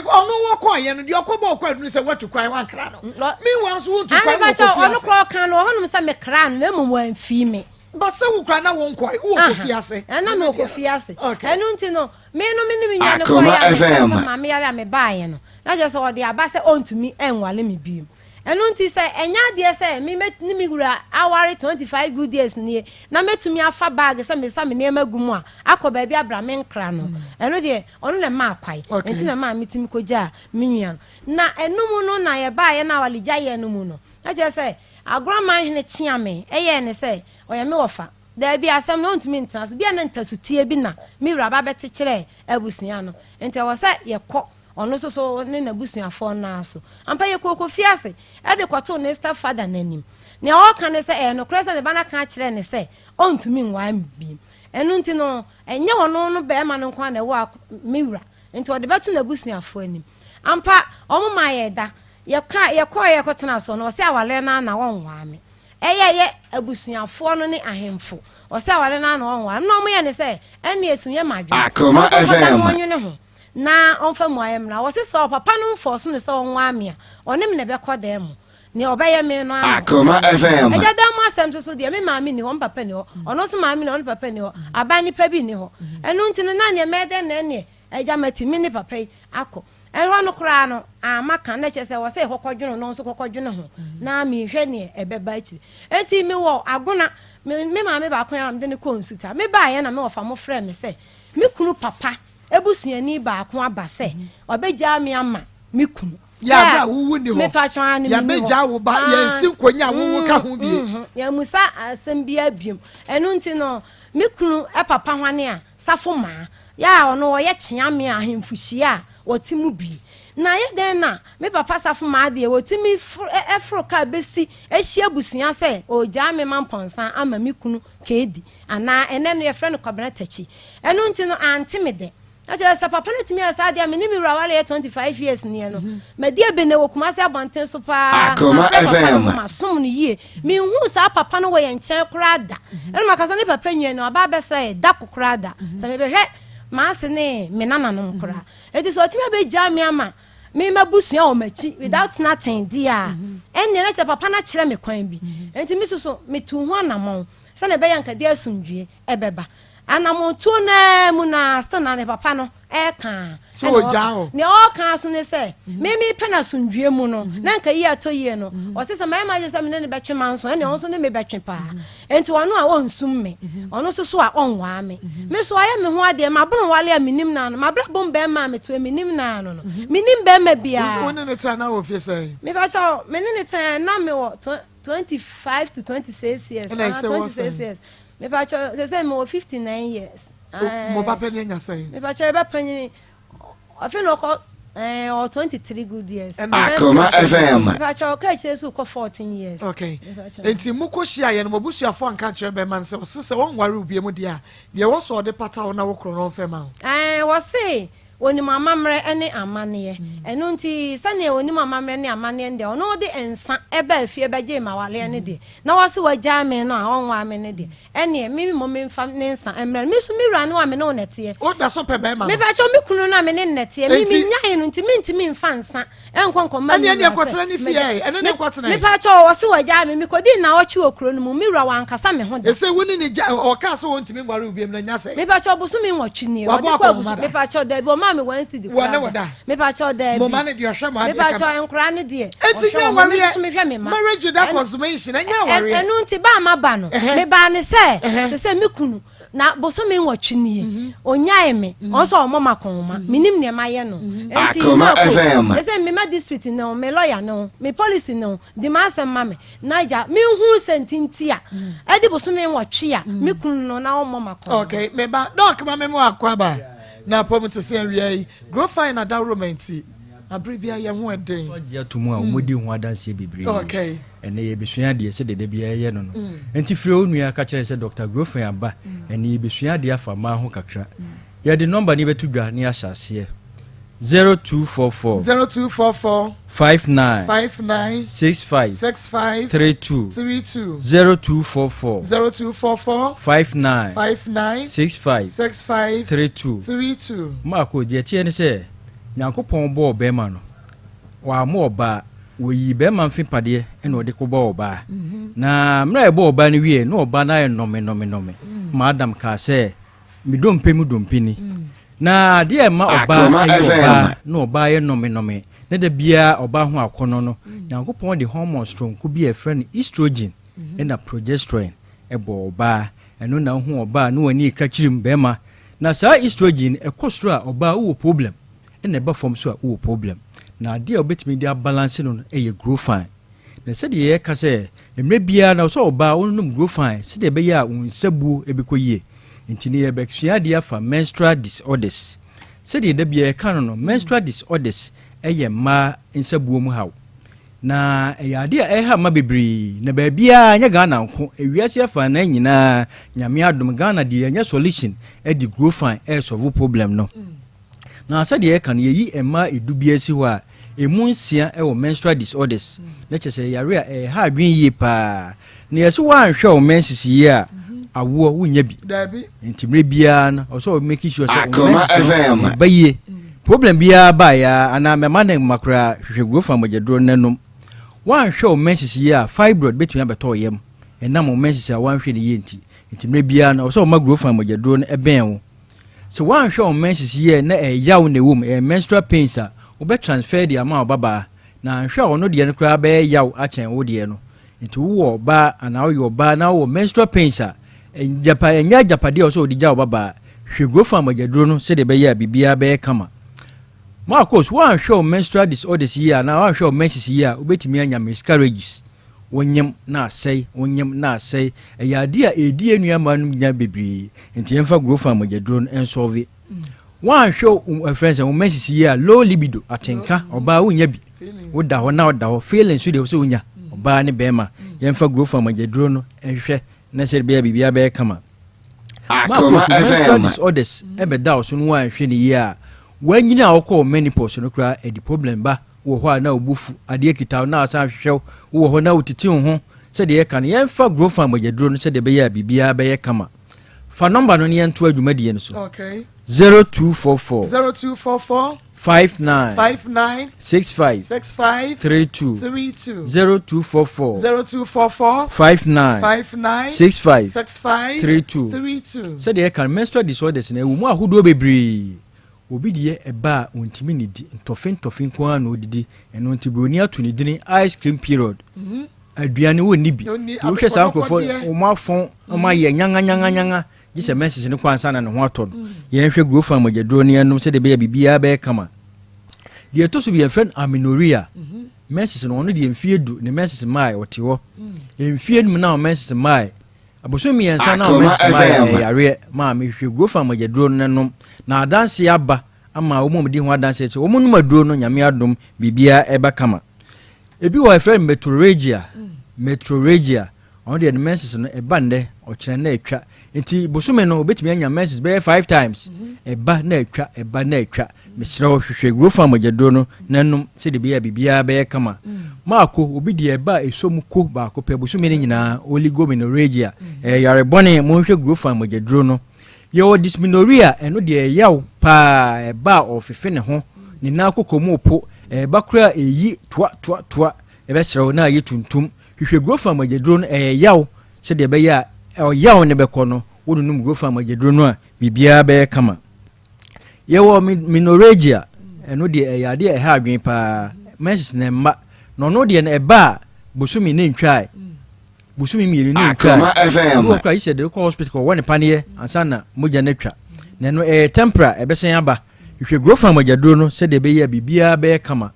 Speaker 2: Ɔno wɔkɔɔyɛ no deɛ ɔkɔbɔ ɔkɔ adunu sɛ watu kwan wankra no. Meanwhile nso wontu kwan wɔ kofi ase.
Speaker 7: Ɔno koraa ɔka no ɔhɔnom sɛ mekra no na mmom wamfii me.
Speaker 2: But sɛ wo kora na wo nkɔe wowɔ kofi ase.
Speaker 7: Ɛna mewɔ kofi ase. Ɛno nti no me no me ne me nua no kɔeɛ a meka sɛ maame yare a mebaeɛ no na kyerɛ sɛ ɔde aba sɛ ɔntumi nwale me bio. Ɛno nti sɛ ɛnyɛ adeɛ sɛ me mɛ ne me wura aware 25 good years nie na mɛtumi afa bag sɛ mesa me nneɛma agu mu a akɔ baabi abra me nkra no, ɛno deɛ ɔno na ɛmaa kwae, ɛnti na ɛmaa metumi kɔgyaa me nua no. Na ɛno mu no na yɛbaeɛ no awaregyaeɛ no mu no, na kyerɛ sɛ Agorɔman hene kyea me yɛɛ ne sɛ ɔyɛ me wɔfa. Daabi, asɛm no ɔntumi ntena so, bia na ntasuteɛ bi na me wura ba bɛte kyerɛɛ abusua no, nti ɛwɔ sɛ yɛkɔ Ɔno nso so ne n'abusuafoɔ no ara so. Ampa yɛkɔɔ Kofi ase de kɔtoo ne stepfather no anim. Nea ɔreka ne sɛ ɛyɛ nokorɛ sɛ ne ba no aka akyerɛ no sɛ ɔntumi nware me bio. Ɛno nti no, ɛnyɛ ɔno no barima no nko ara na ɛwɔ me wura, nti ɔde bɛto n'abusuafoɔ anim. Ampa, wɔn maa yɛn da. Yɛka, yɛkɔeɛ kɔtenaa soɔ no, ɔse awareɛ no ara na ɔnware me. Ɛyɛ yɛ abusuafoɔ no ne ahemfo. Ɔse awareɛ no ara na ɔnware me. Na wɔyɛ no sɛ, ɛnneɛ su yɛ m'adwene.
Speaker 3: Akoma
Speaker 7: Ɔnkɔ nkɔda
Speaker 3: FM.
Speaker 7: na ɔnwene ho. Na ɔmfa mmuaeɛ mmra. Wɔse sɛ ɔpapa no mfɔɔso no sɛ ɔnwaa me a, ɔne me na ɛbɛkɔ dan mu. Nea ɔbɛyɛ me no ara na
Speaker 3: Akoma
Speaker 7: ɔbɛyɛ me.
Speaker 3: FM.
Speaker 7: Agya dan mu asɛm nso so deɛ, me maame nni hɔ, me papa nni hɔ, ɔno nso maame nni hɔ, ne papa nni hɔ, aban nipa bi nni hɔ. Ɛno nti no, na neɛ mɛyɛ dɛn na ɛneɛ agya mati me ne papa yi akɔ. Ɛhɔ no koraa no, amma ka, na kyerɛ sɛ ɛwɔ sɛ yɛkɔkɔdwene ho na ɔno nso kɔkɔdwene ho na mehwɛ neɛ ɛbɛba akyire. Enti mewɔ agona, me me maame baako yɛ a na mede no kɔɔ Nsuta. Mebaeɛ na me wɔfa mo frɛɛ me sɛ me kunu papa abusuani baako aba sɛ ɔbɛgyaa me ama me kunu.
Speaker 2: Yɛ abere a wowu ni hɔ.
Speaker 7: Mepakyɛw aane menni hɔ.
Speaker 2: Yɛabɛgyaa wo ba, yɛnsi nkonya a wowu ka ho bie.
Speaker 7: Yɛammusa asɛm biara biom. Ɛno nti no, me kunu papa hwane a, Safo Maa, yɛ a ɔno ɔyɛ kyeame a ahemfo hyia a wɔte mu bi. Na ɛyɛ dɛn na me papa Safo Maa deɛ ɔtumi foro kaa bɛsi ahyia abusua sɛ ɔregyaa me mampɔnsa ama me kunu Kedi. Anaa ɛnnɛ no yɛfrɛ no Kwabena Takyi. Ɛno nti no ante me dɛ. Na kyerɛ sɛ papa no tumi ayɛ saa adeɛ a me ne me wura awareɛ 25 years nie no. Madi ebene wɔ Kumasi abɔnten so paa.
Speaker 3: Akoma
Speaker 7: Mabrɛ papa no
Speaker 3: FM.
Speaker 7: ho, masom no yie. Menhuu saa papa no wɔ yɛn nkyɛn koraa da. Ɛna maka sɛ ne papa nua no aba abɛsra yɛn da ko koraa da. Sɛ mebɛhwɛ m'ase ne me nananom koraa. Enti sɛ ɔtumi abɛgyaa me ama me m'abusua wɔ m'akyi without nothing deɛ a, ɛnneɛ na kyerɛ papa no akyerɛ me kwan bi. Enti me nso so metuu ho anammɔn. Sɛnea ɛbɛyɛ a anka de asomdwoe bɛba. Anammɔntuo no ara mu no ara, still na ne papa no reka ara.
Speaker 2: So ogyaa hɔ?
Speaker 7: Nea ɔreka ara nso ne sɛ, me mepɛ no asomdwoe mu no, na anka yie atɔ yie no, ɔse sɛ mayɛ m'adwene sɛ me ne no bɛtwe manso, ɛnneɛ ɔno nso ne me bɛtwe paa. Enti ɔno a ɔnsum me, ɔno nso so a ɔnwaa me. Me nso wayɛ me ho adeɛ, mabono wale a mennim no ano, mabrɛ bom bɛrima a metoɛ mennim no ano no, mennim bɛrima biara.
Speaker 2: Wo ne no tena na wɔ fie sɛn?
Speaker 7: Mepakyɛw, me ne no tena na mewɔ 25 to 26 years.
Speaker 2: Ɛna ɛsɛ wɔ
Speaker 7: 26 years. Mepakyɛ sɛ sɛ mewɔ 59 years.
Speaker 2: Mo ba panyin anya sɛn?
Speaker 7: Mepakyɛ ɛbɛ panyin afei na ɔkɔ ɛɛ ɔ 23 good years.
Speaker 3: Akoma FM.
Speaker 7: Mepakyɛ ɔka akyire so kɔ 14 years.
Speaker 2: Okay. Nti mo kɔ hyia yɛ no mo busuafo anka nkyerɛ bɛrima no sɛ ɔse sɛ ɔnware wo bie mu deɛ a deɛ ɛwɔ so ɔde pata wo na wo korɔ no ɔmfɛ ma wo.
Speaker 7: Ɛɛ wɔse Onim amammerɛ ne amanneɛ. Ɛno nti, sɛdeɛ ɔnim amammerɛ ne amanneɛ no deɛ, ɔno de nsa baa fie bɛgyee m'awareɛ no deɛ, na ɔse wagyaa me no a ɔnware me no deɛ, ɛnneɛ me mmom memfa ne nsa mmrɛ no. Me nso me wura no a me ne wo na ɛteɛ.
Speaker 2: Woda so pɛ bɛrima no?
Speaker 7: Mepakyɛw, me kunu no a me ne no na ɛteɛ, me mennyaee no nti mentumi mfa nsa nkɔ nkɔma me
Speaker 2: Ɛnneɛ
Speaker 7: wura sɛ
Speaker 2: kɔtena ne fie ɛ, ɛne ne nkɔtena ɛ.
Speaker 7: Mepakyɛw, ɔse wagyaa me, mekɔdii nnawɔtwe wɔ kuro no mu, me wura wankasa me ho da.
Speaker 2: Ese wo ne ne gya, ɔkaa sɛ ɔntumi nware wo biom no, anya sɛn?
Speaker 7: Mepakyɛw, bosome nwɔtwe nie,
Speaker 2: Wabɔ
Speaker 7: ɔde kɔ
Speaker 2: akɔnhoma
Speaker 7: abusu,
Speaker 2: da?
Speaker 7: mepakyɛw, dabi, ɔmaa Ɔmmaa me one cedi koraa da. Mepakyɛw daabi.
Speaker 2: Mo ma no deɛ ɔhwɛ mo adeɛ kama.
Speaker 7: Mepakyɛw nkora no deɛ.
Speaker 2: Eti
Speaker 7: ɔhwɛ
Speaker 2: nyɛ
Speaker 7: wɔn, me
Speaker 2: awareɛ.
Speaker 7: nso mehwɛ me mma.
Speaker 2: Marriage without consummation ɛnyɛ awareɛ.
Speaker 7: Ɛno nti ba a maba no, mebaa no sɛ, sɛ sɛ me kunu na bosome 8 nie, ɔnyae me, ɔno nso ɔmmɔ m'akɔnhoma, mennim deɛ mayɛ no. Enti
Speaker 3: Akoma
Speaker 7: Marcos,
Speaker 3: FM.
Speaker 7: sɛ mema district ne ho, me lawyer ne ho, me police ne ho, di m'asɛm ma me. Na agya, menhuu sɛ nti nti a, ɛde bosome 8 a, me kunu no na ɔmmɔ m'akɔnhoma.
Speaker 2: Okay, me ba, Doc ma me mo akɔ aba. Na apɔm te sɛ awia yi, grow fine na dawuro nti, abere bi a yɛn ho ɛden.
Speaker 9: Ɔgye ato mu a wɔdi ho adanseɛ bebree. Ɛnɛ yɛbɛsua adeɛ sɛ deda biara yɛyɛ no. Nti frɛ wo nua ka kyerɛ sɛ Dr. Grofin aba. Ɛnɛ yɛbɛsua adeɛ afa mmaa ho kakra. Yɛde nɔmba no bɛto dwa ne yɛahyɛ aseɛ. 0244
Speaker 2: 0244
Speaker 9: 59
Speaker 2: 59
Speaker 9: 65
Speaker 2: 65
Speaker 9: 32
Speaker 2: 32
Speaker 9: 0244
Speaker 2: 0244
Speaker 9: 59
Speaker 2: 59
Speaker 9: 65
Speaker 2: 65
Speaker 9: 32.
Speaker 2: 32.
Speaker 9: Maako, deɛ teɛ ne sɛ Nyankopɔn bɔɔ bɛrima no, wɔammɔ ɔbaa. Wɔyi bɛrima mfempadeɛ ɛna ɔde kɔbɔ ɔbaa. Na mmerɛ a ɛbɔ ɔbaa no wie na ɔbaa no ayɛ nnɔme nnɔme nnɔme ma Adam kaa sɛ me dompe mu dompe ni. Na adeɛ a ɛma ɔbaa
Speaker 3: Akoma
Speaker 9: ɛyɛ
Speaker 3: FM.
Speaker 9: Ɔbaa na ɔbaa yɛ nnɔme nnɔme na da biara ɔbaa ho akɔnɔ no, Nyankopɔn de hormone soronko bi a ɛfrɛ no estrogen ɛna progesterone ɛbɔ ɔbaa. Ɛno na wohu ɔbaa na w'ani ka kyirim bɛrima. Na saa estrogen ɛkɔ soro a, ɔbaa wowɔ problem, ɛna ɛba fam so a, wowɔ problem. Na adeɛ a wobɛtumi de abalance no ɛyɛ grow fine. Na sɛdeɛ yɛka sɛ mmerɛ biara na sɛ ɔbaa wonom grow fine sɛdeɛ ɛbɛyɛ a wo nsa buo ɛbɛkɔ yie. Nti ne yɛbɛsua adeɛ afa menstrual disorders. Sɛdeɛ da biara yɛka no, menstrual disorders ɛyɛ mmaa nsabuo mu haw, na ɛyɛ adeɛ a ɛha mma bebree na baabiara, nyɛ Ghana nko, ewiase afa na nyinaa. Nyame adom, Ghana deɛ yɛnyɛ solution ɛde grow fine ɛresolve problem no. Na sɛdeɛ yɛka no, yɛyi mmaa 10 bi asi hɔ a, emu 6 ɛwɔ menstrual disorders, na kyerɛ sɛ yare a ɛha adwene yie paa. Na yɛsɛ woanhwɛ wo menses yie a, awoɔ wonya bi.
Speaker 2: Dabi.
Speaker 9: Nti mmerɛ biara no, ɔsɛ ɔ make sure sɛ wo
Speaker 3: Akoma
Speaker 9: menses no
Speaker 3: FM.
Speaker 9: ɛba yie. Problem biara baeɛ anaa mɛma ne mma koraa, hwehwɛ grow fine mogyaduro no nom. Woanhwɛ wo menses yie a, fibroid bɛtumi abɛtɔ wo yam ɛnam wo menses a woanhwɛ ne yie nti. Nti mmerɛ biara no, ɔsɛ ɔma grow fine mogyaduro no ɛbɛn wo. Sɛ woanhwɛ wo menses yie na ɛyaw na ɛwɔ mu, ɛyɛ menstrual pains a, wobɛ transfer de ama wo babaa, na anhwɛ a ɔno deɛ no koraa bɛyɛ yaw akyɛn wo deɛ no. Nti wowɔ ɔbaa anaa woyɛ ɔbaa na wowɔ menstrual pains a, ɛngyapa ɛnyɛ agyapadeɛ a ɔsɛ ɔde gya wo babaa. Hwɛ grow fine mogyaduro no sɛdeɛ ɛbɛyɛ a biribiara bɛyɛ kama. Marcos, woanhwɛ wo menstrual disorders yie anaa woanhwɛ wo menses yie a, wobɛtumi anya miscarriages. Wonyam na asɛe, wonyam na asɛe. Ɛyɛ adeɛ a ɛdi yɛn nua mmaa no nya bebree. Nti yɛmfa grow fine mogyaduro no ɛnsolve. Woanhwɛ wo ɛfrɛ sɛ wo menses yie a, low libido, atenka ɔbaa wonya bi, woda hɔ na woda hɔ, feeling so deɛ wo sɛ wonya ɔbaa ne bɛrima. Yɛmfa grow fine mogyaduro no nhwɛ na sɛ bɛyɛ biribiara bɛyɛ kama.
Speaker 3: Akoma
Speaker 9: Marcos, menstrual
Speaker 3: FM.
Speaker 9: disorders ɛbɛda wo so no, woanhwɛ ne yie a, wanyini a wokɔɔ menopause no koraa, ɛde problem ba. Wɔ hɔ a na wobu fu, adeɛ kita wo na asan ahwehwɛ wo. Wowɔ hɔ na wotete wo ho. Sɛdeɛ yɛka no, yɛmfa grow fine mogyaduro no sɛdeɛ ɛbɛyɛ a biribiara bɛyɛ kama. Fa nɔmba no ne yɛnto adwumadie no so. 0244
Speaker 2: 0244
Speaker 9: 59
Speaker 2: 59
Speaker 9: 65
Speaker 2: 65
Speaker 9: 32.
Speaker 2: 32.
Speaker 9: 0244
Speaker 2: 0244
Speaker 9: 59
Speaker 2: 59
Speaker 9: 65
Speaker 2: 65
Speaker 9: 32.
Speaker 2: 32.
Speaker 9: Sɛdeɛ yɛka no, menstrual disorders no ɛwɔ mu ahodoɔ bebree. Obi deɛ ɛba a, ɔntumi ne di, ntɔfe ntɔfe nko ara na ɔdidi. Ɛno nti buroni ato ne dini ice cream period. Aduane wɔnni bi.
Speaker 2: Ɔnni
Speaker 9: Nti wohwɛ saa nkurɔfoɔ,
Speaker 2: adokɔdokɔdeɛ.
Speaker 9: wɔn afɔn, wɔn ayɛ nyanga nyanga nyanga, gye sɛ menses no kɔ ansa na ne ho atɔ no. Yɛnhwɛ grow fine mogyaduro no yɛnom sɛdeɛ ɛbɛyɛ biribiara bɛyɛ kama. Deɛ ɛtɔ so bi, yɛfrɛ no amenorrhea. Menses no, ɔno deɛ mfie 10 ne menses mmaa, ɔte hɔ mfie 5 na menses mmaa, abosom 3 na
Speaker 3: Akoma
Speaker 9: menses mmaa.
Speaker 3: FM.
Speaker 9: Ɛyɛ yareɛ maame, hwehwɛ grow fine mogyaduro no nom na adanse aba ama wɔn a wɔdi ho adanse sɛ wɔn nom aduro no, Nyame adom, biribiara ɛba kama. Ebi wɔ yɛfrɛ no metrorrhagia. Metrorrhagia, ɔno deɛ ne menses no ɛba nnɛ, ɔkyerɛ na atwa. Nti bosome no obetumi anya menses bɛyɛ five times, ɛba na atwa, ɛba na atwa. Mesrɛ wo, hwehwɛ grow fine mogyaduro no na nom sɛdeɛ ɛbɛyɛ a biribiara bɛyɛ kama. Maako, obi deɛ ɛba a ɛsɔ mu ko baako pɛ bosome no nyinaa, oligomenorrhagia, ɛyɛ yare bɔne. Monhwɛ grow fine mogyaduro no. Yɛwɔ dysmenorrhea, ɛno deɛ ɛyaw paa. Ɛba a, ɔfefe ne ho, ne nan koko mu po. Ɛba koraa, ɛyi toa toa toa, ɛbɛsrɛ wo na ayɛ tuntum. Hwehwɛ grow fine mogyaduro no. Ɛyɛ yaw, sɛdeɛ ɛbɛyɛ a ɔyaw ne bɛkɔ no, wononom grow fine mogyaduro no a, biribiara bɛyɛ kama. Yɛwɔ menorrhagia, ɛno deɛ ɛyɛ adeɛ a ɛha adwene paa. Menses na ɛmma, na ɔno deɛ no ɛba a bosome ne ntwae, bosome mmienu ne ntwae. Obi wɔ koraa yi sɛ de kɔ hospital kɔwɔ ne paneɛ ansa na mogya no atwa. Na ɛno ɛyɛ tempera ɛbɛsɛn aba. Hwehwɛ Grofan mogyaduro no sɛdeɛ ɛbɛyɛ a biribiara bɛyɛ kama.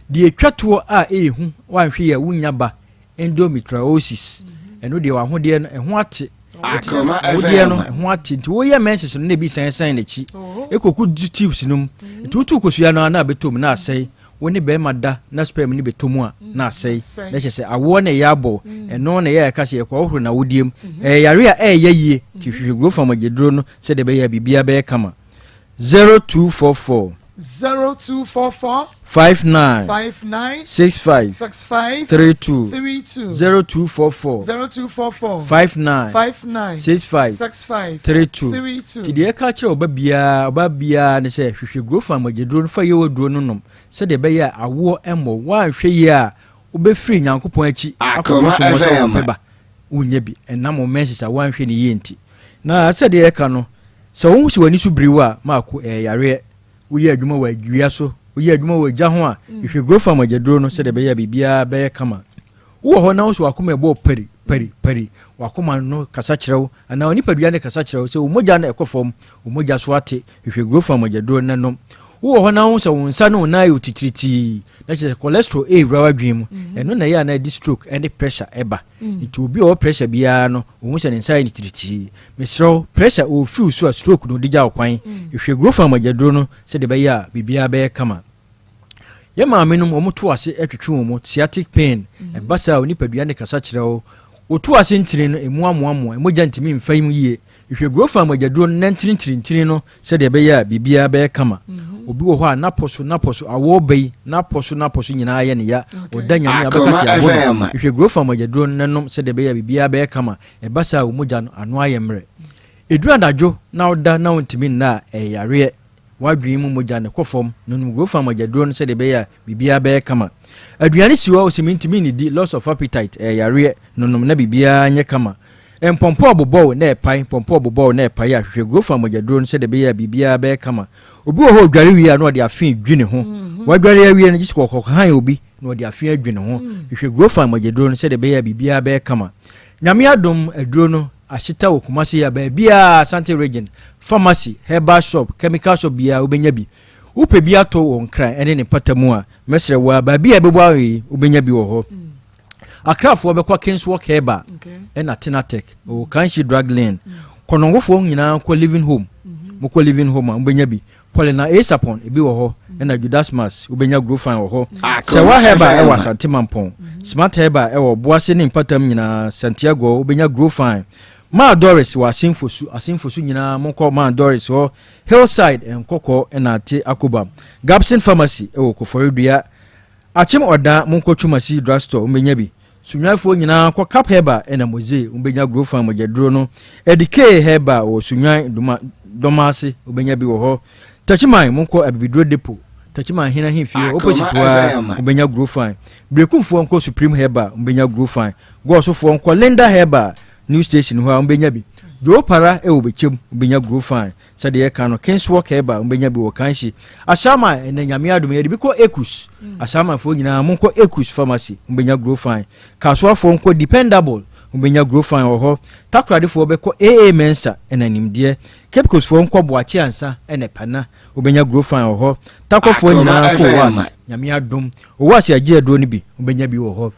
Speaker 9: Deɛ ɛtwa toɔ a ɛyɛ hu woanhwɛ yie a wonnya ba endometriosis. Ɛno deɛ w'ahodeɛ no ɛho ate. Awodeɛ no ɛho ate nti woyɛ menses no na ebi san san n'akyi ɛkɔku tubes no mu. Nti wotu kosua no a na abɛtɔ mu na asɛe. Wo ne bɛrima da na sperm no bɛtɔ mu a na asɛe. Na kyerɛ sɛ awoɔ na ɛyɛ abɔ ɛno na ɛyɛ a ɛka sɛ yɛkɔhohoro n'awodeɛ mu. Ɛyɛ yare a ɛyɛ yie nti hwehwɛ Grofan mogyaduro no sɛdeɛ ɛbɛyɛ a biribiara bɛyɛ kama. 0244.
Speaker 2: 0244.
Speaker 9: 59.
Speaker 2: 59.
Speaker 9: 65.
Speaker 2: 65.
Speaker 9: 32.
Speaker 2: 32.
Speaker 9: 0244.
Speaker 2: 0244.
Speaker 9: 59.
Speaker 2: 59.
Speaker 9: 65.
Speaker 2: 65.
Speaker 9: 32.
Speaker 2: 32.
Speaker 9: Nti deɛ ɛka kyerɛ ɔba biara ɔba biara ne sɛ hwehwɛ Grofan mogyaduro no fa yɛ w'aduro no nom sɛdeɛ ɛbɛyɛ a awoɔ mmɔ woanhwɛ yie a wobɛfiri Nyankopɔn akyi akɔ bosom hɔ sɛ wopɛ ba wonnya bi ɛnam wo menses a woanhwɛ no yie nti na sɛdeɛ ɛka no Sɛ wohu sɛ w'ani so biri wo a, Marko, ɛyɛ yareɛ. Woyɛ adwuma wɔ awia so, woyɛ adwuma wɔ gya ho a, hwehwɛ Grofam agyaduro no sɛdeɛ ɛbɛyɛ a biribiara bɛyɛ kama. Wowɔ hɔ na wo sɛ w'akoma ɛbɔ pari, pari, pari, w'akoma no kasa kyerɛ wo anaa wo nipadua no kasa kyerɛ wo sɛ wo mogya no ɛkɔ fam, wo mogya so ate, hwehwɛ Grofam agyaduro no na nom. Wowɔ hɔ na wohu sɛ wo nsa ne wo nan ayɛ otitiritii, na kyerɛ sɛ cholesterol ɛrewura w'adwene mu, ɛno na ɛyɛ a na ɛde stroke ne pressure ɛba. Nti obi a ɔwɔ pressure biara no, ohu sɛ ne nsa ayɛ no tiritii. Mesrɛ wo, pressure ɔfiri wo so a stroke no ɔde gya wo kwan. Hwehwɛ Grofan mogyaduro no sɛdeɛ ɛbɛyɛ a biribiara bɛyɛ kama. Yɛn maame nom wɔn to ase twetwe wɔn mu, sciatic pain, ɛba saa a wo nipadua no kasa kyerɛ wo. Wo to ase ntini no emu amoamoa, mogya ntumi mfa mu yie. Hwehwɛ Grofan mogyaduro no na ntinitiri ntini no sɛdeɛ ɛbɛyɛ a biribiara bɛyɛ kama. Obi wɔ hɔ a n'apɔ so n'apɔ so awɔ ba yi n'apɔ so n'apɔ so nyinaa yɛ ne ya. Ɔda Nyame a ɔbɛka sɛ yɛabɔ no. Hwehwɛ Grofan mogyaduro no na nom sɛdeɛ ɛbɛyɛ a biribiara bɛyɛ kama. Ɛba saa a wo mogya no ano ayɛ mmerɛ. Ɛduru anadwo na woda na wontumi nna a, ɛyɛ yareɛ. W'adwene mu mogya no kɔ fam. Nom Grofan mogyaduro no sɛdeɛ ɛbɛyɛ a biribiara bɛyɛ kama. Aduane si hɔ a wose mentumi nnidi, loss of appetite, ɛyɛ yareɛ. Nonom na biribiara nyɛ kama. Mpɔmpɔ rebobɔ wo na ɛpae, mpɔmpɔ rebobɔ wo na ɛpae a, hwehwɛ Grofan mogyaduro no sɛdeɛ ɛbɛyɛ a biribiara bɛyɛ kama. Obi wɔ hɔ a ɔdware wie a na ɔde afe redwi ne ho. Wadware awie no gye sɛ ɔkɔhan obi na ɔde afe adwi ne ho. Hwehwɛ Grofan mogyaduro no sɛdeɛ ɛbɛyɛ a biribiara bɛyɛ kama. Nyame adom aduro no ahyeta wɔ Kumasi ha baabiara, Asante region, pharmacy, herbal shop, chemical shop biara wobɛnya bi. Wopɛ bi atɔ wɔ Nkran ne ne mpata mu a, mɛsrɛ wo ara, baabi a ɛbɛbɔ ara yi, wobɛnya bi wɔ hɔ. Akrafoɔ bɛkɔ Kingswalk Herbal ɛna Tenatec wɔ Kanshi Drug Lane. Kɔnɔngofoɔ nyinaa nkɔ Living Home. Mokɔ Living Home a, mobɛnya bi. Paulina A. Sapon, ebi wɔ hɔ, ɛna Judas Mas, wobɛnya Grofan wɔ hɔ. Sɛwa Herbal ɛwɔ Asante Mampɔn. Smart Herbal ɛwɔ Boase ne mpatam nyinaa, Santiago, wobɛnya Grofan. Maa Doris wɔ Asenfosu, Asenfosu nyinaa monkɔ Maa Doris hɔ. Hillside, Nkɔkɔ ɛna Ate Akoba. Gabson Pharmacy ɛwɔ Koforidua. Akyem Ɔdaa, monkɔ Twumasi Drugstore, wobɛnya bi. Sunwanfoɔ nyinaa kɔ Cap Herbal ɛna Moze wobɛnya Grofan mogyaduro no. Edikee Herbal wɔ Sunwan Doma Dɔma ase wobɛnya bi wɔ hɔ. Takyiman monkɔ Abibiduro Depot, Takyiman Hene Ahemfie hɔ opposite hɔ ara wobɛnya Grofan. Berekumfoɔ nkɔ Supreme Herbal wobɛnya Grofan. Gɔɔsofoɔ nkɔ Linda Herbal New Station hɔ a wobɛnya bi. Joe Para ɛwɔ Bɛkyɛm wobɛnya Grofan. Sɛdeɛ yɛka no, Kingswalk Herbal wobɛnya bi wɔ Kanshi. Ashaiman, ɛnɛ Nyame adom yɛde bi kɔ Ekus. Ashaimanfoɔ nyinaa monkɔ Ekus Pharmacy, mobɛnya Grofine. Kasoafoɔ nkɔ Dependable, mobɛnya Grofine wɔ hɔ. Takoradefoɔ bɛkɔ AA Mensa ɛna Nimdeɛ. Cape Coastfoɔ nkɔ Boakye Ansa ɛna Ɛpana, wobɛnya Grofine wɔ hɔ. Takɔfoɔ nyinaa nkɔ Owas, Nyame adom Owas yɛagye aduro no bi, mobɛnya bi wɔ hɔ.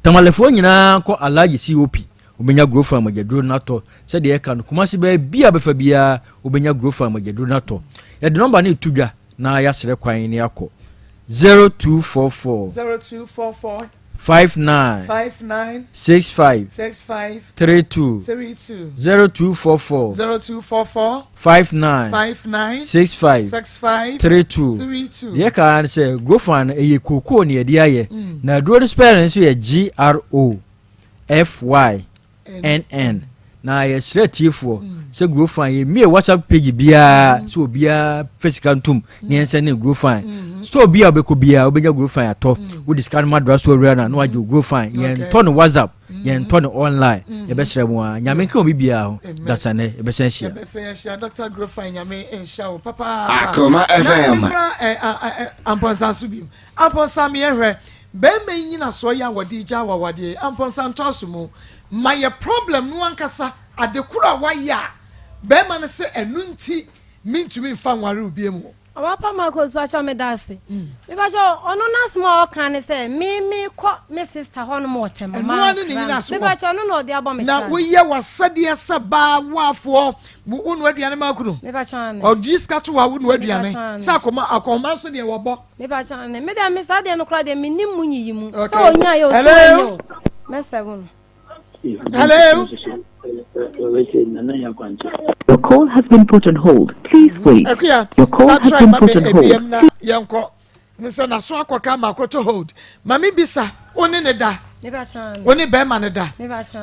Speaker 9: Tamalefoɔ nyinaa nkɔ Alhaji COP, Wobɛnya Grofan mogyaduro no atɔ. Sɛdeɛ yɛka no, Kumasi baabi a wobɛfa biara, wobɛnya Grofan mogyaduro no atɔ. Yɛde nɔmba no reto dwa na yɛasrɛ kwan na yɛakɔ. 0244
Speaker 2: 0244
Speaker 9: 59
Speaker 2: 59
Speaker 9: 65
Speaker 2: 65
Speaker 9: 32
Speaker 2: 32
Speaker 9: 0244
Speaker 2: 0244
Speaker 9: 59
Speaker 2: 59
Speaker 9: 65
Speaker 2: 65
Speaker 9: 32
Speaker 2: 32
Speaker 9: Deɛ ɛka ara ne sɛ Grofan no ɛyɛ kookoo na yɛde ayɛ na aduro no spelling nso yɛ GRO. FYNN na yɛsrɛ atiefoɔ sɛ Grofan yɛmmie WhatsApp page biara sɛ obiara fɛ sika ntom ne yɛnsɛ ne Grofan store bi a wobɛkɔ biara wobɛnya Grofan atɔ wode sika no ma dra store wura no a na wagye wo Grofan yɛntɔ no WhatsApp. Yɛntɔ no online. Yɛbɛsrɛ mo ara. Nyame nka obi biara ho. Dasanɛ yɛbɛsan ahyia.
Speaker 2: Yɛbɛsan ahyia Dr. Grofine Nyame nhyira wo papaapa.
Speaker 3: Akoma FM.
Speaker 2: Na memmra eh, eh, Amponsah so bio. Amponsah meyɛhwɛ bɛrima yi nyinasoɔ yi a wɔde gya awawadeɛ yi Amponsah ntɔ so mu ma yɛ problem no ankasa ade koro a wayɛ a bɛrima no sɛ ɛno nti mentumi mfa nware wo bio mu.
Speaker 7: Ɔbapa Marcos pakyɛw meda ase. Mepakyɛw ɔno n'asɛm a ɔka ne sɛ me me kɔ me sister hɔ nom wɔ Tema
Speaker 2: Ɛno ara ne ne nyinasoɔ.
Speaker 7: Mepakyɛw ɔno na ɔde abɔ me
Speaker 2: Na
Speaker 7: charge.
Speaker 2: woyɛ w'asɛdeɛ sɛ baa woafoɔ wo noa aduane ma kunu.
Speaker 7: Mepakyɛw ane.
Speaker 2: Ɔgye sika to hɔ a wo noa aduane.
Speaker 7: Mepakyɛw ane.
Speaker 2: Sɛ akɔma akɔnma nso deɛ wɔbɔ.
Speaker 7: Mepakyɛw ane. Me deɛ me saa deɛ no koraa deɛ mennim mu nyiyimu. Sɛ
Speaker 2: Okay.
Speaker 7: ɔnyaeɛ o sɛ
Speaker 2: Hello.
Speaker 7: wanya o mɛsɛvo no.
Speaker 2: Hello.
Speaker 10: Your call has been put on hold. Please wait.
Speaker 2: Akuya,
Speaker 10: Your call
Speaker 2: sa
Speaker 10: has
Speaker 2: try
Speaker 10: been
Speaker 2: ma me
Speaker 10: put on hold.
Speaker 2: ebiem na yɛnkɔ. Ne sɛ n'aso akɔka ma akɔtɔ hold. Ma me bisa, wo ne ne da? Wo ne bɛrima ne da?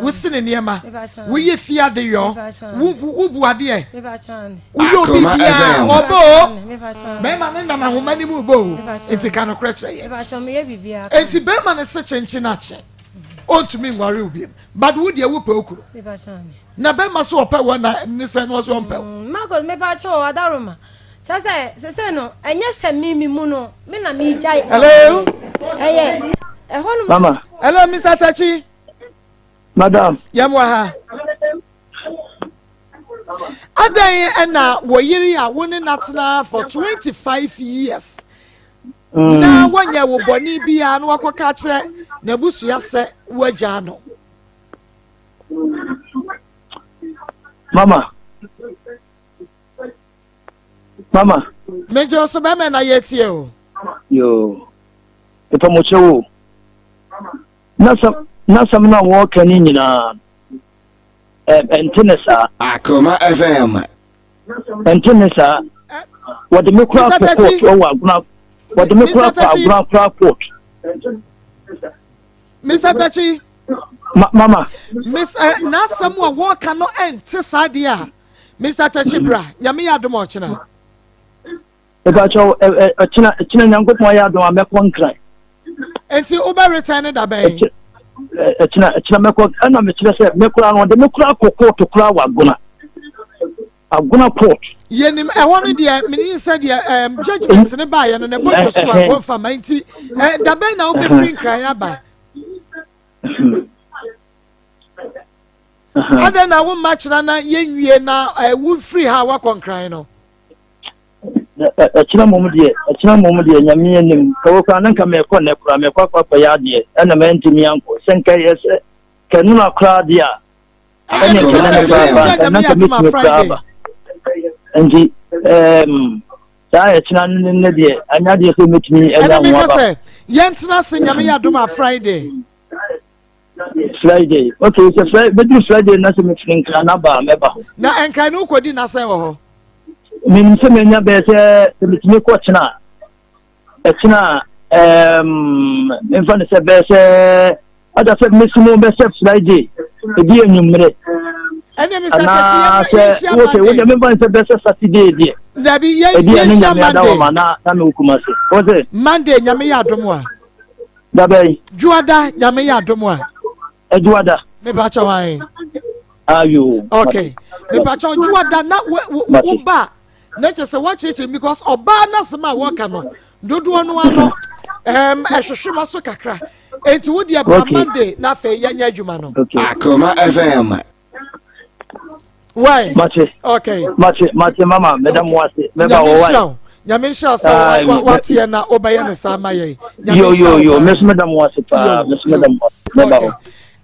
Speaker 2: Wo si ne nneɛma? Woyɛ fie ade yɔ? Wo wo bu adeɛ? Woyɛ obi
Speaker 3: Akoma
Speaker 2: biara
Speaker 3: FM.
Speaker 2: ɔbɔ o. Bɛrima ne nam ahoma ne mu bɔ o. Nti ka nokorɛ kyerɛ yɛn. Enti bɛrima ne se kyenkyen akye. Ɔntumi nware wo biom. But wo deɛ wopɛ wo kunu. Na bɛrima so ɔpɛ wɔ na ne sɛ no ɔso ɔmpɛ wo.
Speaker 7: Marcus mepa kyɛw o Adaroma. Kyerɛ sɛ sese no ɛnyɛ sɛ me me mu no me na me gyae.
Speaker 2: Hello.
Speaker 7: Ɛyɛ ɛhɔ nom.
Speaker 11: Mama.
Speaker 2: Hello Mr. Tachi.
Speaker 11: Madam.
Speaker 2: Yɛm wɔ ha. Adɛn ɛna wɔ yere a wo ne natena for 25 years. Na wɔnyɛ wo bɔne biara na wakɔka akyerɛ n'abusua sɛ woagyaa no.
Speaker 11: Mama. Mama.
Speaker 2: Megye wo so bɛmɛ na yɛtie o.
Speaker 11: Yoo. Pepa mo kyɛw o. N'asɛm no a wɔreka ne nyinaa ɛnte ne saa.
Speaker 3: Akoma FM.
Speaker 11: Ɛnte ne saa. Wɔde me kora kɔ court wɔ agona. Wɔde me kora kɔ agona kora court.
Speaker 2: Mr. Tachi.
Speaker 11: Ma mama.
Speaker 2: Miss eh, n'asɛm a wɔreka no ɛnte saa deɛ a Mr. Tachi bra nyame yɛ adom ɔkyena.
Speaker 11: Ɛbɛkyɛw ɛkyena ɛkyena nyankopɔn ayɛ adom a mɛkɔ nkran.
Speaker 2: Nti wobɛ return ne da bɛn?
Speaker 11: Ɛkyena ɛkyena mɛkɔ ɛna mekyerɛ sɛ mɛkora no ɔde me kora kɔ kóòtù kora wɔ agona agona court.
Speaker 2: Yɛnim ɛhɔ no deɛ menim sɛ deɛ um, judgement ne baayɛ no na ɛbɔ dwo so a wɔmfa ma nti eh, da bɛn na wobɛfiri nkran aba? Adɛn na womma kyena na yɛnwie na eh, wofiri ha woakɔ nkran no?
Speaker 11: Ɛkyena mmom deɛ, ɛkyena mmom deɛ, Nyame anim, ɛwɔ koraa na nka mɛkɔ nnɛ koraa, mɛkɔ akɔ akɔyɛ adeɛ, ɛna mantumi ankɔ. Sɛ nka ɛyɛ sɛ, nka nnora koraa deɛ a, ɛne nka na mɛba aba, nka na nka mɛtumi koraa aba. Nti, ɛɛm, saa ɛkyena ne ne deɛ, anyɛ adeɛ sɛ mɛtumi anya
Speaker 2: Ɛna
Speaker 11: ho
Speaker 2: meka
Speaker 11: aba.
Speaker 2: sɛ, yɛntena ase Nyame yɛ adom a Friday.
Speaker 11: Friday, okay, sɛ Friday, bɛduru Friday na sɛ mefiri Nkran na aba a, mɛba hɔ.
Speaker 2: Na Nkran no wokɔdi nna sɛn wɔ hɔ?
Speaker 11: Menim sɛ manya bɛyɛ sɛ sɛ metumi kɔ kyena a, ɛkyena a, um, memfa no sɛ bɛyɛ sɛ ada sɛ mesi mu bɛsɛ Friday, ebi anwummerɛ.
Speaker 2: Ɛne Mr. Tachi,
Speaker 11: Anaasɛ,
Speaker 2: yɛnhyia
Speaker 11: okay,
Speaker 2: Monday.
Speaker 11: wode memfa no sɛ bɛsɛ Saturday deɛ.
Speaker 2: Dabi,
Speaker 11: Ebi a ne
Speaker 2: yɛnhyia
Speaker 11: nyame ada wɔ
Speaker 2: Monday.
Speaker 11: ma na na mewɔ Kumasi. Wo se?
Speaker 2: Monday, nyame yɛ adom a.
Speaker 11: Da bɛn?
Speaker 2: Dwoada, nyame yɛ adom a.
Speaker 11: Dwoada.
Speaker 2: Mepakyɛ hwan?
Speaker 11: Ayo.
Speaker 2: Okay. Mepakyɛ dwoada na wo ba na kyerɛ sɛ woakyerɛkyerɛ because ɔbaa n'asɛm a wɔka no dodoɔ no ano ɛhwehwe ma so kakra enti wo deɛ bra Monday na afei yɛnyɛ adwuma no.
Speaker 3: Akoma FM.
Speaker 2: Why?
Speaker 11: Mate.
Speaker 2: Okay.
Speaker 11: Mate, mate mama, meda mo ase. Meba wo why?
Speaker 2: Nyame nhyira wo sɛ wateɛ na wobɛyɛ ne saa ma yɛn. Nyame
Speaker 11: Yo yo yo, meso meda mo ase paa. Meso meda mo ase. Meba wo.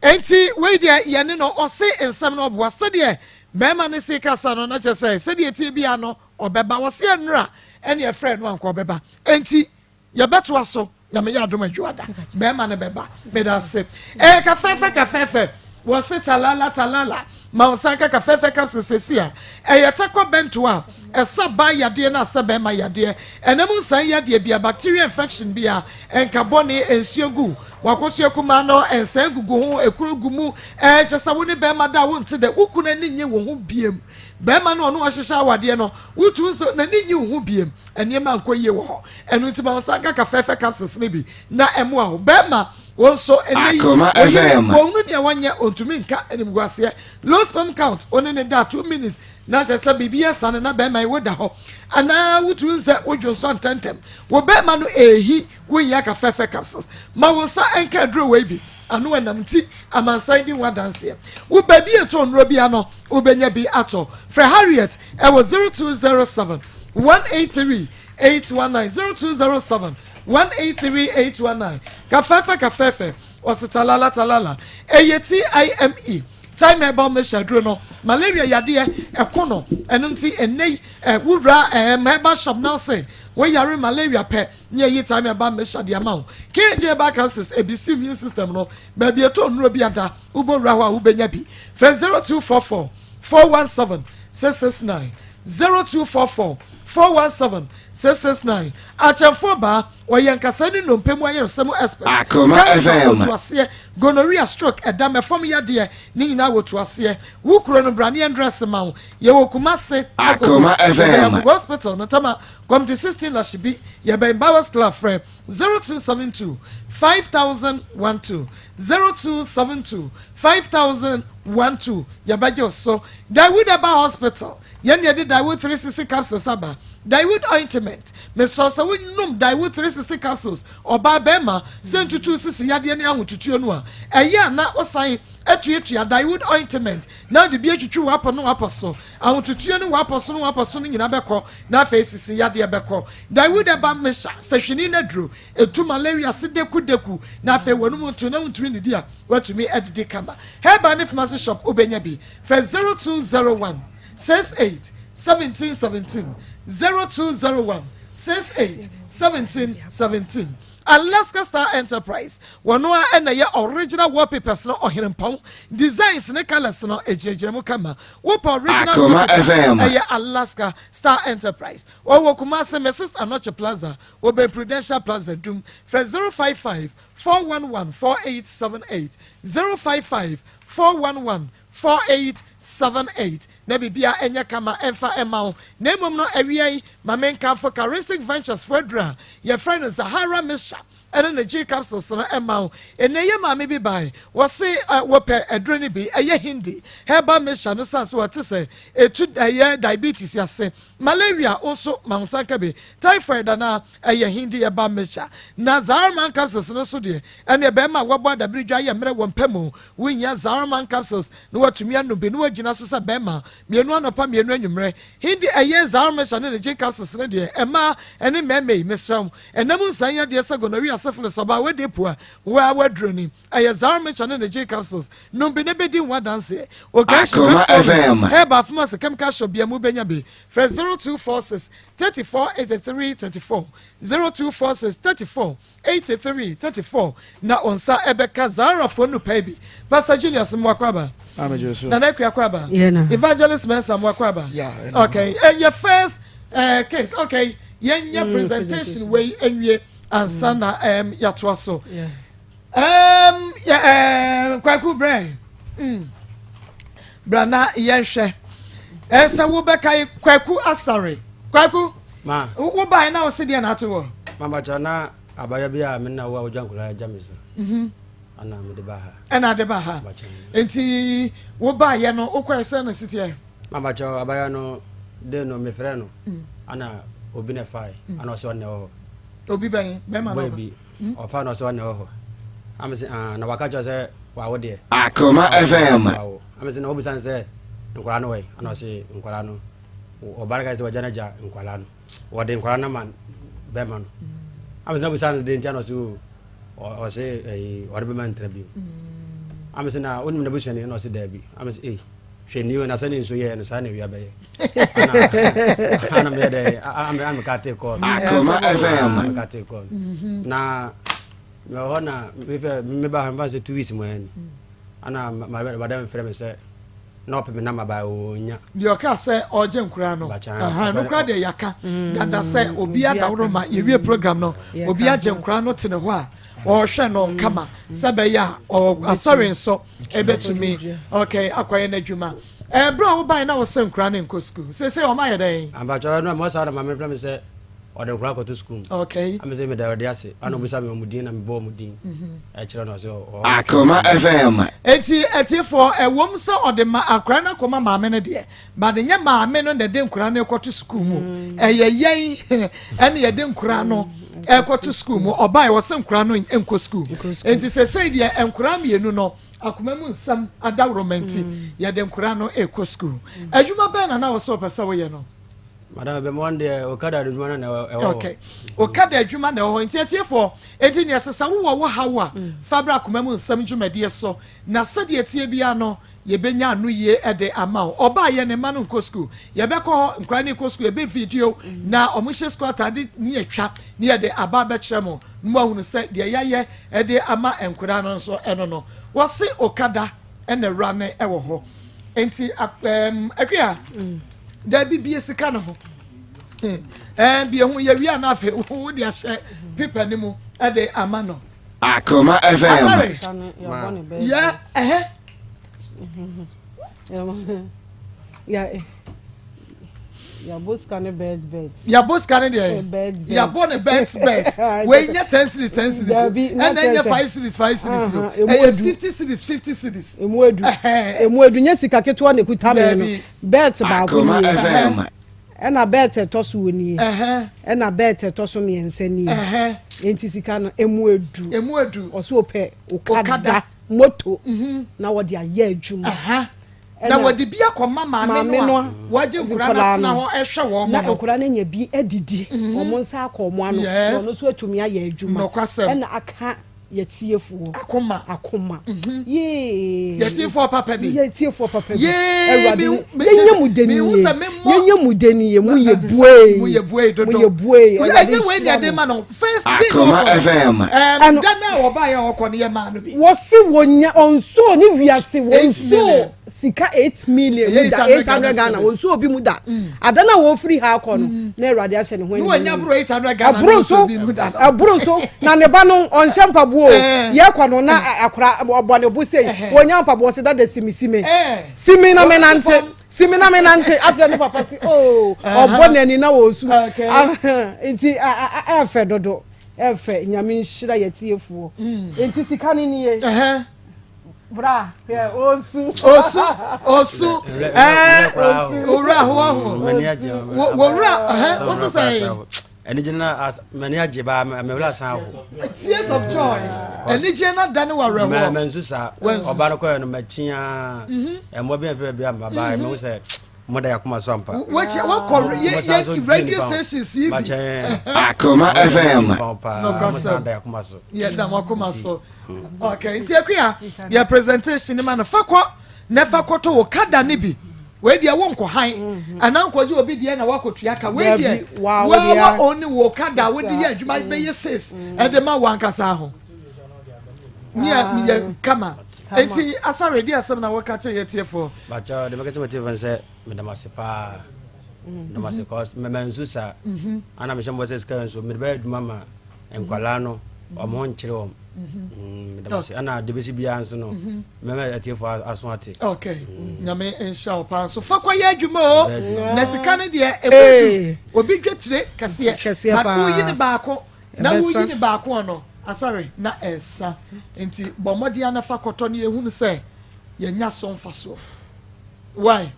Speaker 2: Enti wei deɛ yɛne no ɔse nsɛm no ɔboa sɛdeɛ bɛrima no se kasa no na kyerɛ sɛ sɛdeɛ tie bia no ɔbɛba wɔse ɛnora ɛne ɛfrɛ no anka ɔbɛba enti Yɛbɛtoa so Nyame yɛ adom adwuada bɛɛma no bɛba medase ɛyɛ kafɛɛfɛ kafɛɛfɛ wɔse talala talala ma wo nsa nka kafɛɛfɛ capsule sɛsi a ɛyɛ takɔ bɛnto a ɛsa baa yadeɛ na asɛ bɛɛma yadeɛ ɛnam nsan yadeɛ bia bacteria infection bia ɛnka bɔne nsuo gu wakosua kumaa no nsan gugu ho ekuro gu mu ɛɛ kyɛ sɛ wo ne bɛɛma da a wonte dɛ wo kunu ani nye wo ho biem bɛɛma no ɔno ɔhyehyɛ awadeɛ no wotu nso n'ani nye wo ho biem nneɛma nkɔ yie wɔ hɔ. Ɛno nti ma wo nsa nka kafɛɛfɛ capsules no bi na ɛmmoa wo. Bɛrima, Wo nso ɛnɛ yi,
Speaker 3: Akoma
Speaker 2: wo yere,
Speaker 3: FM.
Speaker 2: wɔhunu nea wɔnyɛ, ɔntumi nka animguaseɛ. Low sperm count, wo ne ne da 2 minutes na kyerɛ sɛ biribi asiane na bɛrima yi woda hɔ. Anaa wotumi sɛ wodwo nsɔ ntɛntɛm. Wo bɛrima no ɛɛhi, wonya Kafɛfɛ Capsules. Ma wo nsa nka aduro wei bi. Ano ɛnam nti, amansan di ho adanseɛ. Wo baabi ɛtɔ nnuro bi ano, wobɛnya bi atɔ. Frɛ Harriet ɛwɔ 0207 183 819, 0207 183 819. Kafɛfɛ, kafɛfɛ, ɔsi talala talala. Ɛyɛ TIME, Time Herbal Mixture duro no, malaria yadeɛ ɛko no. Ɛno nti ɛnɛ yi wura herbal shop now sɛ wɔyare malaria pɛ ne ɛyi Time Herbal Mixture de ama wo. KJ Herbal Capsules ebi still immune system no. Baabi ɛtɔ nnuro bi ada, wobɔ wura hɔ a wobɛnya bi. Frɛ 0244 417 669, 0244 417 669. Akyɛnfoɔ baa, ɔyɛ nkasa ne nnompe mu ayɛresɛm expert.
Speaker 3: Akoma
Speaker 2: Cancer
Speaker 3: FM.
Speaker 2: wɔtu aseɛ, gonorrhea, stroke, ɛdam ɛfam yadeɛ ne nyinaa wɔtu aseɛ. Wo kuro no braneɛ ndrɛse ma wo. Yɛwɔ Kumase.
Speaker 3: Akoma FM.
Speaker 2: Yɛbɛn hospital no, Tama Committee 16, Lashibi. Yɛbɛn Bowers Club. Frɛ 0272 5012, 0272 5012. Yɛbɛgye wo so. Dawood Eba Hospital, yɛn yɛde Dawood 360 Capsules aba, Dawood ointment. Mesɔ sɛ wonom Dawood 360 Capsules, ɔbaa, bɛrima, sɛ ntutu sisi yadeɛ ne ahotutuo no a ɛyɛ a na wosan atuatua Dawood ointment na wode bi atwitwi wapɔ no wapɔ so, ahotutuo ne wapɔ so no wapɔ so no nyinaa bɛkɔ, na afei sisi yadeɛ bɛkɔ. Dawood Eba Mixture sɛ hwini no aduro ɛtu malaria se dekudeku, na afei wɔnom nto na wontumi nidi a watumi adidi kama. Herbal ne pharmacy shop wobɛnya bi. Frɛ 0201 68 17 17, 0201 68 17 17. Alaska Star Enterprise, wɔn a ɛna yɛ original wallpapers no, ɔhenempɔn designs ne colours no egyinagyina mu kama. Wopɛ original
Speaker 3: Akoma
Speaker 2: wallpaper,
Speaker 3: FM.
Speaker 2: ɛyɛ Alaska Star Enterprise. Wɔwɔ Kumase, Mrs Anɔkye Plaza, wɔbɛn Prudential Plaza, Dum. Frɛ 055 411 4878, 055 411 4878, na biribia ɛnyɛ kama ɛmfa ɛma wo. Na mmom no, awia yi, ma menkamfo Charistic Ventures fo aduru a yɛfrɛ no Zahara Mixture ɛne ne G Capsules no ɛma wo. Ɛnɛ yɛ maame bi bae, wɔse wɔpɛ aduro no bi, ɛyɛ Hindi Herbal Mixture no, san so wɔte sɛ ɛtu ɛyɛ diabetes ase, malaria nso ma wo nsa nka bi, typhoid anaa. Ɛyɛ Hindi Herbal Mixture. Na Zahara Capsules no so deɛ, ɛne bɛrima a wɔabɔ adabere dwa yɛ mmerɛ wɔ mpɛ mu, wonya Zahara Capsules na watumi anom bi na wagyina so sɛ bɛrima. Mmienu anɔpa, mmienu anwummerɛ. Hindi ɛyɛ Zahara Mixture ne ne G Capsules no deɛ, ɛmaa ɛne mmarima yi, mesrɛ wo, ɛnam nsan yadeɛ sɛ gonorrhea, syphilis, ɔbaa wadi po a waa waduro ni, ɛyɛ Zahara Mixture ne ne G Capsules. Nom bi ne bɛdi ho adanseɛ.
Speaker 3: Akoma FM.
Speaker 2: Herbal, pharmacy, chemical shop bia mu bɛnya bi. Frɛ 0246 34 83 34, 0246 34 83 34, na nsa ɛbɛka Zaharafoɔ no pɛɛ bi. Pastor Julius Mwakwaba, Nana Akua Kwaba, Evangelist Mensa Mwakwaba. Okay, your first case. Okay, yɛnyɛ presentation wei nwie ansa na yɛatoa so. Yeah, Kwaku brɛ bra na yɛnhwɛ ɛsɛ wobɛka Kwaku Asare. Kwaku,
Speaker 12: Ma.
Speaker 2: Wobae na wose deɛ na ato wɔ?
Speaker 12: Mabakyɛ, na abaya bi a me na wo a wogya nkwadaa agya me so ana mede ba ha.
Speaker 2: Ɛna ade ba ha.
Speaker 12: Mabakyɛ.
Speaker 2: Nti wobaeɛ no, wokɔɛ sɛ no siteɛ?
Speaker 12: Mabakyɛ, abaya no de no mefrɛ no ana obi na fae ana ɔsɛ ɔne wɔ hɔ.
Speaker 2: Obi bɛn, bɛrima no?
Speaker 12: Boy bi ɔfa na ɔsɛ ɔne wɔ hɔ ame sɛ ah, na waka kyerɛ sɛ wawo deɛ.
Speaker 3: Akoma FM.
Speaker 12: Wawo ame sɛ na wobisa no sɛ nkwadaa no wɔ ana ɔsɛ nkwadaa no ɔbaa ka sɛ wagya no agya nkwadaa no, wɔde nkwadaa no ma bɛrima no. Ame sɛ na wobisa no de nti ana ɔsɛ o ɔsɛ ɛyi ɔde bɛma ntena bio. Ame sɛ na wonim n'abusuani na ɔsɛ daabi. Ame sɛ ei, hwɛ ni o, na sɛ ne nso yɛ no saa na wia bɛyɛ ana meyɛ dɛ ame ka te kɔɔ no.
Speaker 3: Akoma FM.
Speaker 12: Ame ka te kɔɔ no na mewɔ hɔ na mepɛ meba ha mfa sɛ 2 weeks mu ani ana madam frɛ me sɛ na ɔpɛ me nama ba ɔnya.
Speaker 2: Deɛ ɔka sɛ ɔgye nkora no.
Speaker 12: Bakyɛ,
Speaker 2: no kora deɛ, yɛaka dada sɛ obi adaworo ma yɛwie program no, obi agye nkora no te ne hɔ a ɔrehwɛ no kama sɛ bɛyɛ a asɔre nso ɛbɛtumi, okay, akɔyɛ n'adwuma. Ɛberɛ a wobae na wɔsɛ nkora no nkɔ sukuu, seesei ɔma yɛ dɛn?
Speaker 12: Abakyɛ no mɔ saa na maame frɛ me sɛ Ɔde nkwadaa akɔto sukuu mu.
Speaker 2: Okay.
Speaker 12: Ame sɛ meda Awurade ase. Ana obisa me wɔn din na mebɔ wɔn din. Ɛkyerɛ no sɛ ɔ.
Speaker 3: Akoma FM.
Speaker 2: Eti atiefoɔ, ɛwom sɛ ɔde ma akwadaa no akɔma maame no deɛ, but nyɛ maame no na ɛde nkwadaa no rekɔto sukuu mu. Ɛyɛ yɛn ɛna yɛde nkwadaa no ɛrekɔto sukuu mu. Ɔbaa yɛ wɔsɛ nkwadaa no nkɔ sukuu. Enti sɛsɛi deɛ nkwadaa mmienu no akoma mu nsɛm adaworoma nti yɛde nkwadaa no rekɔ sukuu. Adwuma bɛn na na wɔsɛ ɔpɛ sɛ woyɛ no?
Speaker 12: Madam ɛbɛn wɔn deɛ okada adwuma no na ɛwɔ hɔ.
Speaker 2: Okay. Okada adwuma na ɛwɔ hɔ. Nti atiefoɔ, enti nea ɛsɛ sɛ wowɔ wo haw a, fa bra akoma mu nsɛm dwumadie so. Na sɛdeɛ ɛteɛ biara no, yɛbɛnya ano yie de ama wo. Ɔbaa yɛ ne mma no nkɔ sukuu. Yɛbɛkɔ hɔ, nkwadaa no rekɔ sukuu, yɛbɛ video na wɔn hyɛ sukuu ataade ne yɛtwa ne yɛde aba abɛkyerɛ mo na moahunu sɛ deɛ yɛayɛ de ama nkwadaa no nso ɛno no. Wɔse okada na awura no wɔ hɔ. Nti ɛɛm Akua, daabi bie sika no ho. Ɛɛ bie ho yɛwie a na afei wode ahyɛ pepa no mu de ama no.
Speaker 3: Akoma FM.
Speaker 2: Asare. Yɛ ɛhɛ.
Speaker 8: Yabɔ sika ne bet bet.
Speaker 2: Yabɔ sika ne deɛ. Yabɔ ne bet bet. Wei nyɛ 10 cedis 10 cedis. Ɛna ɛnyɛ 5 cedis 5 cedis o. Ɛyɛ 50 cedis 50 cedis.
Speaker 8: Emu edu. Emu edu nyɛ sika ketewa na ekuta mi no. Bet baako nie. Ɛna bet ɛtɔ so wɔ nie. Ɛna bet ɛtɔ so mmiɛnsa nie. Enti sika no emu edu.
Speaker 2: Emu edu.
Speaker 8: Ɔso ɔpɛ okada moto na wɔde ayɛ adwuma.
Speaker 2: Na wɔde bi akɔma maame no a wɔagye nkwadaa no atena hɔ rehwɛ wɔn
Speaker 8: no. Na
Speaker 2: no.
Speaker 8: nkwadaa no anya bi adidi, wɔn nsa akɔ wɔn ano, na ɔno nso atumi ayɛ adwuma.
Speaker 2: Nokwasɛm.
Speaker 8: Ɛna aka yɛtiefoɔ.
Speaker 2: Akoma.
Speaker 8: Akoma. Yee.
Speaker 2: Yɛtiefoɔ papa bi.
Speaker 8: Yɛtiefoɔ papa bi.
Speaker 2: Yee.
Speaker 8: Awurade, yɛnyɛ mu dɛ nie. Yɛnyɛ mu dɛ nie. Mu yɛ buee.
Speaker 2: Mu yɛ buee dodo.
Speaker 8: Mu yɛ buee. Awurade
Speaker 2: Ɛnyɛ wei na
Speaker 8: nhyira
Speaker 2: yɛde
Speaker 8: mo.
Speaker 2: ma no. First day na
Speaker 3: Akoma
Speaker 2: ɔkɔ no.
Speaker 3: FM.
Speaker 2: Ɛm, da no a ɔbaeɛ a ɔkɔ no yɛmaa no bi.
Speaker 8: Wɔse wɔnya ɔnsoo ne wiase
Speaker 2: 8 million.
Speaker 8: wɔnsoo sika 8 million mu
Speaker 2: Ɛyɛ
Speaker 8: da
Speaker 2: 800
Speaker 8: 800
Speaker 2: Ghana
Speaker 8: Ghana
Speaker 2: cedis.
Speaker 8: wɔnsoo obi mu da ada no a wɔfiri ha akɔ no na Awurade ahyɛ ne ho
Speaker 2: Ne wanya
Speaker 8: animuonyam.
Speaker 2: boro 800 Ghana
Speaker 8: Ɛboro
Speaker 2: no
Speaker 8: so
Speaker 2: nso bi mu da no.
Speaker 8: ɛboro so na ne ba no ɔnhyɛ mpaboa o
Speaker 2: Eh.
Speaker 8: yɛkɔ no na akora ɔbɔ ne bo sei wɔnya mpaboa ɔse dada simi simi
Speaker 2: Eh.
Speaker 8: simi na
Speaker 2: Wɔsi
Speaker 8: menante
Speaker 2: fam.
Speaker 8: simi na menante afei ne papa si oo ɔbɔ n'ani na wɔsu
Speaker 2: Okay.
Speaker 8: Ah, nti ɛɛfɛ dodo ɛɛfɛ Nyame nhyira yɛtiefoɔ nti sika no nie.
Speaker 2: Ɛhɛn.
Speaker 8: Bra, hwɛ, osu.
Speaker 2: Osu, osu, ɛɛ, owura ho aho. Wowura, ɛhɛn, wosi sɛ.
Speaker 12: Anigye na m'ani agye baa mewura san ho.
Speaker 2: Tears of joy. Anigye na dane wɔ awerɛhoɔ.
Speaker 12: Mɛ nsu saa. Ɔba no kɔɛ no mɛkyia. Ɛmɔ bi ɛfɛ bi ama baa mɛ sɛ mo da yakoma so ampa.
Speaker 2: Wɔkyɛ wɔkɔ yɛ yɛ radio stations yi bi.
Speaker 3: Akoma FM.
Speaker 2: Nɔkɔsɛm.
Speaker 12: Da yakoma so.
Speaker 2: Yɛ da mo akoma so. Okay, nti Akua yɛ presentation ni ma no fa kɔ na fa kɔtɔ wo kada ne bi. Wei deɛ wo nkɔ han anaa nkɔgye obi deɛ na wakɔtua ka. Wei deɛ wa wa ɔne wo kada wode yɛ adwuma bɛyɛ sales ɛde ma wo ankasa ho. Ne yɛ yɛ kama. Nti Asare di asɛm na wɔka kyerɛ yɛ tiefoɔ.
Speaker 12: Bakyɛ de mɛka kyerɛ tiefoɔ sɛ meda mo ase paa. Meda mo ase cause mɛmɛ nsu saa. Ana mehyɛ mbɔ sɛ sika nso mede bɛyɛ adwuma ma nkwalaa no wɔn ho nkyere wɔn. Meda mo ase. Ana de bɛsi biara nso no mɛmɛ atiefoɔ aso ate.
Speaker 2: Okay. Nyame nhyira wo paa nso. Fa kɔyɛ adwuma o. Na sika no deɛ ɛmu obi dwa tire kɛseɛ. But woyi ne baako na woyi ne baako ɔno asare na ɛsa. Nti bɔ mmɔden ana fa kɔtɔ no yɛhunu sɛ yɛnya so mfasoɔ. Why?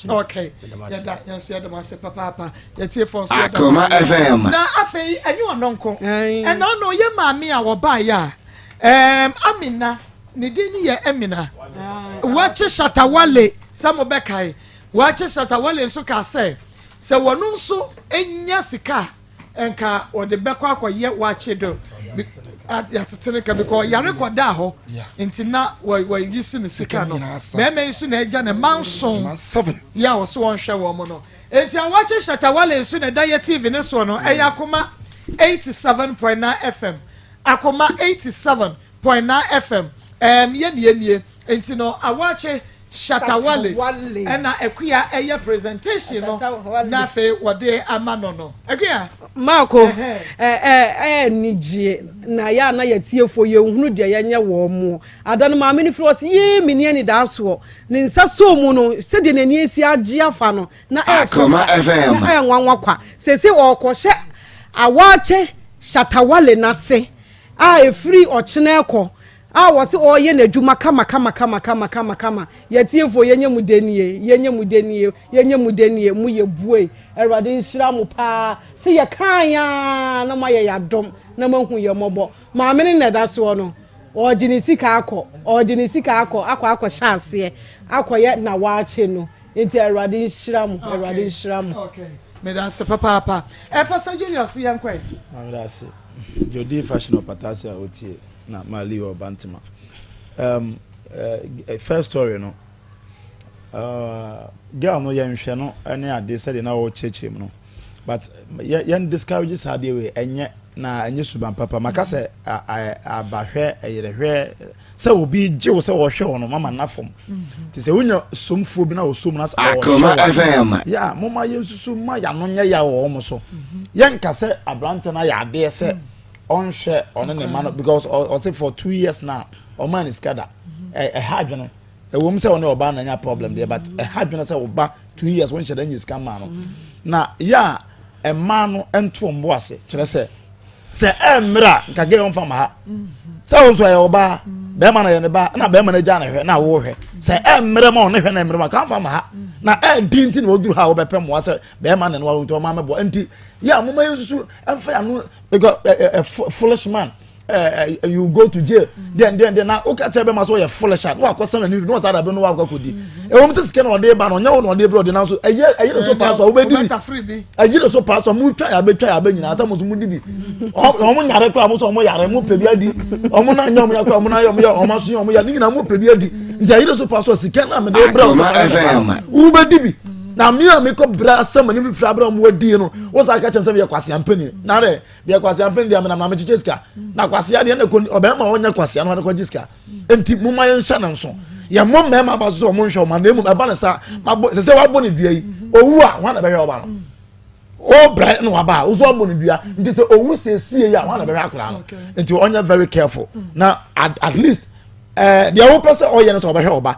Speaker 2: Okay. Yɛda yɛn nso yɛda mo ase papaapa. Yɛtiefoɔ nso yɛda mo
Speaker 3: Akoma
Speaker 2: ase.
Speaker 3: FM.
Speaker 2: Na afei ɛnyɛ ɔno nko. Ɛna ɔno yɛ maame a wɔbaeɛ a ɛɛm Amina ne din ne yɛ Amina. Wakye Shatta Wale sɛ mobɛkae. Wakye Shatta Wale nso kaa sɛ sɛ wɔn nso nya sika a nka wɔde bɛkɔ akɔyɛ wakye do yɛatete no ka because yare kɔdaa hɔ nti na wɔyi si ne sika no mmarima yi nso na agya ne mma nson yɛ a wɔso wɔnhwɛ wɔn no nti awakye Shatta Wale nso na ɛda yɛ TV ne soɔ no ɛyɛ Akoma 87.9 FM Akoma 87.9 FM ɛɛm yɛ nie nie nti no awakye Shatta Wale ɛna Akua ɛyɛ presentation no na afei wɔde ama no Akua.
Speaker 8: Marco, ɛɛ anigye na yɛ a na yɛtiefoɔ yɛnhunu deɛ yɛnyɛ wɔn mo. Ada no maame no firi hɔ sɛ yee menni anidaasoɔ. Ne nsa sɔɔ mu no sɛdeɛ n'ani asi agye afa no na ɛyɛ fɛ
Speaker 3: Akoma
Speaker 8: kwa
Speaker 3: FM.
Speaker 8: na ɛyɛ nwanwa kwa. Seesei ɔrekɔhyɛ Awakye Shatta Wale n'ase a ɛfiri ɔkyena rekɔ a wɔse ɔreyɛ n'adwuma kama kama kama kama kama kama. Yɛtiefoɔ yɛnyɛ mu dɛ nie, yɛnyɛ mu dɛ nie, yɛnyɛ mu dɛ nie, mo yɛ buei. Awurade nhyira mo paa sɛ yɛkae ara na moayɛ yɛn adom na moahu yɛn mmɔbɔ. Maame no na ɛda soɔ no, ɔregye ne sika akɔ, ɔregye ne sika akɔ, akɔ akɔhyɛ aseɛ akɔyɛ n'awaakye no. Nti Awurade nhyira mo, Awurade nhyira mo.
Speaker 2: Okay, meda ase papaapa. Eh, Pastor Julius, yɛn kɔ ɛ.
Speaker 13: Meda ase. Jodi fashion ɔpata ase a otie na ma Lee wɔ Bantama. First story no, girl no yɛnhwɛ no ne ade sɛdeɛ na ɔkyerɛkyerɛ mu no. But yɛn discourage saa adeɛ wei ɛnyɛ na ɛnyɛ suban papa. Maka sɛ abahwɛ ɛyerɛhwɛ sɛ obi gye wo sɛ ɔhwɛ wo no mama nna fam. Te sɛ wonya somfoɔ bi na ɔsom na sɛ ɔhwɛ wo ya moma yɛnsusu ma yɛano nyɛ ya wɔ wɔn so. Yɛnka sɛ aberanteɛ no ayɛ adeɛ sɛ ɔnhwɛ ɔne ne ma no because ɔse for 2 years now ɔmaa ne sika da. Ɛha adwene. Ɛwɔ mu sɛ ɔne ɔbaa na anya problem deɛ, but ɛha adwene sɛ ɔba 2 years wɔnhyɛ da nya sika maa no. Na yɛ a mmaa no nto wɔn bo ase kyerɛ sɛ ɛmmerɛ a nka gɛ ɔmfa ma ha sɛ wo nso ɛyɛ ɔbaa bɛrima na yɛ ne ba na bɛrima no agya na hwɛ na wo hwɛ sɛ ɛmmerɛ ma ɔne hwɛ na ɛmmerɛ ma ka mfa ma ha na ɛdi nti na wɔduru ha a wɔbɛpɛ mmoa sɛ bɛrima na ne wa nti ɔma mɛboa. Nti yɛ a moma yɛ nsusu ɛmfa yɛ ano because ɛ foolish man you go to jail. Deɛ na woka kyerɛ bɛma sɛ ɔyɛ foolish a na wakɔ sɛn n'ani na ɔsa adabe no wakɔ akɔdi. Ɛwɔ mu sɛ sika na ɔde ba no ɔnyɛ wo na ɔde brɛ ɔde, nanso ɛyɛ ne so paa so a wobɛdi bi, ɛyɛ ne so paa so a motwa yɛ abɛtwa yɛ abɛ nyinaa sɛ mo nso modi bi. Ɔmo nyare koraa mo nso ɔmo yare mo pɛ bi adi, ɔmo na nyɛ ɔmo yɛ koraa ɔmo na yɛ ɔmo yɛ ɔmo aso yɛ ɔmo yɛ ne nyinaa mo pɛ bi adi. Nti ɛyɛ ne so paa so a sika na mede brɛ wo sɛ wobɛdi bi na me a mekɔ brɛ asɛm ne mfifiri abrɛ ɔmo adi no wo saa ka kyerɛ sɛ meyɛ kwasea mpani na dɛ deɛ kwasea mpani deɛ menam na mekyekyɛ sika na kwasea deɛ na ɔbɛrima a ɔnyɛ kwasea no ɔde kɔgye sika. Nti moma yɛnhyɛ ne nso yɛmmɔ mmarima aba so sɛ ɔmo nhwɛ ɔma, na mmom ɛba ne sa mabɔ sɛ wabɔ ne dua yi owu a hwan na bɛhwɛ ɔba no? Ɔbrɛ na waba a wosɔ abɔ ne dua nti sɛ owu siesie yi a hwan na bɛhwɛ akwadaa no? Nti ɔnyɛ very careful na at least deɛ wopɛ sɛ ɔyɛ no sɛ ɔbɛhwɛ ɔba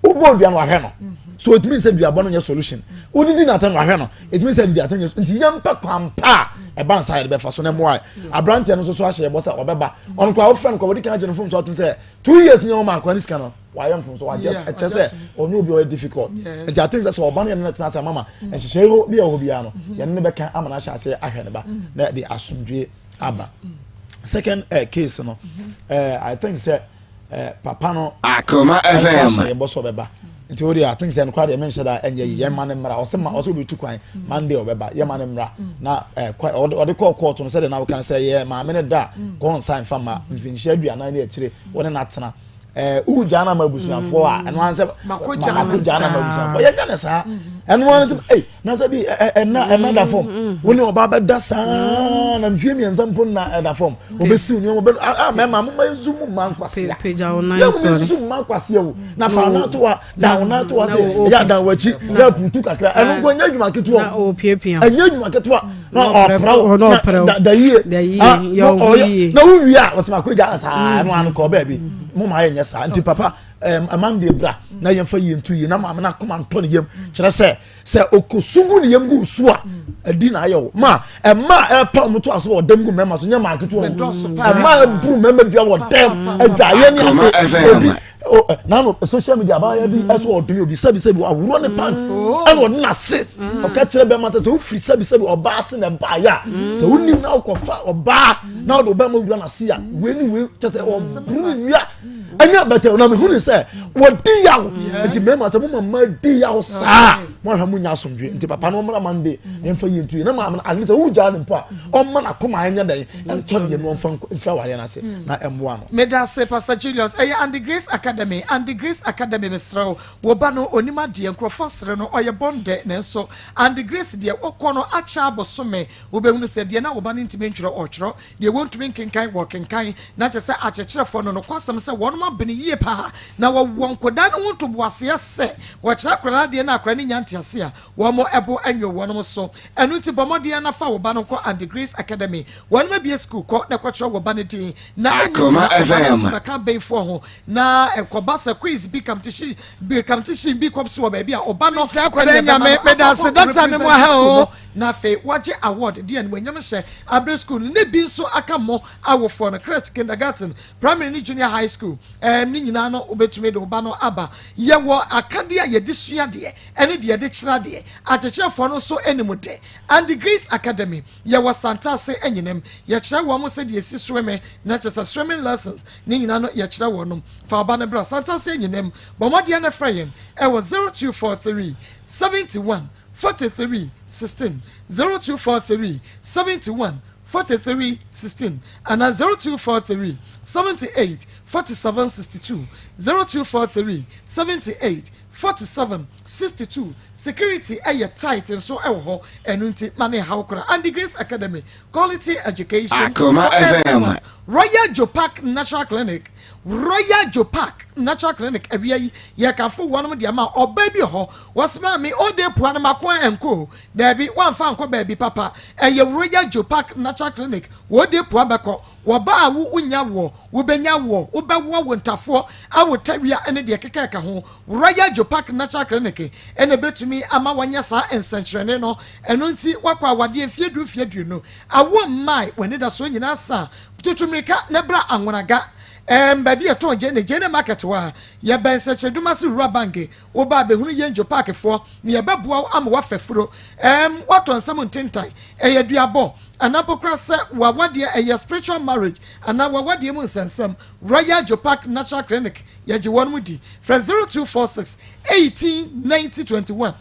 Speaker 13: wobɔ dua no wahwɛ no so it means sɛ duabɔ no nyɛ solution. Wodidi n'atɛn wahwɛ no, it means sɛ didi atɛn nyɛ. Nti yɛmpɛ kwan pa a ɛba nsa yɛde bɛfa so na mmoa aberanteɛ no nso so ahyɛ yɛbɔ sɛ ɔbɛba. Ɔno koraa wofrɛ no kɔ wɔde kan agye no mfomso atom sɛ 2 years nyɛ wɔn akora ne sika no wayɛ mfomso wagye. Ɛkyɛ sɛ ɔnyɛ obi a ɔyɛ difficult. Nti I think sɛ ɔba no yɛne no tena ase amama nhyehyɛe bi a ɛwɔ hɔ biara no yɛne no bɛka ama no ahyɛ aseɛ ahwɛ ne ba na de asomdwie aba. Second case no, I think sɛ papa no
Speaker 3: Akoma FM.
Speaker 13: Ɛnfa hyɛ yɛbɔ sɛ ɔbɛba. Nti o deɛ I think sɛ nokora deɛ menhyɛ da ɛnyɛ yi yɛn ma ne mmra. Ɔsɛ ma ɔsɛ obi tu kwan Monday ɔbɛba, yɛn ma ne mmra na kwa ɔde kɔɔ court no sɛdeɛ na ɔka sɛ yɛ maame ne da kɔɔ nsa nfa ma mfinhyia 40 ne akyire wɔne n'atena wugyaa na ma abusuafoɔ a ɛno ansɛ
Speaker 2: Mako gyaa no
Speaker 13: mako gyaa na ma abusuafoɔ yɛnyɛ ne saa. Ɛno ara sɛ ɛy na sɛ bi ɛna ɛna da fam wo ne ɔbaa bɛda saa na mfie 3 mpo na ɛda fam obɛsiw nneɛma bɛ a mɛma mo ma nsu mu ma nkwasea
Speaker 8: pagya wo nan
Speaker 13: yɛ mo
Speaker 8: sɔre.
Speaker 13: nsu mu ma nkwasea o na fa nan to ha da wo nan to ha sɛ ɛyɛ adan w'akyi yɛ aputu kakra. Ɛno nko ɛnyɛ adwuma ketewa
Speaker 8: na
Speaker 13: o.
Speaker 8: Ɔpiapia.
Speaker 13: Ɛnyɛ adwuma ketewa na ɔpra wo
Speaker 8: na ɔprɛ wo.
Speaker 13: Na da yie.
Speaker 8: Da yie,
Speaker 13: Ah,
Speaker 8: yɛ
Speaker 13: na
Speaker 8: wo ho
Speaker 13: ɔyɛ
Speaker 8: yie.
Speaker 13: na wowie a wɔsɛ mako gya na saa ɛno ano kɔ baabi mo ma yɛ nyɛ saa. Nti papa ɛman deɛ bra na yɛmfa yie nto yie na maame no akoma ntɔ ne yam kyerɛ sɛ ɔkɔsu gu ne yam gu so a ɛdi na ayɛ wo ma ɛma ɛpa ɔmo to ase wɔ dɛm gu mmarima so nyɛ maa ketewa o.
Speaker 2: Ɛdɔɔso paa.
Speaker 13: Ɛma ɛburu mmarima dua wɔ dɛm adwaeɛ ne
Speaker 3: Akoma
Speaker 13: ade
Speaker 3: FM.
Speaker 13: obi o ɛ nanu social media abaayɛ bi ɛso ɔdun obi sɛbi sɛbi awuro ne pant ɛna ɔde n'ase ɔka kyerɛ bɛrima sɛ ofiri sɛbi sɛbi ɔbaa ase na ɛbaayɛ a sɛ onim na ɔkɔfa ɔbaa na ɔde ɔbɛrima wura n'ase a wei ni wei kyɛ sɛ ɔburu ne nua ɛnyɛ bɛtɛ ɔnam ehu ne sɛ wɔdi yaw. Nti mmarima sɛ mo mama di yaw saa mo ahwɛ mo nya asomdwe. Nti papa no ɔmmra Monday yɛmfa yie ntu yie na maame no ade sɛ wogyaa ne mpo a ɔmma n'akoma ɛnyɛ dɛn ɛntɔ ne yam na ɔmfa mfiri awareɛ no ase na ɛmmoa no.
Speaker 2: Meda ase, Pastor Julius. Ɛyɛ Andy Grace Academy. Andy Grace Academy, mesrɛ wo, wo ba no onim adeɛ, nkurɔfoɔ sere no, ɔyɛ bɔndɛ, nanso Andy Grace deɛ, wokɔ no akyɛ abosome, wobɛhunu sɛ deɛ na wo ba no ntumi ntwerɛ, ɔretwerɛ, deɛ wɔntumi nkenkan, wɔrekenkan, na kyerɛ sɛ akyerɛkyerɛfoɔ no, nokwasɛm sɛ wɔnom abene yie paa, na wɔwɔ nkwadaa no ho ntoboaseɛ sɛ wɔkyerɛ akwadaa adeɛ na akwadaa no nya nteaseɛ a, wɔn bo nnwo wɔnom so. Ɛno nti bɔ mmɔden ara na fa wo ba no kɔ Andy Grace Academy. Wɔnom abue sukuu, kɔ na kɔkyerɛ wo ba no din na ɛnyɛ
Speaker 3: Akoma
Speaker 2: gyina ɔba no so
Speaker 3: FM.
Speaker 2: bɛka abenfoɔ ho na ɛkɔba sɛ quiz bi competition bi competition bi kɔ so wɔ baabi a ɔba no
Speaker 8: Kyerɛ akɔ ne
Speaker 2: bɛnya
Speaker 8: bɛma
Speaker 2: me
Speaker 8: no
Speaker 2: meda ase
Speaker 8: akɔ
Speaker 2: dɔkta me mu
Speaker 8: represent
Speaker 2: aha
Speaker 8: school
Speaker 2: o
Speaker 8: hɔ.
Speaker 2: na afei wagye award de animuonyam hyɛ abrɛ school no na bi nso aka mmɔ awofoɔ no. Crèche, kindergarten, primary ne junior high school ne nyinaa no, wobɛtumi de wo ba no aba. Yɛwɔ akadeɛ a yɛde sua deɛ ɛne deɛ yɛde kyerɛ adeɛ. Akyerɛkyerɛfoɔ no nso anim de. Andy Grace Academy, yɛwɔ Santase Anyinam. Yɛkyerɛ wɔn sɛ deɛ esi swimming na kyerɛ sɛ swimming lessons ne nyinaa no yɛkyerɛ wɔn nom. Fa ɔba no bra Santase Anyinam. Bɔ mmɔden no frɛ yɛn ɛwɔ 0243 71 43 16, 0243 71 43 16 ana 0243 78 47 62, 0243 78 47 62. Security ɛyɛ tight nso ɛwɔ hɔ, ɛno nti ma ne haw kora. Andy Grace Academy, quality education
Speaker 3: Akoma
Speaker 2: for
Speaker 3: FM.
Speaker 2: everyone. Royal Joe Park Natural Clinic, Royal Joe Park Natural Clinic, awia yi yɛkafo wɔnom deɛ ma ɔbaa bi hɔ wɔsoma me ɔde pua no mako ɛnko daabi wɔamfa nkɔ baabi papa. Ɛyɛ Royal Joe Park Natural Clinic. Wɔde pua bɛkɔ wɔba a wo wonya wɔ wobɛnya wɔ wobɛwoɔ wo ntafoɔ awo tawia ne deɛ keka ka ho. Royal Joe Park Natural Clinic ɛna bɛtumi ama wɔnyɛ saa nsɛnkyerɛnne no. Ɛno nti wakɔ awadeɛ mfie 10, mfie 20, awo mmae, w'ani da so nyinaa sa tutu mmirika na bra Anwonaga baabi yɛ tɔn gyene, gyene market hɔ a yɛbɛn Sɛkyɛdumase Rural Bank. Woba abɛhunu yɛn Joe Park foɔ na yɛbɛboa wo ama woafɛ furo. Woatɔ nsɛm ntentan, ɛyɛ duabɔ anaa pokora sɛ wawadeɛ ɛyɛ spiritual marriage anaa wawadeɛ mu nsɛnsɛm, Royal Joe Park Natural Clinic yɛgye wɔn mu di. Frɛ 0246 18 90 21,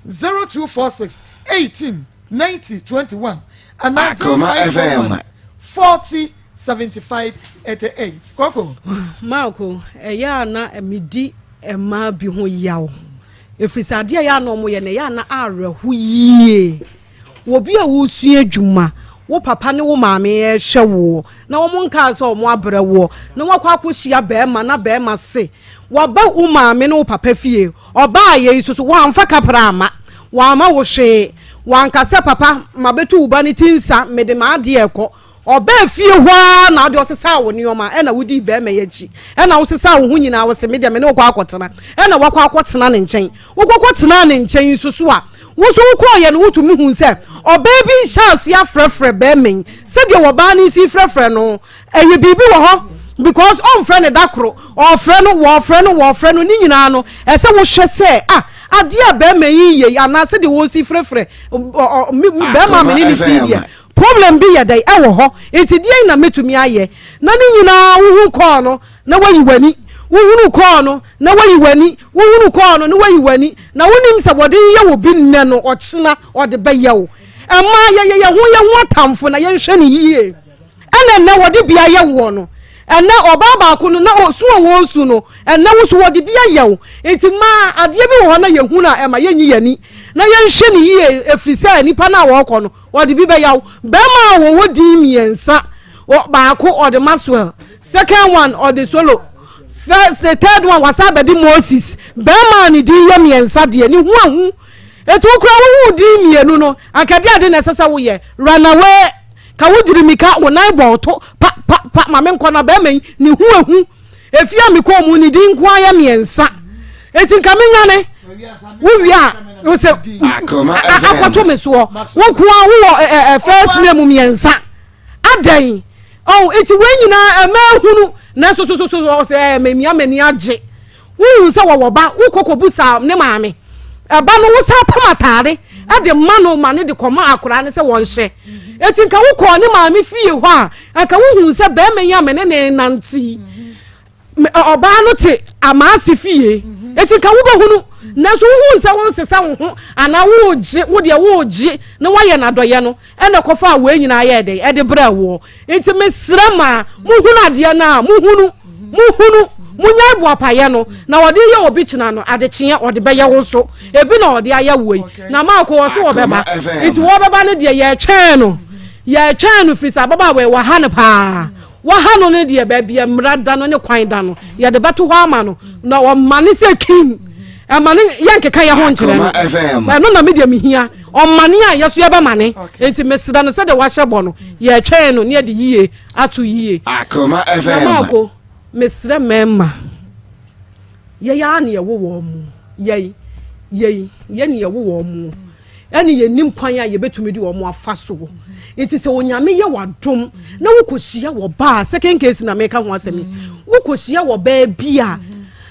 Speaker 2: 0246 18 90 21 anaa
Speaker 3: Akoma
Speaker 2: 0541
Speaker 3: FM.
Speaker 2: 40 75 88. Koko.
Speaker 8: Maako, ɛyɛ a na medi mmaa bi ho yaw, ɛfiri sɛ adeɛ a ɛyɛ a na ɔmoyɛ no ɛyɛ a na awerɛho yie. Obi a wosua adwuma, wo papa ne wo maame ɛhwɛ woɔ na wɔn nkaa sɛ wɔn abrɛ woɔ na wɔakɔ akɔhyia bɛrima na bɛrima se waba wo maame ne wo papa fie. Ɔbaa yɛ yi soso wɔamfa kapra ama wɔama wo hwee, wɔanka papa ma bɛtu wo ba ne ti nsa mede ma adeɛ ɛkɔ. Ɔbaa fie hɔ ara na ɔde ɔsesa wo nneɛma ɛna wodi bɛrima yi akyi ɛna wosesa wo ho nyinaa, wosɛ me deɛ me ne wokɔ akɔtena ɛna wakɔ akɔtena ne nkyɛn. Wokɔkɔ tena ne nkyɛn nso so a, woso wokɔɔyɛ no, wotumi hu sɛ ɔbaa bi nhyɛ ase afrɛfrɛ bɛrima yi sɛdeɛ wɔbaa no si frɛfrɛ no. Ɛyɛ biribi wɔ hɔ because ɔmfrɛ ne da koro, ɔfrɛ no, wɔfrɛ no, wɔfrɛ no ne nyinaa no, ɛsɛ wohwɛ sɛ ah, adeɛ a bɛrima yi yɛ yi anaa sɛdeɛ wɔsi frɛfrɛ bɛrima me ne ne si deɛ, problem bi yɛ dɛ ɛwɔ hɔ. Nti deɛ na mɛtumi ayɛ na ne nyinaa wohu kɔɔ no na wayi w'ani, wohunu kɔɔ no na wayi w'ani, wohunu kɔɔ no na wayi w'ani, na wonim sɛ wɔde yɛ wɔ bi nnɛ no, ɔkyena ɔde bɛyɛ wo. Ɛma yɛyɛ yɛn ho yɛn ho atamfo na yɛnhwɛ ne yie. Ɛna nnɛ wɔde bia yɛ woɔ no, ɛnɛ ɔbaa baako no na osu a wɔresu no, ɛnɛ woso wɔde bi ayɛ wo. Nti maa adeɛ bi wɔ hɔ na yɛhunu a, ɛma yɛnyi yɛni na yɛnhwɛ ne yie, ɛfiri sɛ nipa no a wɔrekɔ no wɔde bi bɛyɛ wo. Bɛrima a wɔwɔ din mmiɛnsa, baako ɔde Maxwell, second one ɔde Solo, first, the third one wasa abɛde Moses. Bɛrima a ne din yɛ mmiɛnsa deɛ ne ho ahu. Eti wokura wohu din mmienu no, ankadeɛ ade na ɛsɛ sɛ woyɛ run away ka wogyiri mika wo nan bɔ to pa pa pa ma me nkɔ na bɛrima yi ne ho ehu. Efi a mekɔɔ mu ne din nko ayɛ mmiɛnsa, eti nka menyane wowie a wosɛ akɔto me soɔ. Wo nko a wowɔ ɛ ɛ first name mmiɛnsa adan ɔn. Eti wei nyinaa ɛmɛ ehunu nanso so so so ɔsɛ ɛɛ mɛmia m'ani agye. Wohu sɛ wɔwɔ ba, wokɔ kɔbu saa ne maame ɛba no, wosan pam ataade ɛde ma no ma ne de kɔma akwaraa no sɛ wɔnhyɛ. Eti nka wokɔɔ ne maame fie hɔ a, nka wohu sɛ bɛrima yi a me ne ne nante, ɔbaa no te amaase fie. Eti nka wobɛhunu, nanso wohu sɛ wonsesa wo ho anaa wogye wo deɛ wogye na woayɛ n'adɔyɛ no ɛna kɔfa a wei nyinaa yɛ dɛ ɛde brɛ woɔ. Nti mesrɛ ma muhunu adeɛ no a muhunu, muhunu munyae boapayɛ no na wɔde yɛ obi kyena no, adekyeɛ ɔde bɛyɛ wo so. Ebi na ɔde ayɛ wo yi na maako wɔ so wɔbɛba. Nti wɔbɛba no deɛ, yɛtwɛn no, yɛtwɛn no firi sɛ ababaawa yi waha no paa. Waha no no deɛ, baabi a mmara da no ne kwan da no, yɛde bɛto hɔ ama no na ɔma ne sɛ king ɛma ne yɛnkeka yɛ ho nkyerɛ no. Ɛno na medeɛ mehia ɔmane a yɛso yɛbɛma ne. Nti mesrɛ no sɛdeɛ wahyɛ bɔ no, yɛtwɛn no ne yɛde yie ato yie.
Speaker 3: Akoma FM.
Speaker 8: Na maako, mesrɛ mmarima, yɛyɛ a ne yɛwo wɔn mu, yɛi yɛi yɛ ne yɛwo wɔn mu. Ɛne yɛnim kwan a yɛbɛtumi de wɔn afa soɔ. Nti sɛ Onyame yɛ w'adom na wokɔhyia wɔ baa, second case na meka ho asɛm yi, wokɔhyia wɔ baa bi a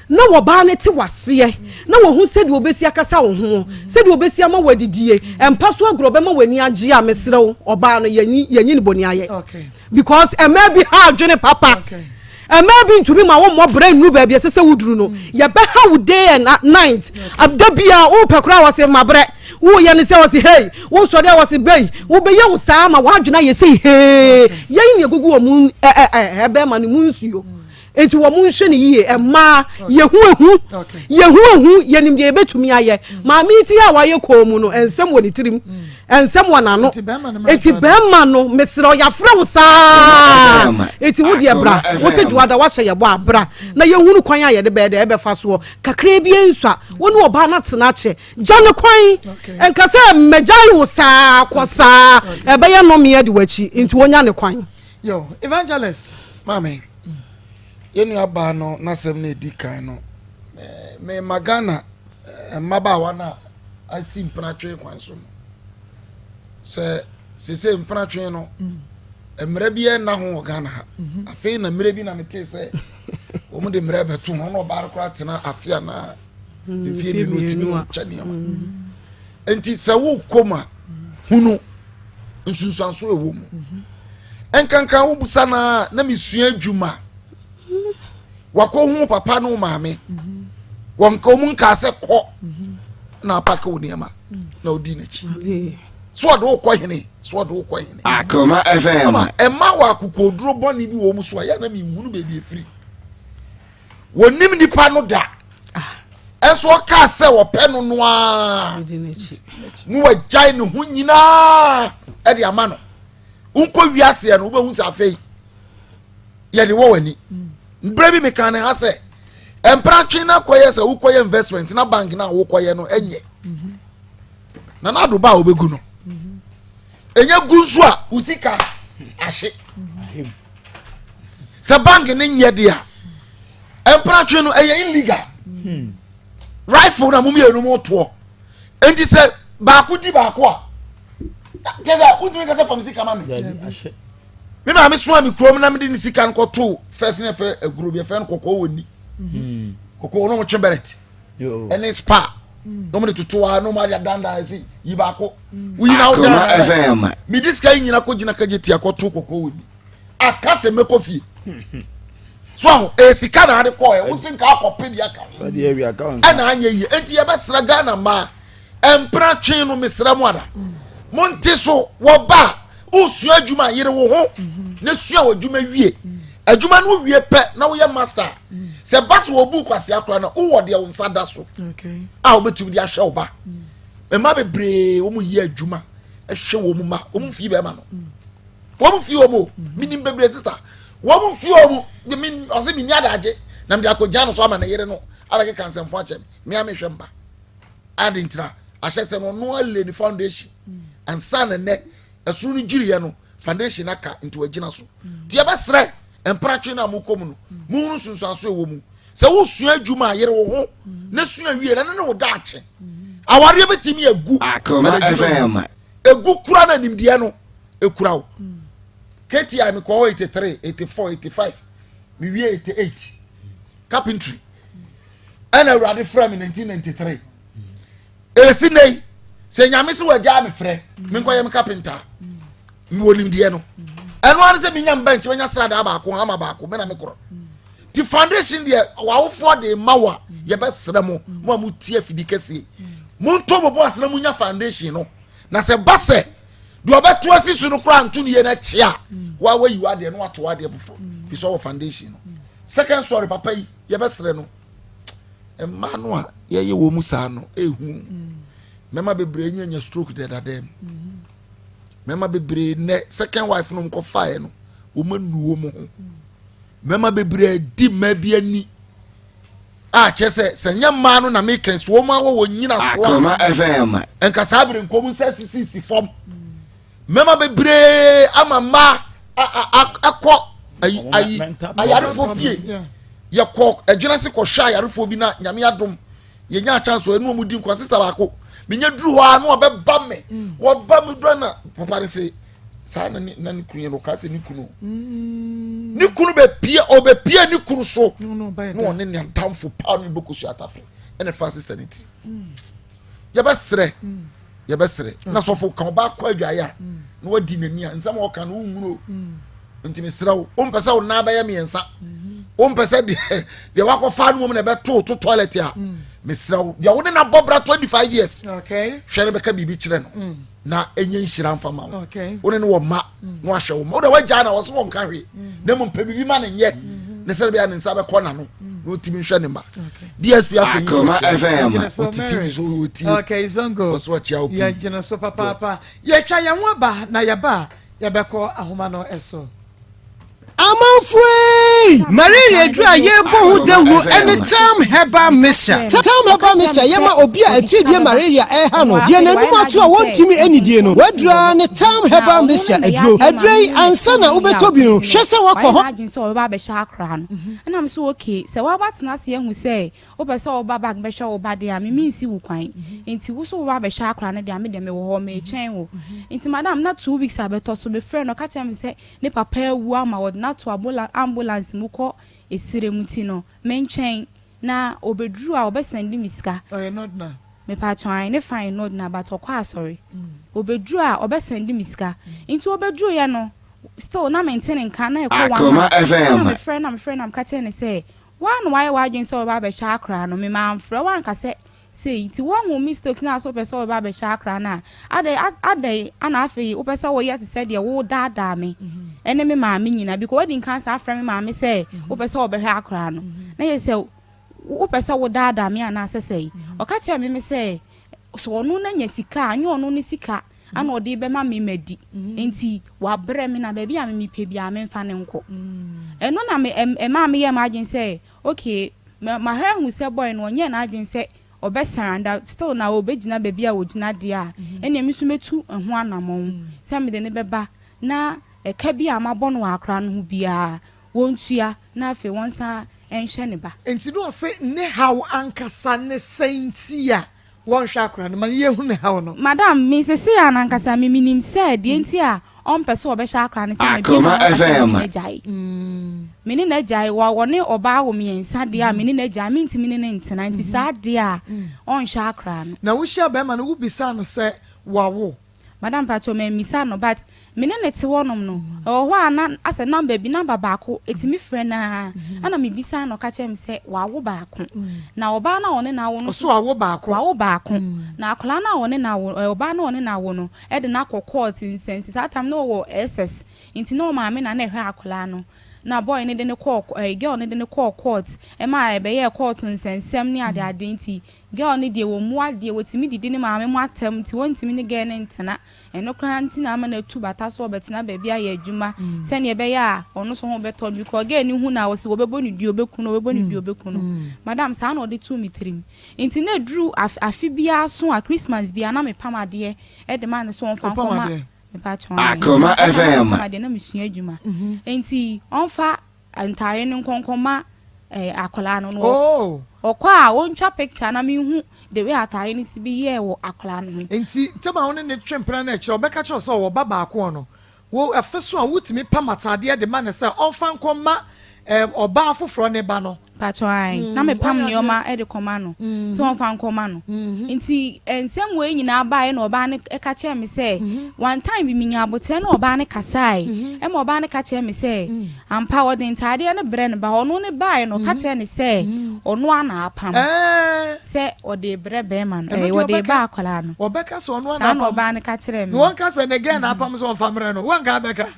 Speaker 8: na wɔbaa no te waseɛ na wɔhu sɛdeɛ wɔbɛsi akasa wo ho, sɛdeɛ wɔbɛsi ama wɔadidie, mpa so agorɔ bɛma w'ani agye a, mesrɛ wo, ɔbaa no yɛnyi ne bɔne ayɛ. Because mmaa bi ha adwene papa. Mmaa bi ntumi ma wo mmɔ brɛ nnu baabi ɛsɛ sɛ woduru no. Yɛbɛha wo day and night. Da bia wopɛ koraa wɔ se mabrɛ. Woyɛ no sɛ wɔ se hey, wosɔre a wɔ se bei. Wobɛyɛ wo saa ma w'adwene ayɛ sei hee. Yɛn na egugu wɔn ɛbɛɛma no mu nsuo. Enti wɔn nhwɛ no yie. Mmaa yɛhu ehu, yɛhu ehu, yɛnim deɛ yɛbɛtumi ayɛ. Maame yi ti a wayɛ kɔn mu no, nsɛm wɔ ne tirim, nsɛm wɔ n'ano. Enti bɛrima no, mesrɛ wo, yɛafrɛ wo saa. Enti wo deɛ bra, wo se dwoada wahyɛ yɛ bɔ a, bra na yɛhunu kwan a yɛde bɛyɛ dɛ ɛbɛfa soɔ. Kakraa bi nsua, wo ne ɔbaa no atena akyɛ, gya ne kwan. Nka sɛ mmɛgyae wo saa kɔ saa, ɛbɛyɛ nnɔmeɛ de w'akyi. Nti wɔnya ne kwan.
Speaker 2: Yo, evangelist.
Speaker 14: Maame, yɛn nua baa no n'asɛm no edi kan no, mema Ghana mmabaawa no a asi mpenatwe kwan so no sɛ sese mpenatwe no mmerɛ bi ɛnna ho wɔ Ghana ha. Afei na mmerɛ bi na metee sɛ wɔn de mmerɛ bɛto ho na ɔbaa no koraa tena afe anaa mfie mmienu otumi no kyɛ nneɛma. Nti sɛ wokɔ mu a hunu nsunsuanso ɛwɔ mu. Nkanka wobusa no a na mesua adwuma wakɔhu papa ne wo maame wɔn wɔn nkaa sɛ kɔ na apake wo nneɛma na odi n'akyi so ɔde wokɔ hene so ɔde wokɔ hene.
Speaker 3: Akoma FM.
Speaker 14: Ama ɛma wɔ akokoduro bɔne bi wɔ mu so a yɛ na menhunu baabi efiri. Wɔnim nipa no da. Ɛnso ɔkaa sɛ wɔpɛ no no ara na wagyae ne ho nyinaa ɛde ama no. Wonkɔ wiaseɛ no wobɛhu sɛ afei yɛde wɔ w'ani. Berɛ bi meka ne ha sɛ mpratwe no akɔyɛ sɛ wokɔyɛ investment na bank no a wokɔyɛ no ɛnyɛ na n'ado ba a wobɛgu no ɛnyɛ gu nso a wo sika ahye sɛ bank no nyɛ deɛ a mpratwe no ɛyɛ illegal rifle na mo mmienu mo toɔ nti sɛ baako di baako a kyɛ sɛ wotumi kasa fam sika ma me me maame soa me kurom na mede ne sika no kɔtoo fɛs ne fɛ aguro bi ɛfɛ no kɔkɔɔ wɔ ni hmm. kɔkɔɔ no wɔtwe bɛrɛt ɛne spa na wɔde toto a na wɔde adandan ɛsi yi baako hmm. woyi na wodan mede sika yi nyina kɔ gyina kagye tia kɔto kɔkɔɔ wɔ ni aka sɛ mɛkɔ fie so aho ɛyɛ sika na ade kɔɛ wosi nka akɔpe bi aka ho ɛna anyɛ yie enti yɛbɛsrɛ Ghana mmaa Mpena twe no mesrɛ mo ada monte so wɔba a wosua adwuma yere wo ho na sua w'adwuma wie adwuma no wie pɛ na woyɛ master sɛ ba sɛ wɔbu kwasea koraa na wowɔ deɛ wo nsa da so a wobɛtumi de ahwɛ wo ba mma bebree wɔn yɛ adwuma hwɛ wɔn mma wɔn mfii bɛrima no wɔn mfii wɔn o menim bebree sista wɔn mfii wɔn ɔsɛ menni adagye na mede akɔgya no so ama ne yere no abɛkeka nsɛmfo akyɛ me mea mehwɛ mba Ade ntira ahyɛ sɛ no ɔno ale ne foundation ansa na nnɛ ɛsoro no dwiriɛ no foundation aka nti wagyina so nti yɛbɛsrɛ mpratwe no a mokɔ mu no mohunu nsunsuanso ɛwɔ mu sɛ wosua adwuma a yere wo ho na sua wie na ne ne wo daakye awareɛ bɛtumi agu ɛgu kura no animdeɛ no ɛkura wo KTI mekɔ hɔ 83 84 85 mewie 88 carpentry ɛna awurade frɛ me 1993 ɛsi nnɛ yi sɛ nyame sɛ wagyaa me frɛ menkɔyɛ me kapenta mewɔ nimdeɛ no ɛno ara sɛ menya mbɛnkye menya sradaa baako hama baako mena mekorɔ nti foundation deɛ wawofoɔ de ma wo a yɛbɛsrɛ mo mo a motie afidi kɛseɛ montɔ mo bo ase na monya foundation no na sɛ ba sɛ deɛ ɔbɛto asi so no koraa nto no yie no akyi a wa wayi w'adeɛ na wato w'adeɛ foforɔ fi sɛ ɔwɔ foundation no second story papa yi yɛbɛsrɛ no mmaa no a yɛyɛ wɔn mu saa no ehu mmarima bebree nya nya stroke dɛdadɛm mmarima bebree nnɛ second wife no nkɔ faeɛ no wɔn anu wɔn ho mmarima bebree di mmaa bi ani a kyerɛ sɛ sɛ nyɛ mmaa no na meka so wɔn awɔ wɔn nyina so a nka saa bere nkɔm nsa sisisi fam mmarima bebree ama mmaa akɔ ayi ayi ayarefoɔ fie yɛkɔ adwena se kɔhwɛ ayarefoɔ bi na nyame adom. Yɛnya chance wɔ ɛne wɔn di nkwa sista baako. Menya duru hɔ a na ɔbɛba me. Mm. Wɔba me dura na papa no se saa na ne na ne kunu yɛ no ɔka sɛ ne kunu. Mm. Ne kunu bɛpie ɔbɛpie ne kunu so. Na ɔne ne adamfo paa no bɛkɔ sua atafere ɛna fa sista ne tiri. Mm. Yɛbɛsrɛ yɛbɛsrɛ na sɔfo ka ɔbaa kɔ adwaeɛ a na wadi n'ani a nsɛm a ɔka no wonwuro nti mesrɛ wo wompɛ sɛ wo nan bɛyɛ mmiɛnsa wompɛ sɛ deɛ deɛ wakɔfa no mom na ɛbɛto to toilet a mesrɛ wo deɛ wo ne no abɔ bra 25 years hwɛ no bɛka biribi kyerɛ no mm. na ɛnyɛ nhyira mfa ma wo wo ne no wɔ mma mm. na wahwɛ wo ma wode wagyaa na wɔ so wɔnka hwee mm. na mmom pɛ biribi ma no nyɛ mm-hmm. ne sɛ bia ne nsa bɛkɔ n'ano na ɔtumi nhwɛ ne mma dsp afei ɔte tv so ɔtie ɔso ɔkyea wo pii
Speaker 2: yɛgyina so papaapa yɛtwa yɛn ho aba na yɛba a yɛbɛkɔ ahoma no so.
Speaker 15: Amanfoei! Malaria aduru a yɛrebɔ ho dawuro ne Tam Herbal Mixture. Tam Herbal Mixture yɛ ma obi a atiridie malaria reha no, deɛ n'anum ato a wɔntumi nnidie no. W'aduro ara ne Tam Herbal Mixture aduro. Aduro yi, ansa na wobɛtɔ bi no, hwɛ sɛ woakɔ
Speaker 4: Wayɛ n'adwene sɛ ɔbɛba abɛhyɛ akora no. Ɛna me so okay, sɛ woaba tena ase ahu sɛ wopɛ sɛ woba back bɛhwɛ wo ba deɛ a, me mensi wo kwan. Nti wo so woba abɛhwɛ akora no deɛ a, me deɛ mewɔ hɔ, meretwɛn wo. Nti madam, na 2 weeks abɛtɔ so, mefrɛɛ no, ɔka kyerɛɛ me sɛ ne papa awu ama wɔde no ato ambulance mu kɔ esire mu nti no, mentwɛn na ɔbɛduru a ɔbɛsɛnde me sika.
Speaker 2: Ɔyɛ nɔdena?
Speaker 4: Mepaatwɔ ae, ne fa yɛ nɔdena but ɔkɔ asɔre. Ɔbɛduru a ɔbɛsɛnde me sika. Nti ɔbɛduruiɛ no, still na mente ne nka, na ɛkɔ one
Speaker 3: Akoma
Speaker 4: month. Ɛna
Speaker 3: FM.
Speaker 4: mefrɛ no na mefrɛ no na meka kyerɛɛ no sɛ, Woa na woayɛ w'adwene sɛ wobɛba abɛhyɛ akora no, me mamfrɛ wo anka sɛ sei, nti woahu mistakes no a sɛ wopɛ sɛ wobɛba abɛhyɛ akora no a, adɛn adɛn ana afei wopɛ sɛ woyɛ te sɛ deɛ wodaadaa me ɛne me maame nyinaa, because woadi nkan saa afrɛ me maame sɛ wopɛ sɛ wobɛhwɛ akora no, na yɛ sɛ wopɛ sɛ wodaadaa me anaasɛ sɛi. Ɔka kyerɛɛ me me sɛ sɛ ɔno no anya sika a, ɛnyɛ ɔno ne sika ana ɔde bɛma me madi, nti wabrɛ me na baabi a me mepɛ biara memfa no nkɔ. Ɛno na me ɛmaa meyɛɛ m'adwene sɛ okay, mahwɛ ahu sɛ boy no ɔnyɛɛ n'adwene sɛ ɔbɛ surrender, still na ɔbɛgyina baabi a ɔgyina deɛ a, ɛnneɛ me nso mɛtu ɛho anamɔn sɛ mede no bɛba na ɛka bi a mabɔ no wɔ akora no ho biara wɔntua na afei wɔnsan nhwɛ ne ba.
Speaker 2: Nti na ɔse ne haw ankasa ne sɛn nti a wɔnhwɛ akora no ma yɛhu ne haw no.
Speaker 4: Madam, me sesei a nankasa me menim sɛ deɛ nti a ɔmpɛ sɛ ɔbɛhwɛ akora no sɛ mebie
Speaker 3: Akoma
Speaker 4: m'ano aka sɛ me
Speaker 3: FM.
Speaker 4: ne no agyae. Me ne no agyae, wɔ ɔne ɔbaa wo mmiɛnsa deɛ a me ne no agyae, mentumi ne no ntena nti saa deɛ a ɔnhwɛ akora no.
Speaker 2: Na wohyia bɛrima no wobisaa no sɛ wawo?
Speaker 4: Madam mpakyɛw mammisa no but me ne no te hɔ nom no ɛwɔ hɔ a na asɛ number bi number baako ɛtumi frɛ no ara ɛna me bisa no ɔka kyerɛ me sɛ wawo baako na ɔbaa no a ɔne no awo no
Speaker 2: Ɔso wawo baako?
Speaker 4: Wawo baako na akwadaa no a ɔne no awo ɔbaa no a ɔne no awo no ɛde no akɔ court nsɛnsi saa time no ɔwɔ SS nti na ɔmaame na na ɛhwɛ akwadaa no na boy no de no kɔɔ ɛɛ girl no de no kɔɔ court ɛma ɛbɛyɛɛ court nsɛnsɛm ne ade ade nti Girl no deɛ wɔmmu adeɛ, wɔtumi didi ne maame mo atɛm nti wɔntumi ne girl no ntena, ɛno koraa nti na ama no atu bata so ɔbɛtena baabi ayɛ adwuma sɛdeɛ ɛbɛyɛ a ɔno nso ho bɛtɔ no because girl no hu no a ɔse wɔbɛbɔ no dua ɔbɛku no, ɔbɛbɔ no dua ɔbɛku no. Madam saa na ɔde too me tirim. Nti na ɛduru afe afe biara so a Christmas biara na mepam adeɛ de ma no sɛ ɔmfa
Speaker 2: Wopam
Speaker 4: nkɔma
Speaker 2: adeɛ?
Speaker 4: Mepakyɛw ae,
Speaker 3: Akoma
Speaker 4: mepam
Speaker 3: FM.
Speaker 4: adeɛ na mesua adwuma nti ɔmfa Ntaare no nkɔnkɔ ma eh, akwadaa no.
Speaker 2: Oh.
Speaker 4: Ɔkɔ a ɔntwa picture na menhu the way ataare no si bi yɛɛ wɔ akwadaa no ho.
Speaker 2: Nti ntɛm a wo ne no twe mpena no akyire ɔbɛka kyerɛ wo sɛ ɔwɔ ba baako ɔno wo ɛfe so a wotumi pam ataadeɛ de ma no sɛ ɔmfa nkɔ ma eh, ɔbaa foforɔ ne ba no.
Speaker 4: Mpakyɛw ae, na mepam nneɛma de kɔma no sɛ ɔmfa nkɔma no. Nti nsɛm wei nyinaa baeɛ na ɔbaa no ka kyerɛɛ me sɛ, one time bi menya aboterɛ ne ɔbaa no kasae, ɛma ɔbaa no ka kyerɛɛ me sɛ, ampa ɔde ntaadeɛ no brɛ no ba, ɔno ne baeɛ no ɔka kyerɛɛ no sɛ ɔno ara na apam sɛ ɔde rebrɛ bɛrima no, ɛɛ ɔde reba akwadaa no.
Speaker 2: Ɔbɛka sɛ ɔno ara
Speaker 4: Saa
Speaker 2: na
Speaker 4: na
Speaker 2: apam.
Speaker 4: ɔbaa no ka kyerɛɛ me.
Speaker 2: Na wɔnka sɛ ne gɛɛ na apam sɛ ɔmfa mmerɛ no, wɔnka abɛka.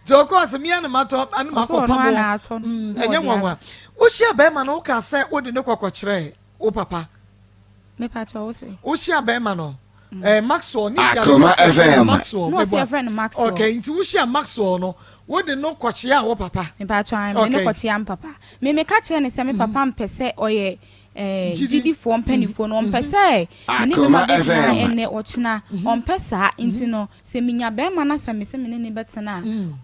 Speaker 2: Nti ɔkɔɔ sɛ mea na matɔ ɛne
Speaker 4: Ɔsɛ
Speaker 2: makɔ
Speaker 4: ɔno
Speaker 2: pam
Speaker 4: ara
Speaker 2: wɔ.
Speaker 4: na atɔ no na
Speaker 2: Ɛnyɛ
Speaker 4: ɔde
Speaker 2: nwanwa.
Speaker 4: aba.
Speaker 2: Wohyia bɛrima no wokaa sɛ wode ne kɔkɔ kyerɛɛ wo papa.
Speaker 4: Mepa kyɛw wo se?
Speaker 2: Wohyia bɛrima no eh, Maxwell ne hyia no
Speaker 3: Akoma
Speaker 2: na ɔsɛ yɛfrɛ no
Speaker 3: FM.
Speaker 2: Maxwell
Speaker 4: Na ɔsɛ
Speaker 2: meboa.
Speaker 4: yɛfrɛ no Maxwell.
Speaker 2: Okay, nti wohyia Maxwell no wode no kɔkyeaa wo papa.
Speaker 4: Mepa kyɛw ae mede no
Speaker 2: Okay.
Speaker 4: kɔkyeaa me papa. Me meka kyerɛɛ no sɛ me papa mpɛ sɛ ɔyɛ. eh, gyidifoɔ mpanimfoɔ no, ɔmpɛ sɛ me ne bɛrima bɛtena ɛnnɛ ɔkyena, ɔmpɛ saa. Nti no, sɛ menya bɛrima na sɛ mese me ne no bɛtena a,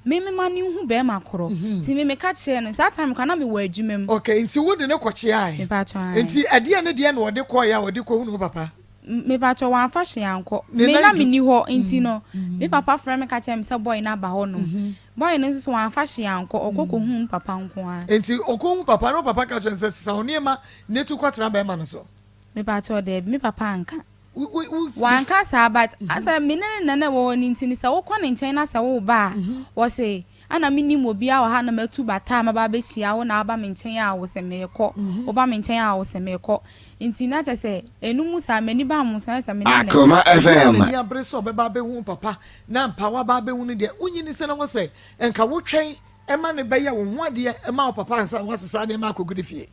Speaker 4: me mema no nhu bɛrima korɔ. Nti me meka kyerɛɛ no, saa time koraa na mewɔ adwuma mu.
Speaker 2: Okay, nti wode no kɔkyeae?
Speaker 4: Mepakyɛ, ae.
Speaker 2: Nti ɛdeɛn ne deɛn na ɔde kɔeɛ a ɔde kɔhunu wo papa?
Speaker 4: Mepakyɛ, wamfa hwee ankɔ. Me na menni hɔ, nti no, me papa frɛ me ka kyerɛɛ me sɛ boy no aba hɔnom. Boy no nso so wamfa hwee ankɔ, ɔkɔ kɔhuu me papa nko ara.
Speaker 2: Enti ɔkɔhuu papa no, wo papa ka kyerɛɛ no sɛ, Sesa wo nneɛma na tu kɔtena bɛrima no so.
Speaker 4: Mepakyɛw, daabi, me papa anka. Wanka saa, but asɛ me ne no na na ɛwɔ hɔ no nti no, sɛ wokɔ ne nkyɛn na sɛ woreba a, ɔse, Ana mennim obiara wɔ ha na matu bata a maba abɛhyia wo na woaba me nkyɛn a wose merekɔ, woba me nkyɛn a wose merekɔ. Nti na kyerɛ sɛ, ɛno mu saa, m'ani baa mo so na kyerɛ sɛ me ne no na ɛte.
Speaker 3: Akoma
Speaker 2: Obi a
Speaker 3: FM.
Speaker 2: n'ani abere sɛ ɔbɛba abɛhu wo papa na ampa waba abɛhu no deɛ, wonyini sɛ na wɔ sɛ nka wotwɛn ma no bɛyɛ wo ho adeɛ ma wo papa ansa na woasesa nneɛma akɔgu ne fie.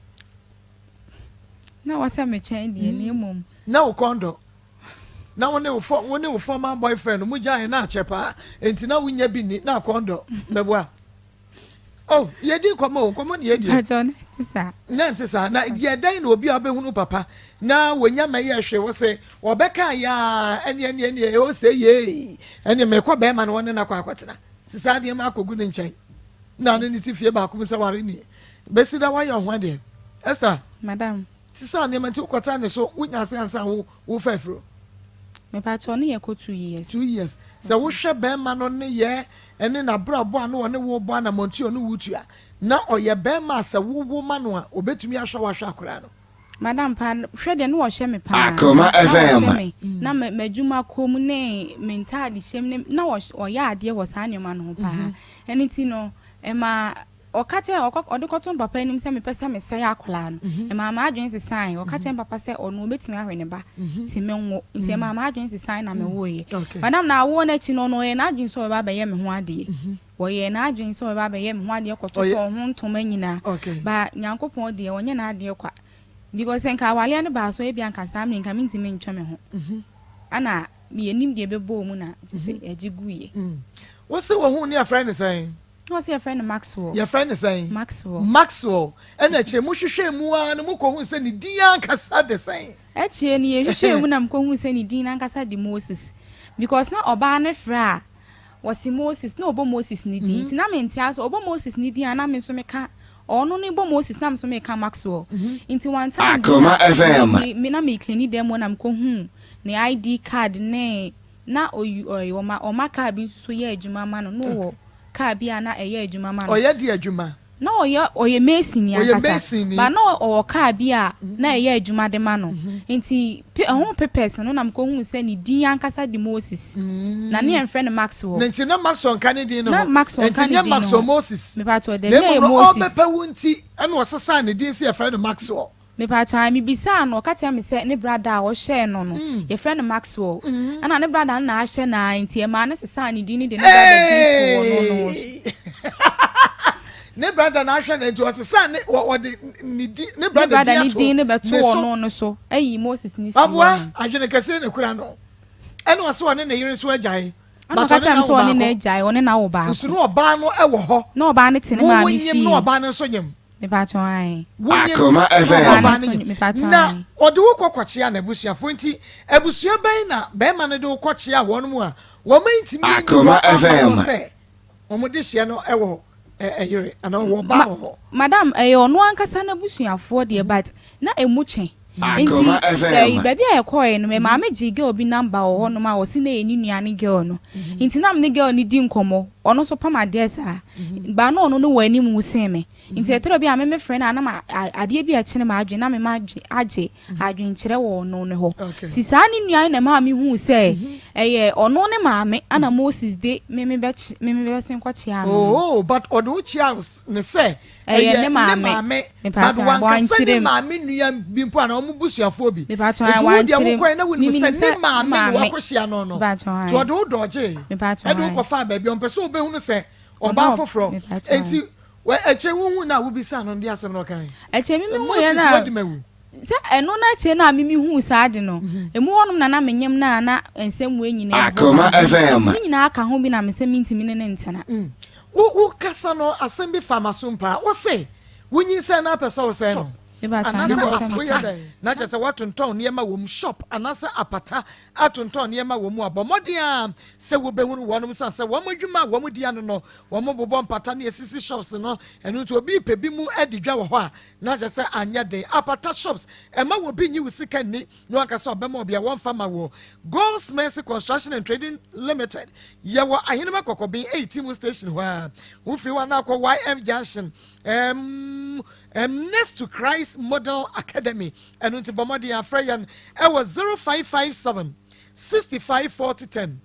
Speaker 4: Na wɔ sɛ metwɛn deɛ, na mmom.
Speaker 2: Na wo kɔn dɔ. Na wo ne wo fɔ wo ne wo former boyfriend no mogyaeɛ na akyɛ paa, enti na wonnya bi nni, na akɔn dɔ. Mɛboa. Oh, yɛdi nkɔmmɔ o, nkɔmmɔ ne yɛdi.
Speaker 4: Mpakyɛw, na ɛnte saa.
Speaker 2: Na ɛnte saa. Na deɛ dɛn na obi a ɔbɛhunu papa na wɔnya mɛyɛ hwee wɔ sɛ wɔbɛka yɛ a ɛne ɛne ɛne ɛwɔ sɛ yee ɛne mekɔ bɛrima no wɔne no akɔ akɔtena sisa adeɛ ma akɔgu ne nkyɛn na ne ne ti fie baako mu sɛ ware nie bɛsi da wayɛ ɔho adeɛ Esther.
Speaker 4: Madam.
Speaker 2: Te sɛ nneɛma nti wokɔtena ne so wonya ase ansa wo wofa afuro.
Speaker 4: Mepakyɛw ne yɛ kɔ 2 years.
Speaker 2: 2 years sɛ wohwɛ bɛrima no ne yɛ ɛne n'abrabɔ a na ɔne wo bɔ anamɔntu a ɔne wo tua na ɔyɛ bɛrima a sɛ wowo ma no a obetumi ahwɛ wahwɛ akwaraa no.
Speaker 4: Madam pa hwɛ deɛ na ɔhwɛ me paa.
Speaker 3: Akoma
Speaker 4: Na
Speaker 3: FM.
Speaker 4: ɔhwɛ me na m'adwuma kɔ mu ne me ntaade hyɛm ne na ɔyɛ adeɛ wɔ saa nneɛma no ho paa. Ɛno nti no ɛma ɔka kyerɛ ɔkɔ ɔde kɔto me papa anim sɛ mepɛ sɛ mesɛe akwadaa no. Ɛmaa m'adwene sesae. Ɔka kyerɛ me papa sɛ ɔno obetumi ahwɛ ne ba nti menwo. Nti ɛmaa m'adwene sesae na mewoeɛ. Madam na awoɔ no akyi no ɔno ɔyɛɛ n'adwene sɛ ɔbɛba abɛyɛ me ho adeɛ. Wɔyɛɛ n'adwene sɛ ɔbɛba abɛyɛ me ho adeɛ kɔtotɔɔ ho ntoma nyinaa. But Nyankopɔn deɛ ɔnyɛ n'adeɛ kwa. Because sɛ nka awareɛ no baa so a ebia nka saa mmerɛ yi nka mentumi ntwe me ho. Ɛna yɛnnim deɛ ɛbɛbɔɔ mu na kyerɛ sɛ ɛgye guiɛ.
Speaker 2: Wose wɔhuu no yɛfrɛ no sɛn?
Speaker 4: Na ɔse yɛfrɛ no Maxwell.
Speaker 2: Yɛfrɛ no sɛn?
Speaker 4: Maxwell.
Speaker 2: Maxwell. Ɛna akyire mohwehwɛɛ mu ara no mokɔhuu sɛ ne din ankasa de sɛn?
Speaker 4: Akyire no yɛhwehwɛɛ mu na mekɔhuu sɛ ne din ankasa de Moses. Because na ɔbaa no frɛ a, wɔse Moses, na ɔbɔ Moses ne din. Nti na mente ase, ɔbɔ Moses ne din a na me nso meka, ɔno no bɔ Moses na me nso meka Maxwell. Nti one time bi
Speaker 3: Akoma
Speaker 4: na
Speaker 3: FM.
Speaker 4: me na me cleani dan mu hɔ na mekɔhuu ne ID card ne Na oyi ɔy ɔma ɔma car bi nso so yɛ adwuma ma no. Na ɔwɔ car bi a na ɛyɛ adwuma ma no.
Speaker 2: Ɔyɛ deɛ adwuma?
Speaker 4: Na ɔyɛ ɔyɛ mason
Speaker 2: Ɔyɛ
Speaker 4: ankasa.
Speaker 2: mason ni.
Speaker 4: But na ɔwɔ car bi a na ɛyɛ adwuma de ma no. Nti pe ɛho papers no na mekɔhuu sɛ ne din ankasa de Moses. Na ne yɛmfrɛ no Maxwell.
Speaker 2: Na nti na Maxwell nka ne din no
Speaker 4: Na
Speaker 2: ho.
Speaker 4: Maxwell
Speaker 2: Nti
Speaker 4: nka ne
Speaker 2: nyɛ
Speaker 4: din no
Speaker 2: Maxwell
Speaker 4: ho.
Speaker 2: Moses.
Speaker 4: Mepakyɛw dabi,
Speaker 2: Na
Speaker 4: na ɛyɛ
Speaker 2: mmom no
Speaker 4: Moses.
Speaker 2: ɔrebɛpɛ wo nti ɛna ɔsesaa ne din sɛ yɛfrɛ no Maxwell.
Speaker 4: Mepakyɛw ae, mibisaa no, ɔka kyerɛɛ me sɛ ne brada a ɔhyɛɛ no no, yɛfrɛ no Maxwell. Ɛna ne brada no na ahyɛ no ara nti ɛmaa no sesaa ne din no de ne brada din too ɔno no so.
Speaker 2: Ne brada na ahwɛ no nti ɔsesaa ne ɔde ne din ne
Speaker 4: Ne
Speaker 2: brada
Speaker 4: brada
Speaker 2: din
Speaker 4: ne
Speaker 2: ato
Speaker 4: din no bɛtoo
Speaker 2: ne so.
Speaker 4: ɔno no so ayi Moses ne fii hɔ
Speaker 2: Aboa
Speaker 4: nom.
Speaker 2: adwene kɛse na ekura no. Ɛna ɔse ɔne ne yere nso agyae.
Speaker 4: Ɛna
Speaker 2: But
Speaker 4: ɔka
Speaker 2: ɔne
Speaker 4: kyerɛɛ me
Speaker 2: no
Speaker 4: sɛ
Speaker 2: awo
Speaker 4: ɔne no
Speaker 2: baako.
Speaker 4: agyae, ɔne no awo baako.
Speaker 2: Nso na ɔbaa no wɔ hɔ.
Speaker 4: Na ɔbaa no te ne
Speaker 2: Wo
Speaker 4: maame
Speaker 2: wonyim
Speaker 4: fie.
Speaker 2: na ɔbaa no nso nyim.
Speaker 4: Mepakyɛw ae.
Speaker 2: Wonyim
Speaker 3: Akoma
Speaker 2: na
Speaker 3: FM.
Speaker 2: ɔbaa
Speaker 4: Ɔbaa
Speaker 2: no
Speaker 4: no nso
Speaker 2: nyim.
Speaker 4: mepakyɛw
Speaker 2: Na
Speaker 4: ae.
Speaker 2: ɔde wo kɔ kɔkyea n'abusuafoɔ nti abusua bɛn na bɛrima no de wo kɔkyea wɔn mu a wɔn antumi anyi
Speaker 3: Akoma
Speaker 2: wɔn amma
Speaker 3: FM.
Speaker 2: wo sɛ wɔn dehyeɛ no wɔ ɛyere anaa ɔwɔ ɔbaa
Speaker 4: Ma
Speaker 2: wɔ hɔ?
Speaker 4: madam ɛyɛ ɔno ankasa n'abusuafoɔ deɛ but na ɛmu kyɛ nti
Speaker 3: Akoma
Speaker 4: ɛyi
Speaker 3: FM.
Speaker 4: baabi a yɛkɔɔɛ no me maame gyee girl bi number wɔ hɔ nom a ɔse na ɛyɛ ne nua ne girl no nti na me ne girl no di nkɔmmɔ ɔno nso pam adeɛ saa but na ɔno no wɔ anim sen me nti ɛtɔrɔ bi a me me frɛ no a na ma adeɛ bi a ɛkyene m'adwene na me ma agye adwenkyerɛ wɔ ɔno no hɔ nti saa ne nua no na ɛmaa me huu sɛ ɛyɛ ɔno ne maame ana Moses de me me bɛkye me me bɛsen kɔkyea no no.
Speaker 2: Oh, but ɔde wo kyea ne sɛ
Speaker 4: Ɛyɛ
Speaker 2: ɛyɛ
Speaker 4: ne
Speaker 2: ne
Speaker 4: maame.
Speaker 2: maame, but
Speaker 4: Mepakyɛw,
Speaker 2: wankasa ne
Speaker 4: wankyerɛ mu.
Speaker 2: maame nua bi mpo anaa wɔn busuafoɔ bi.
Speaker 4: Mepakyɛw,
Speaker 2: Nti wo deɛ
Speaker 4: wankyerɛ mu.
Speaker 2: wokɔɛ na wonim
Speaker 4: Me
Speaker 2: sɛ
Speaker 4: menim
Speaker 2: ne
Speaker 4: sɛ ne
Speaker 2: maame na
Speaker 4: maame.
Speaker 2: wakɔhyia no no.
Speaker 4: Mepakyɛw,
Speaker 2: Nti ɔde wo dɔɔgyee,
Speaker 4: Mepakyɛw,
Speaker 2: ɛde wo kɔfaa baabi a ɔmpɛ sɛ wobɛhunu sɛ
Speaker 4: Ɔno
Speaker 2: ɔbaa
Speaker 4: ɔ-
Speaker 2: foforɔ.
Speaker 4: mepakyɛw,
Speaker 2: Nti wɔ akyire wohuu no a wobisaa no no deɛ asɛm na ɔkae?
Speaker 4: Akyire me
Speaker 2: Sɛ
Speaker 4: mehu yɛ
Speaker 2: Moses
Speaker 4: no a
Speaker 2: wadi mawu.
Speaker 4: Sɛ ɛno no akyire no a me mehuu saa ade no, emu hɔnom na na menyem no a na nsɛm wei nyinaa bɔ
Speaker 3: Akoma
Speaker 4: me.
Speaker 3: FM.
Speaker 4: Nti ne nyinaa ka ho bi na mesɛ mentumi ne no ntena.
Speaker 2: Wo wo kasa no asɛm bi fa m'asom paa. Wo se wo nyinsɛn na apɛ sɛ wo sɛe no. Anaasɛ apata, na kyerɛ sɛ wɔtontɔn nneɛma wɔ mu, shop anaasɛ apata atontɔn nneɛma wɔ mu a, bɔ mmɔden ara sɛ wobɛhunu wɔnom sane sɛ wɔn adwuma a wɔn di ano no, wɔn bobɔ mpata ne asisi shops no, ɛno nti obi repɛ bi mu adi dwa wɔ hɔ a, na kyerɛ sɛ anyɛ den. Apata shops, ɛma obi nyi wo sika nni na wanka sɛ ɔbɛma obi a wɔmfa ma woɔ. God's Mercy Construction and Trading Limited, yɛwɔ Ahenema Kɔkɔben, Eitimu Station hɔ ara. Wofiri hɔ a na akɔ YF Junction, ɛɛm, Um, next to Christ Model Academy. Ɛno nti bɔ mmɔden afrɛ yɛn ɛwɔ 0557 65 40 10.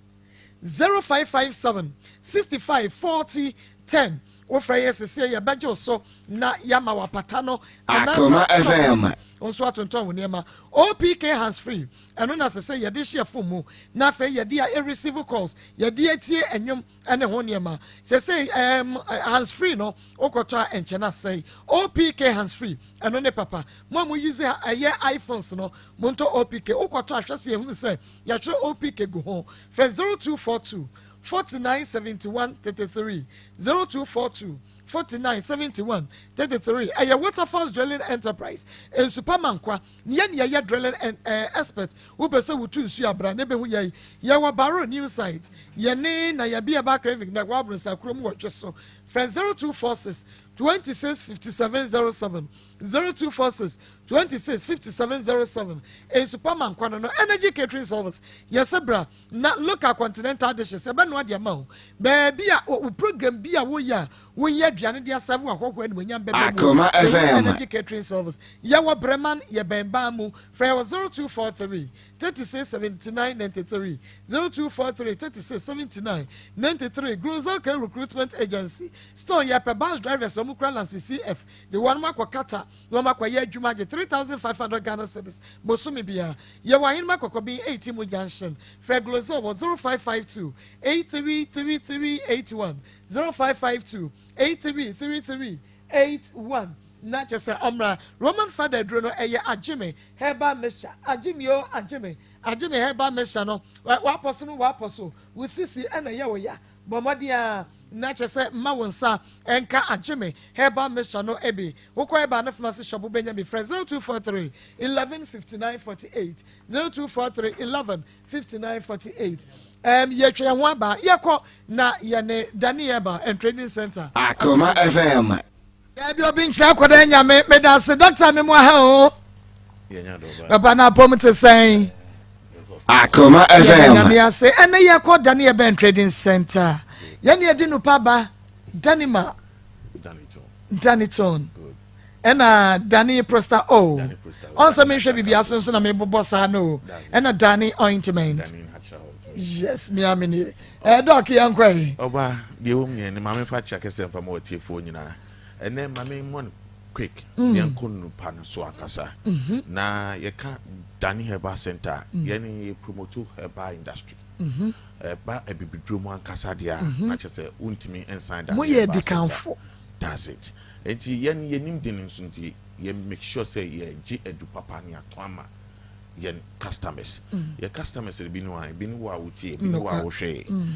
Speaker 2: 0557 65 40 10. Wofrɛ yɛ sesie yɛbɛgye wo so na yɛama wapata no
Speaker 3: Akoma FM.
Speaker 2: Nso atontɔn wo nneɛma. OPK hands free. Ɛno na sese yɛde hyɛ fon mu na afei yɛde a receive calls, yɛde atie ɛnwom ɛne ho nneɛma. Sese um, hands free no Wokɔtɔ a ɛnkyɛ na asɛe. OPK hands free ɛno ne papa. Mo a mo use ɛyɛ iPhones no montɔ OPK. Wokɔtɔ a hwɛ sɛ yɛhunu sɛ yɛatwerɛ OPK gu ho. Frɛ 0242 49 71 33 0242 49 71 33. Ɛyɛ Waterfalls Drilling Enterprise. Nsupa Mankwa ne yɛn na yɛyɛ drilling en eh, expert. Wopɛ sɛ wotu nsuo a bra na ɛbɛhu yɛn. Yɛwɔ Baro New Site. Yɛne Nayabia Bar Clinic na ɛwɔ Abronsa kurom wɔ Dwe so. Frɛ 0246 26 57 07, 0246 26 57 07. Nsupa ma nkwa no no Energy Catering Service yɛsɛ bra na local continental dishes ɛbɛnoa de ama wo. Baabi a wo program bi a woyɛ a woyɛ aduane de asɛvo ahɔhoɔ animuonyam bɛba mu.
Speaker 3: Akoma
Speaker 2: Ɛyɛ
Speaker 3: FM.
Speaker 2: Energy Catering Service. Yɛwɔ Breman, yɛbɛn ban mu. Frɛ yɛ wɔ 0243 36 79 93, 0243 36 79 93 Glozal K Recruitment Agency Still yɛpɛ bus drivers a wɔkura lanse CF de wɔn akɔ Qatar na wɔn akɔyɛ adwuma agye 3500 Ghana cedis bosome biara. Yɛwɔ Ahenema Kɔkɔben 18 mu Junction. Frɛ Glozal wɔ 0552 833381, 0552 833381 na kyerɛ sɛ ɔmmra. Roman Fada aduro no ɛyɛ Agyeme Herbal mixture, agye me o, agye me, agye me herbal mixture no, w'apɔ so no w'apɔ so, wo sisi na ɛyɛ wo ya, bɔ mmɔden ara na kyerɛ sɛ mma wo nsa nka agye me herbal mixture no bi. Wokɔ herbal no pharmacy shop wobɛnya bi, frɛ 0243 11 59 48, 0243 11 59 48. Um, yɛtwa yɛn ho aba, yɛkɔ na yɛne Dani Herbal and Trading Center.
Speaker 3: Akoma FM.
Speaker 2: Daabi obi nkyerɛ akɔda nyame medase dɔkta me mu aha o papa na apɔm te sɛn
Speaker 3: Akoma FM
Speaker 2: nyame ase ɛne yɛkɔ dane yɛbɛn trading center yɛne yɛdi no pa ba danima daniton ɛna dane prosta o ɔnsɛ menhwɛ biribi aso nso na mebobɔ saa no o ɛna dane ointment yes mea menie Eh Doc yɛn kɔ yi.
Speaker 16: Ɔba, deɛ ɛwɔ mu nie, ne maame fa kyea kɛseɛ mfa ma w'atiefoɔ nyinaa. Ɛnɛ ma me mmɔ no quick na yɛnkɔ nnupa no so ankasa. Na yɛka Dani Herbal Center a, yɛn yɛ promote herbal industry. Ɛba abibiduro mu ankasa deɛ a, na kyerɛ sɛ wontumi nsan Dani
Speaker 2: Moyɛ
Speaker 16: Herbal Center.
Speaker 2: adikanfo.
Speaker 16: That's it. Nti yɛn yɛnim de no nso nti yɛ make sure sɛ yɛgye adu papa ne yɛatɔn ama yɛn customers. Yɛn customers no bi ne hwan? Ebi ne wo a wotie, ebi ne wo a wohwɛ yɛn.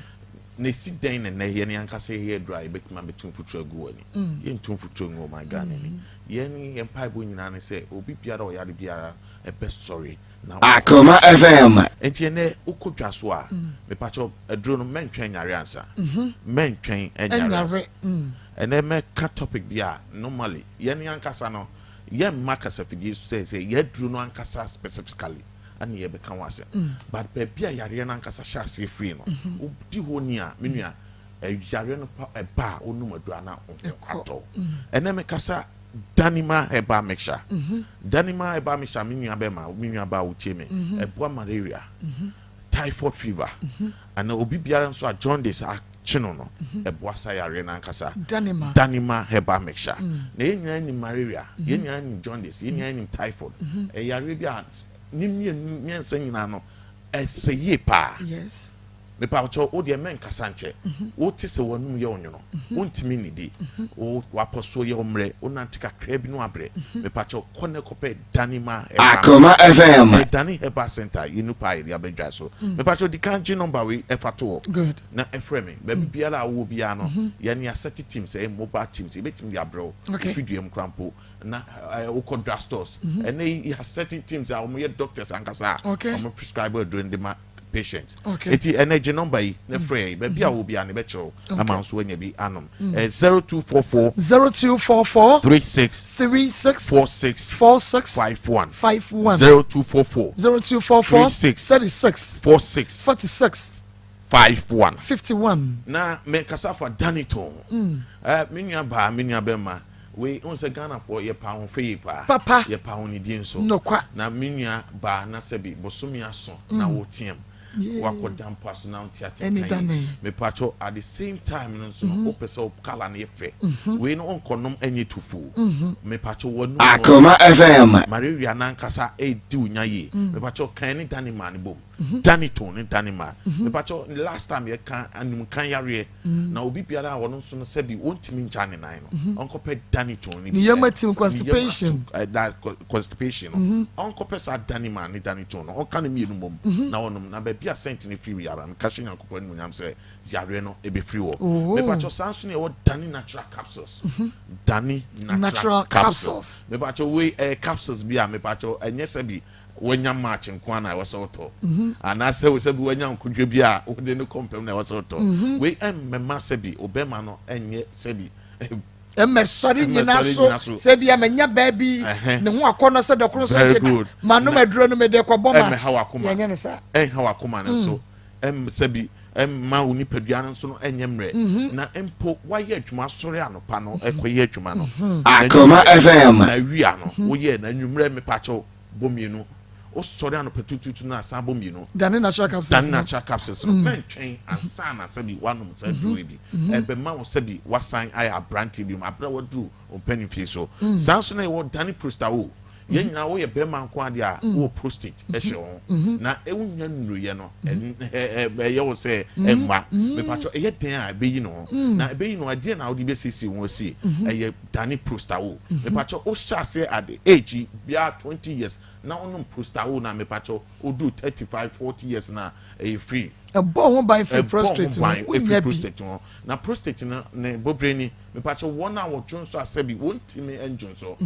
Speaker 16: Na esi dɛn na nnɛ yɛn ankasa yɛyɛ aduru a yɛbɛtumi abɛtu mfuturo agu w'ani? Yɛntu mfuturo ngu ɔman Ghana ani. Yɛn yɛn mpaebɔ nyinaa ne sɛ obi biara a ɔyare biara ɛbɛsɔre na wakɔ
Speaker 3: Akoma FM.
Speaker 16: Nti ɛnnɛ wokɔ dwa so a, mepakyɛw aduro no mɛntwɛn nyare ansa. Mɛntwɛn nyare ansa. Ɛnnɛ mɛka topic bi a normally yɛn ankasa no Yɛmma kasafidie so sɛ sɛ yɛaduro no ankasa specifically ɛna yɛbɛka ho asɛm but baabi a yareɛ no ankasa hyɛ aseɛ firi no wodi hɔ ni a me nua yareɛ no pa ɛba a wonom aduro a na wo ho atɔ wo. Ɛnɛ mekasa Danima herbal mixture. Danima herbal mixture me nua bɛma me nua baa wotie me ɛboa malaria typhoid fever ana obi biara nso a jaundice akye no no ɛboa sa yareɛ no ankasa. Danima herbal mixture. Na yɛn nyinaa nim malaria, yɛn nyinaa nim jaundice, yɛn nyinaa nim typhoid. Ɛyɛ yareɛ bi a ne mmienu mmiɛnsa nyinaa no ɛsɛ yie paa. Mepakyɛw, wo deɛ mɛnkasa nkyɛ. Wote sɛ w'anum yɛ wo nwono, wontumi nnidi, wo w'apɔsoɔ yɛ wo mmerɛ, wonante kakraa bi na wabrɛ. Mepakyɛw, kɔ na kɔpɛ Danima Herbal
Speaker 3: Akoma FM.
Speaker 16: Ɛyɛ Dani Herbal Center, yɛn nupa a yɛde aba dwa so. Mepakyɛw, di kan gye nɔmba wei fa to hɔ na frɛ me. Baabi biara a wowɔ biara no, yɛn yɛasɛte teams, ɛyɛ mobile teams, yɛbɛtumi de abrɛ wo, wo fidua mu koraa mpo. Na wokɔ drug stores ɛnɛ yi yɛ certain teams a wɔn yɛ doctors ankasa a wɔn prescribe aduro no de ma patients. Eti ɛnɛ gye number yi na frɛ yɛn baabi a wɔ biara na ɛbɛkyerɛ wo ama nso wanya bi anom. 0244
Speaker 2: 0244
Speaker 16: 36
Speaker 2: 36
Speaker 16: 46
Speaker 2: 46
Speaker 16: 51
Speaker 2: 51
Speaker 16: 0244
Speaker 2: 0244
Speaker 16: 36
Speaker 2: 36
Speaker 16: 46
Speaker 2: 46
Speaker 16: 51
Speaker 2: 51.
Speaker 16: Na mekasa fa Danito ho. Me nua baa, me nua bɛma, wei wohu sɛ Ghanafoɔ yɛpɛ ahofɛ yie paa.
Speaker 2: Papa.
Speaker 16: Yɛpɛ ahonidie nso.
Speaker 2: Nokwa.
Speaker 16: Na me nua baa na sɛbi bosome aso na woteam. Wakɔ da mpa so na wonte
Speaker 2: Ɛne
Speaker 16: atenka
Speaker 2: dane.
Speaker 16: yie. Mepakyɛw at the same time no nso no wopɛ sɛ wo colour no yɛ fɛ. Wei no wonkɔnom ɛnyɛ tufuu. Mepakyɛw w'anum no
Speaker 3: Akoma FM.
Speaker 16: Malaria no ankasa ɛredi wo nya yie. Mepakyɛw kan ne dane maa no bom. Dane tone ne dane ma. Mepakyɛw last time yɛ ka animka yareɛ na obi biara a ɔno nso no sɛbi ɔntumi ngya ne nan no ɔnkɔpɛ dane tone ne bi.
Speaker 2: Ne yam atim
Speaker 16: Ne yam
Speaker 2: constipation.
Speaker 16: ato, that constipation no ɔnkɔpɛ saa dane ma ne dane tone no ɔnka ne mmienu mmom na ɔnom na baabi a scent no firi biara meka hyɛ Nyankopɔn animuonyam sɛ yareɛ no ɛbɛfiri hɔ. Mepakyɛw saa nso na yɛwɔ dane natural capsules. Dane natural
Speaker 2: Natural
Speaker 16: capsules.
Speaker 2: capsules.
Speaker 16: Mepakyɛw wei ɛyɛ capsules bi a mepakyɛw ɛnyɛ sɛbi wanya match nko ara na ɛwɔ sɛ wotɔ anaasɛ wo sɛbi wanya nkodwe bi a wode no kɔ mpam na ɛwɔ sɛ wotɔ. Wei ɛmmɛma sɛbi obɛma no ɛnyɛ sɛbi
Speaker 2: Mmɛsɔre nyina so sɛ bia manya baa bi ne ho akɔnnɔ sɛ dɔkono so
Speaker 16: Very
Speaker 2: nkye da
Speaker 16: good.
Speaker 2: manom
Speaker 16: Na
Speaker 2: aduro no mede kɔbɔ match.
Speaker 16: ɛmmɛha w'akoma.
Speaker 2: Yɛnyɛ no saa.
Speaker 16: Ɛnha w'akoma no nso. Ɛmm sɛbi ɛmma wo nipadua no nso no ɛnyɛ mmerɛ. Na mpo woayɛ adwuma asɔre anɔpa no ɛkɔyɛ adwuma no.
Speaker 3: Akoma FM.
Speaker 16: Na awia no woyɛ na anwummerɛ mepakyɛw bɔ mmienu. Wosɔre anɔpa tutuutu no a san bɔ mmienu.
Speaker 2: Dane natural capsules
Speaker 16: Dane
Speaker 2: no.
Speaker 16: natural capsules no. Mɛntwɛn ansa na sɛbi woanom saa aduro yi bi. Ɛbɛma wo sɛbi woasan ayɛ aberanteɛ biom aberɛ a woaduru wo mpanimfie so. Saa nso na yɛwɔ dane prostawo. Yɛn nyinaa woyɛ bɛrima nko ara deɛ a wowɔ prostate hyɛ wo ho. Na wonya nnuruyɛ no ɛyɛ wo sɛ ɛmma. Mepakyɛw ɛyɛ dɛn a ɛbɛyi ne ho? Na ɛbɛyi ne ho a ɛdeɛn na wode bɛsiesie wo ho asie? Ɛyɛ dane prostawo. Mepakyɛw wohyɛ aseɛ at the age biara 20 years na wonom prostawo no a mepakyɛw woduru 35, 40 years no a ɛyɛ free.
Speaker 2: Ɛbɔ ho ban firi
Speaker 16: Ɛbɔ ho
Speaker 2: prostate ho,
Speaker 16: ban firi
Speaker 2: wonnya bi.
Speaker 16: prostate ho. Na prostate no ne bɔberɛ ni. Mepakyɛw wɔn a wɔdwonsɔ a sɛbi wɔntumi ndwonsɔ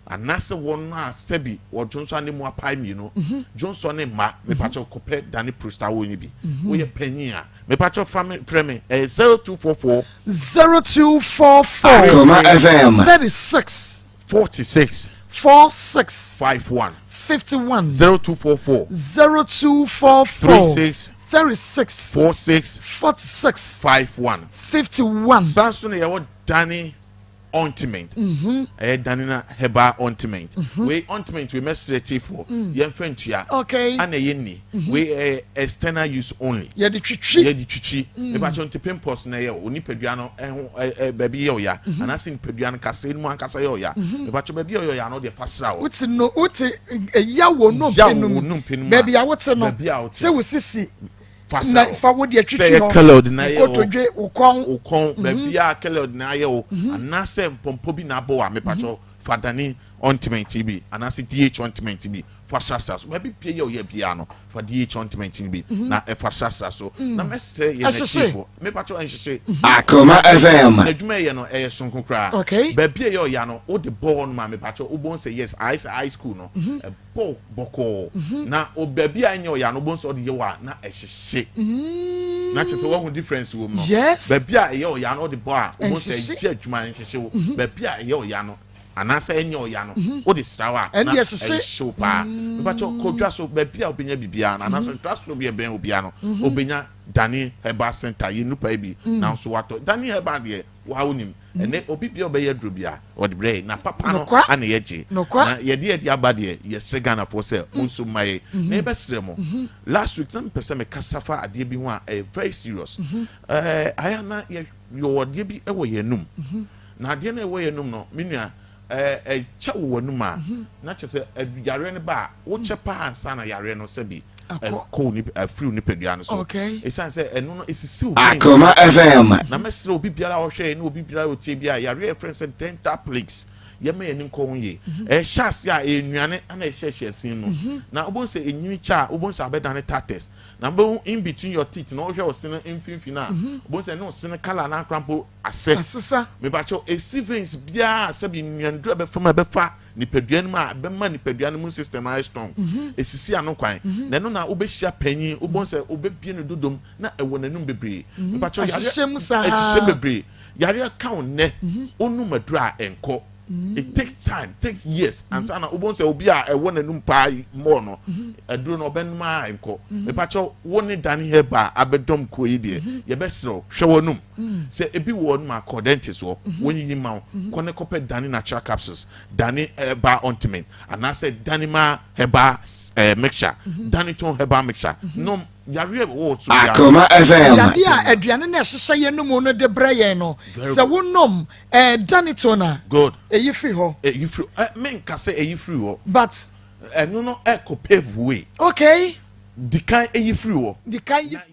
Speaker 16: anaasɛ wɔn a sɛbi wɔdwonsɔ a ne mu apae mmienu, dwonsɔ ne mma, mepakyɛw kɔpɛ dane prostawo no bi. Woyɛ panyin a, mepakyɛw fa me frɛ me, ɛyɛ 0244.
Speaker 2: 0244.
Speaker 3: Akoma FM.
Speaker 2: 36.
Speaker 16: 46.
Speaker 2: 46.
Speaker 16: 51.
Speaker 2: 51.
Speaker 16: 0244.
Speaker 2: 0244.
Speaker 16: 36.
Speaker 2: 36.
Speaker 16: 46.
Speaker 2: 46.
Speaker 16: 51.
Speaker 2: 51.
Speaker 16: Saa nso na yɛwɔ dane ointment. Ɛyɛ dane na herbal ointment. Wei ointment wei mɛsrɛ tiefoɔ yɛmfa ntua. Ana ɛyɛ nni. Wei ɛyɛ external use only.
Speaker 2: Yɛde twitwi.
Speaker 16: Yɛde twitwi. Mepakyɛw nti pimples na ɛyɛ wo nipadua no ɛho ɛ baabi yɛ ɔya anaasɛ nipadua no kasɛɛ no mu ankasa yɛ ɔya. Mepakyɛw baabi a ɛyɛ ɔya no deɛ fa sra hɔ.
Speaker 2: Wote no wote ɛya wɔ nnompe
Speaker 16: Ya
Speaker 2: no
Speaker 16: wɔ
Speaker 2: mu.
Speaker 16: nnompe no mu a
Speaker 2: Baabi a wote no
Speaker 16: baabi a wote
Speaker 2: sɛ wo sisi
Speaker 16: fa sra
Speaker 2: na
Speaker 16: hɔ.
Speaker 2: fa wo deɛ
Speaker 16: Sɛ
Speaker 2: twitwi
Speaker 16: ɛyɛ
Speaker 2: hɔ.
Speaker 16: keloid na
Speaker 2: Wo
Speaker 16: ɛyɛ wo
Speaker 2: kotodwe, wo kɔn.
Speaker 16: wo kɔn baabi a keloid na ayɛ wo anaasɛ mpɔmpɔ bi na abɔ wo a mepakyɛw fa dane ointment yi bi anaasɛ DH ointment bi fa srasra so. Baabi pie yɛ ɔyɛ biara no fa DH ointment no bi na ɛfa srasra so. Na mɛsrɛ yɛn
Speaker 2: Ɛhyehye.
Speaker 16: atiefo mepakyɛw ɛnhyehye.
Speaker 3: Akoma FM.
Speaker 16: N'adwuma ɛyɛ no ɛyɛ sonko koraa. Baabi a ɛyɛ ɔya no wode bɔ hɔ nom a mepakyɛw wobɛhu sɛ yes ayɛ sɛ high school no ɛbɔ bɔkɔɔ na o baabi a ɛnyɛ ɔya no wobɛhu sɛ ɔde yɛ wɔ a na ɛhyehye. Na kyerɛ sɛ woahu difference wɔ mu no. Baabi a ɛyɛ ɔya no wode bɔ a wobɛhu sɛ
Speaker 2: Ɛnhyehye.
Speaker 16: ɛgye adwuma ɛnhyehye wo. Baabi a ɛyɛ ɔya no anaasɛ ɛnyɛ ɔya no wode sra hɔ a na
Speaker 2: Ɛnde ɛhyehye.
Speaker 16: ɛhyew paa. Mepakyɛw kɔ dwa so baabi a wobɛnya biribiara no anaasɛ dwa so bi a ɛbɛn obiara no wobɛnya Dane Herbal Center yɛ nnupa yi bi nanso watɔ Dane Herbal deɛ waa wonim ɛnɛ obi bia ɔbɛyɛ aduro bi a ɔde brɛ yɛ na papa no
Speaker 2: Nokwa.
Speaker 16: ana yɛgye
Speaker 2: Nokwa.
Speaker 16: na yɛde yɛde aba deɛ yɛsrɛ Ghanafoɔ sɛ mo nso mma yɛ na yɛbɛsrɛ mo. Last week na mepɛ sɛ mekasa fa adeɛ bi ho a ɛyɛ very serious. Ayɛ a na yɛ yɛwɔ adeɛ bi wɔ yɛn anum na adeɛ no a ɛwɔ yɛn anum no me nua ɛkyɛ wɔ w'anum a na kyerɛ sɛ yareɛ no ba a wokyɛ paa ansa na yareɛ no sɛbi ɛkɔ wo nip afiri wo nipadua no so. Ɛsiane sɛ ɛno no ɛsisi wo veins
Speaker 3: Akoma FM.
Speaker 16: Na mɛsrɛ obi biara a ɔhwɛ yɛn ne obi biara a ɔtie biara yareɛ a yɛfrɛ no sɛ dental plaques. Yɛma yɛn ani nkɔ ho yie. Ɛhyɛ ase a, ɛyɛ nnuane ana ɛhyɛhyɛ sin no. Na wobɛhu sɛ ɛnyini kyɛ a, wobɛhu sɛ abɛdane tartars. Na wobɛhu in between your teeth na wohwɛ wo sene mfimfini a, wobɛhu sɛ ne wo sene colour no akora mpo asɛ.
Speaker 2: Asesa.
Speaker 16: Mepakyɛw, ɛsi veins biara a sɛbi nnuaneduro a ɛbɛfa mu a ɛbɛfa nipadua no mu a ɛbɛma nipadua no mu system no ayɛ strong. Ɛsisi ano kwan. Na ɛno na wobɛhyia panyin, wobɛhu sɛ wobɛbie no dodom na ɛwɔ n'anum bebree. Mepakyɛw, yareɛ
Speaker 2: Ahyehyɛ mu saa.
Speaker 16: Ɛhyehyɛ bebree. Yareɛ ka wo nnɛ, wonum aduro a ɛnkɔ. It takes time, takes years ansa na wobɛhu sɛ obi a ɛwɔ n'anum paa mmɔɔ no, aduro no ɔbɛnom a ɛnkɔ. Mepakyɛw, wo ne Dani Herbal abɛdɔm kuo yi deɛ, yɛbɛserɛ wo, hwɛ w'anum. Sɛ ebi wɔ w'anum a, kɔ dentist hɔ, wɔnyiyi ma wo. Kɔ ne kɔpɛ Dani Natural Capsules, Dani Herbal Ointment, anaasɛ Dani Ma Herbal Mixture, Dani Tone Herbal Mixture. Nom yareɛ wɔ wo so biara.
Speaker 3: Akoma FM.
Speaker 2: Yadeɛ a aduane no a ɛhyehyɛ yɛn mu no de brɛ yɛn no,
Speaker 16: Very
Speaker 2: sɛ
Speaker 16: good.
Speaker 2: wonom Dani Tone a,
Speaker 16: Good.
Speaker 2: ɛyi firi hɔ.
Speaker 16: Ɛyi firi menka sɛ ɛyi firi hɔ.
Speaker 2: But.
Speaker 16: Ɛno no ɛkɔ pave way.
Speaker 2: Okay.
Speaker 16: Di kan ɛyi firi hɔ.
Speaker 2: Di kan yi firi.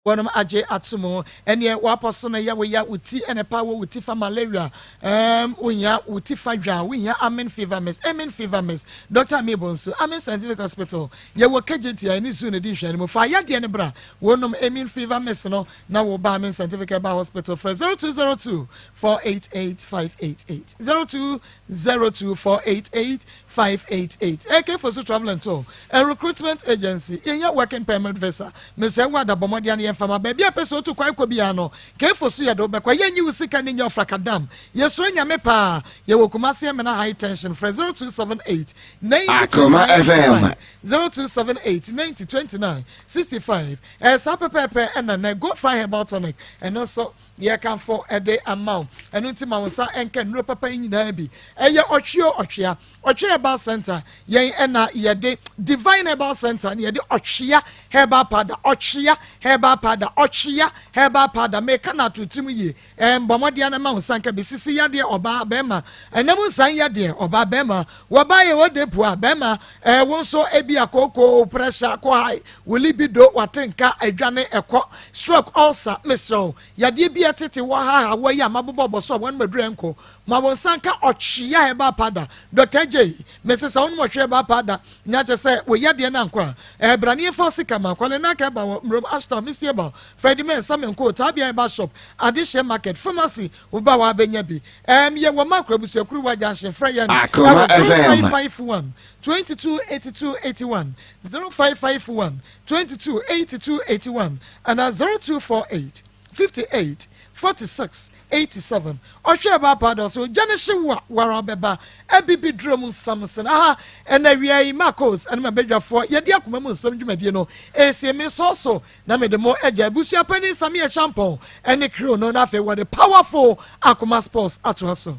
Speaker 2: Wɔnom agye ato mu. Ɛneɛ w'apɔ so no yɛ wo ya, wo ti ɛna ɛpa wɔ wo ti fa malaria, ɛɛm wo hia wo ti fa dwa, wo hia amen fever mist, amen fever mist, Doctor Amee Bonsu, Amen Scientific Hospital, yɛ wɔ KJT a ɛne zoo no di nhwɛanimu, fa yadeɛ no bra, wo nom amen fever mist no na wo ba Amen Scientific Herbal Hospital, frɛ 0202 488 588, 0202 488 588. AK Fosu Travel and Tour and Recruitment Agency, yɛnya working permit visa. Mesɛ wo adabɔmmɔden ano yɛmfa ma baabi a pɛ sɛ otu kwan kɔ biara no, K-Fosu yɛde wo bɛkɔ. Yɛnyi wo sika ne nyɛ ɔfrakadam. Yɛsuro Nyame paa. Yɛwɔ Kumasi Emena High Tension. Frɛ 0278 90
Speaker 3: Akoma
Speaker 2: 29
Speaker 3: FM.
Speaker 2: 65, 0278 90 29 65. Ɛyɛ saa pɛpɛɛpɛ. Ɛna nɛ Go Fry Herbal Tonic, ɛno nso yɛkamfo ɛde ama wo. Ɛno nti ma wo nsa ɛnka nnuro papa yi nyinaa bi. Ɛyɛ ɔtweo ɔtwea Ɔtwe Herbal Center yɛn ɛna yɛde Divine Herbal Center ne yɛde Ɔtwea Herbal Powder, Ɔtwea Herbal Powder, Ɔtwea Herbal Powder. Meka no ato tirim yie. Bɔ mmɔden na ma wo nsa nka bi. Sisi yadeɛ, ɔbaa, bɛrima, ɛnam nsan yadeɛ, ɔbaa, bɛrima, wɔbaa yɛ ɔde pua, bɛrima, wo nso ebi akooko, pressure kɔ high, wo libido wate nka adwane ɛkɔ, stroke, ulcer, mesrɛ wo, yadeɛ bi ɛtete wɔ ha ha wɔ yi a mabobɔ bɔ so a wɔn maduru ɛnkɔ, ma wɔn nsa nka Ɔtwea Herbal Powder. Dr. J mese sɛ wɔn ɔtwea herbal powder nya kyɛ sɛ wɔyi adeɛ no ankɔ a, ɛbrane yɛmfa sika ma kwale na aka ɛba wɔ Mmurom, Ashtown, Misty Herbal, Freddie May, Samenko, Taabia Herbal Shop, Adehyeɛ Market, Pharmacy, woba wɔ abɛnya bi. Yɛ wɔ Makro Abusuakuruwa Junction. Frɛ yɛn
Speaker 3: Akoma
Speaker 2: ɛwɔ
Speaker 3: FM.
Speaker 2: 0551 22 82 81, 0551 22 82 81 anaa 0248 58 46 87. Ɔhwɛ ɛba paada so gya ne hye wo a wara bɛba abibi duro mu nsɛm sene aha. Ɛna wia yi Marcos ɛne ma badwafoɔ yɛde akoma mu nsɛm dwumadie no ɛsie me sɔɔ so na mede mo agya abusua panin Samia Champɔn ɛne crew no, na afei wɔde powerful Akoma Sports atoa so.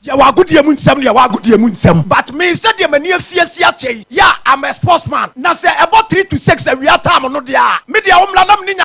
Speaker 5: Yɛwɔ agodie mu nsɛm no, yɛwɔ agodie mu nsɛm, but me sɛdeɛ m'ani afiesi akyɛ yi, yɛ I'm a sportsman, na sɛ ɛbɔ 3 to 6 awia time no deɛ a, me deɛ wo mmra na mene nya.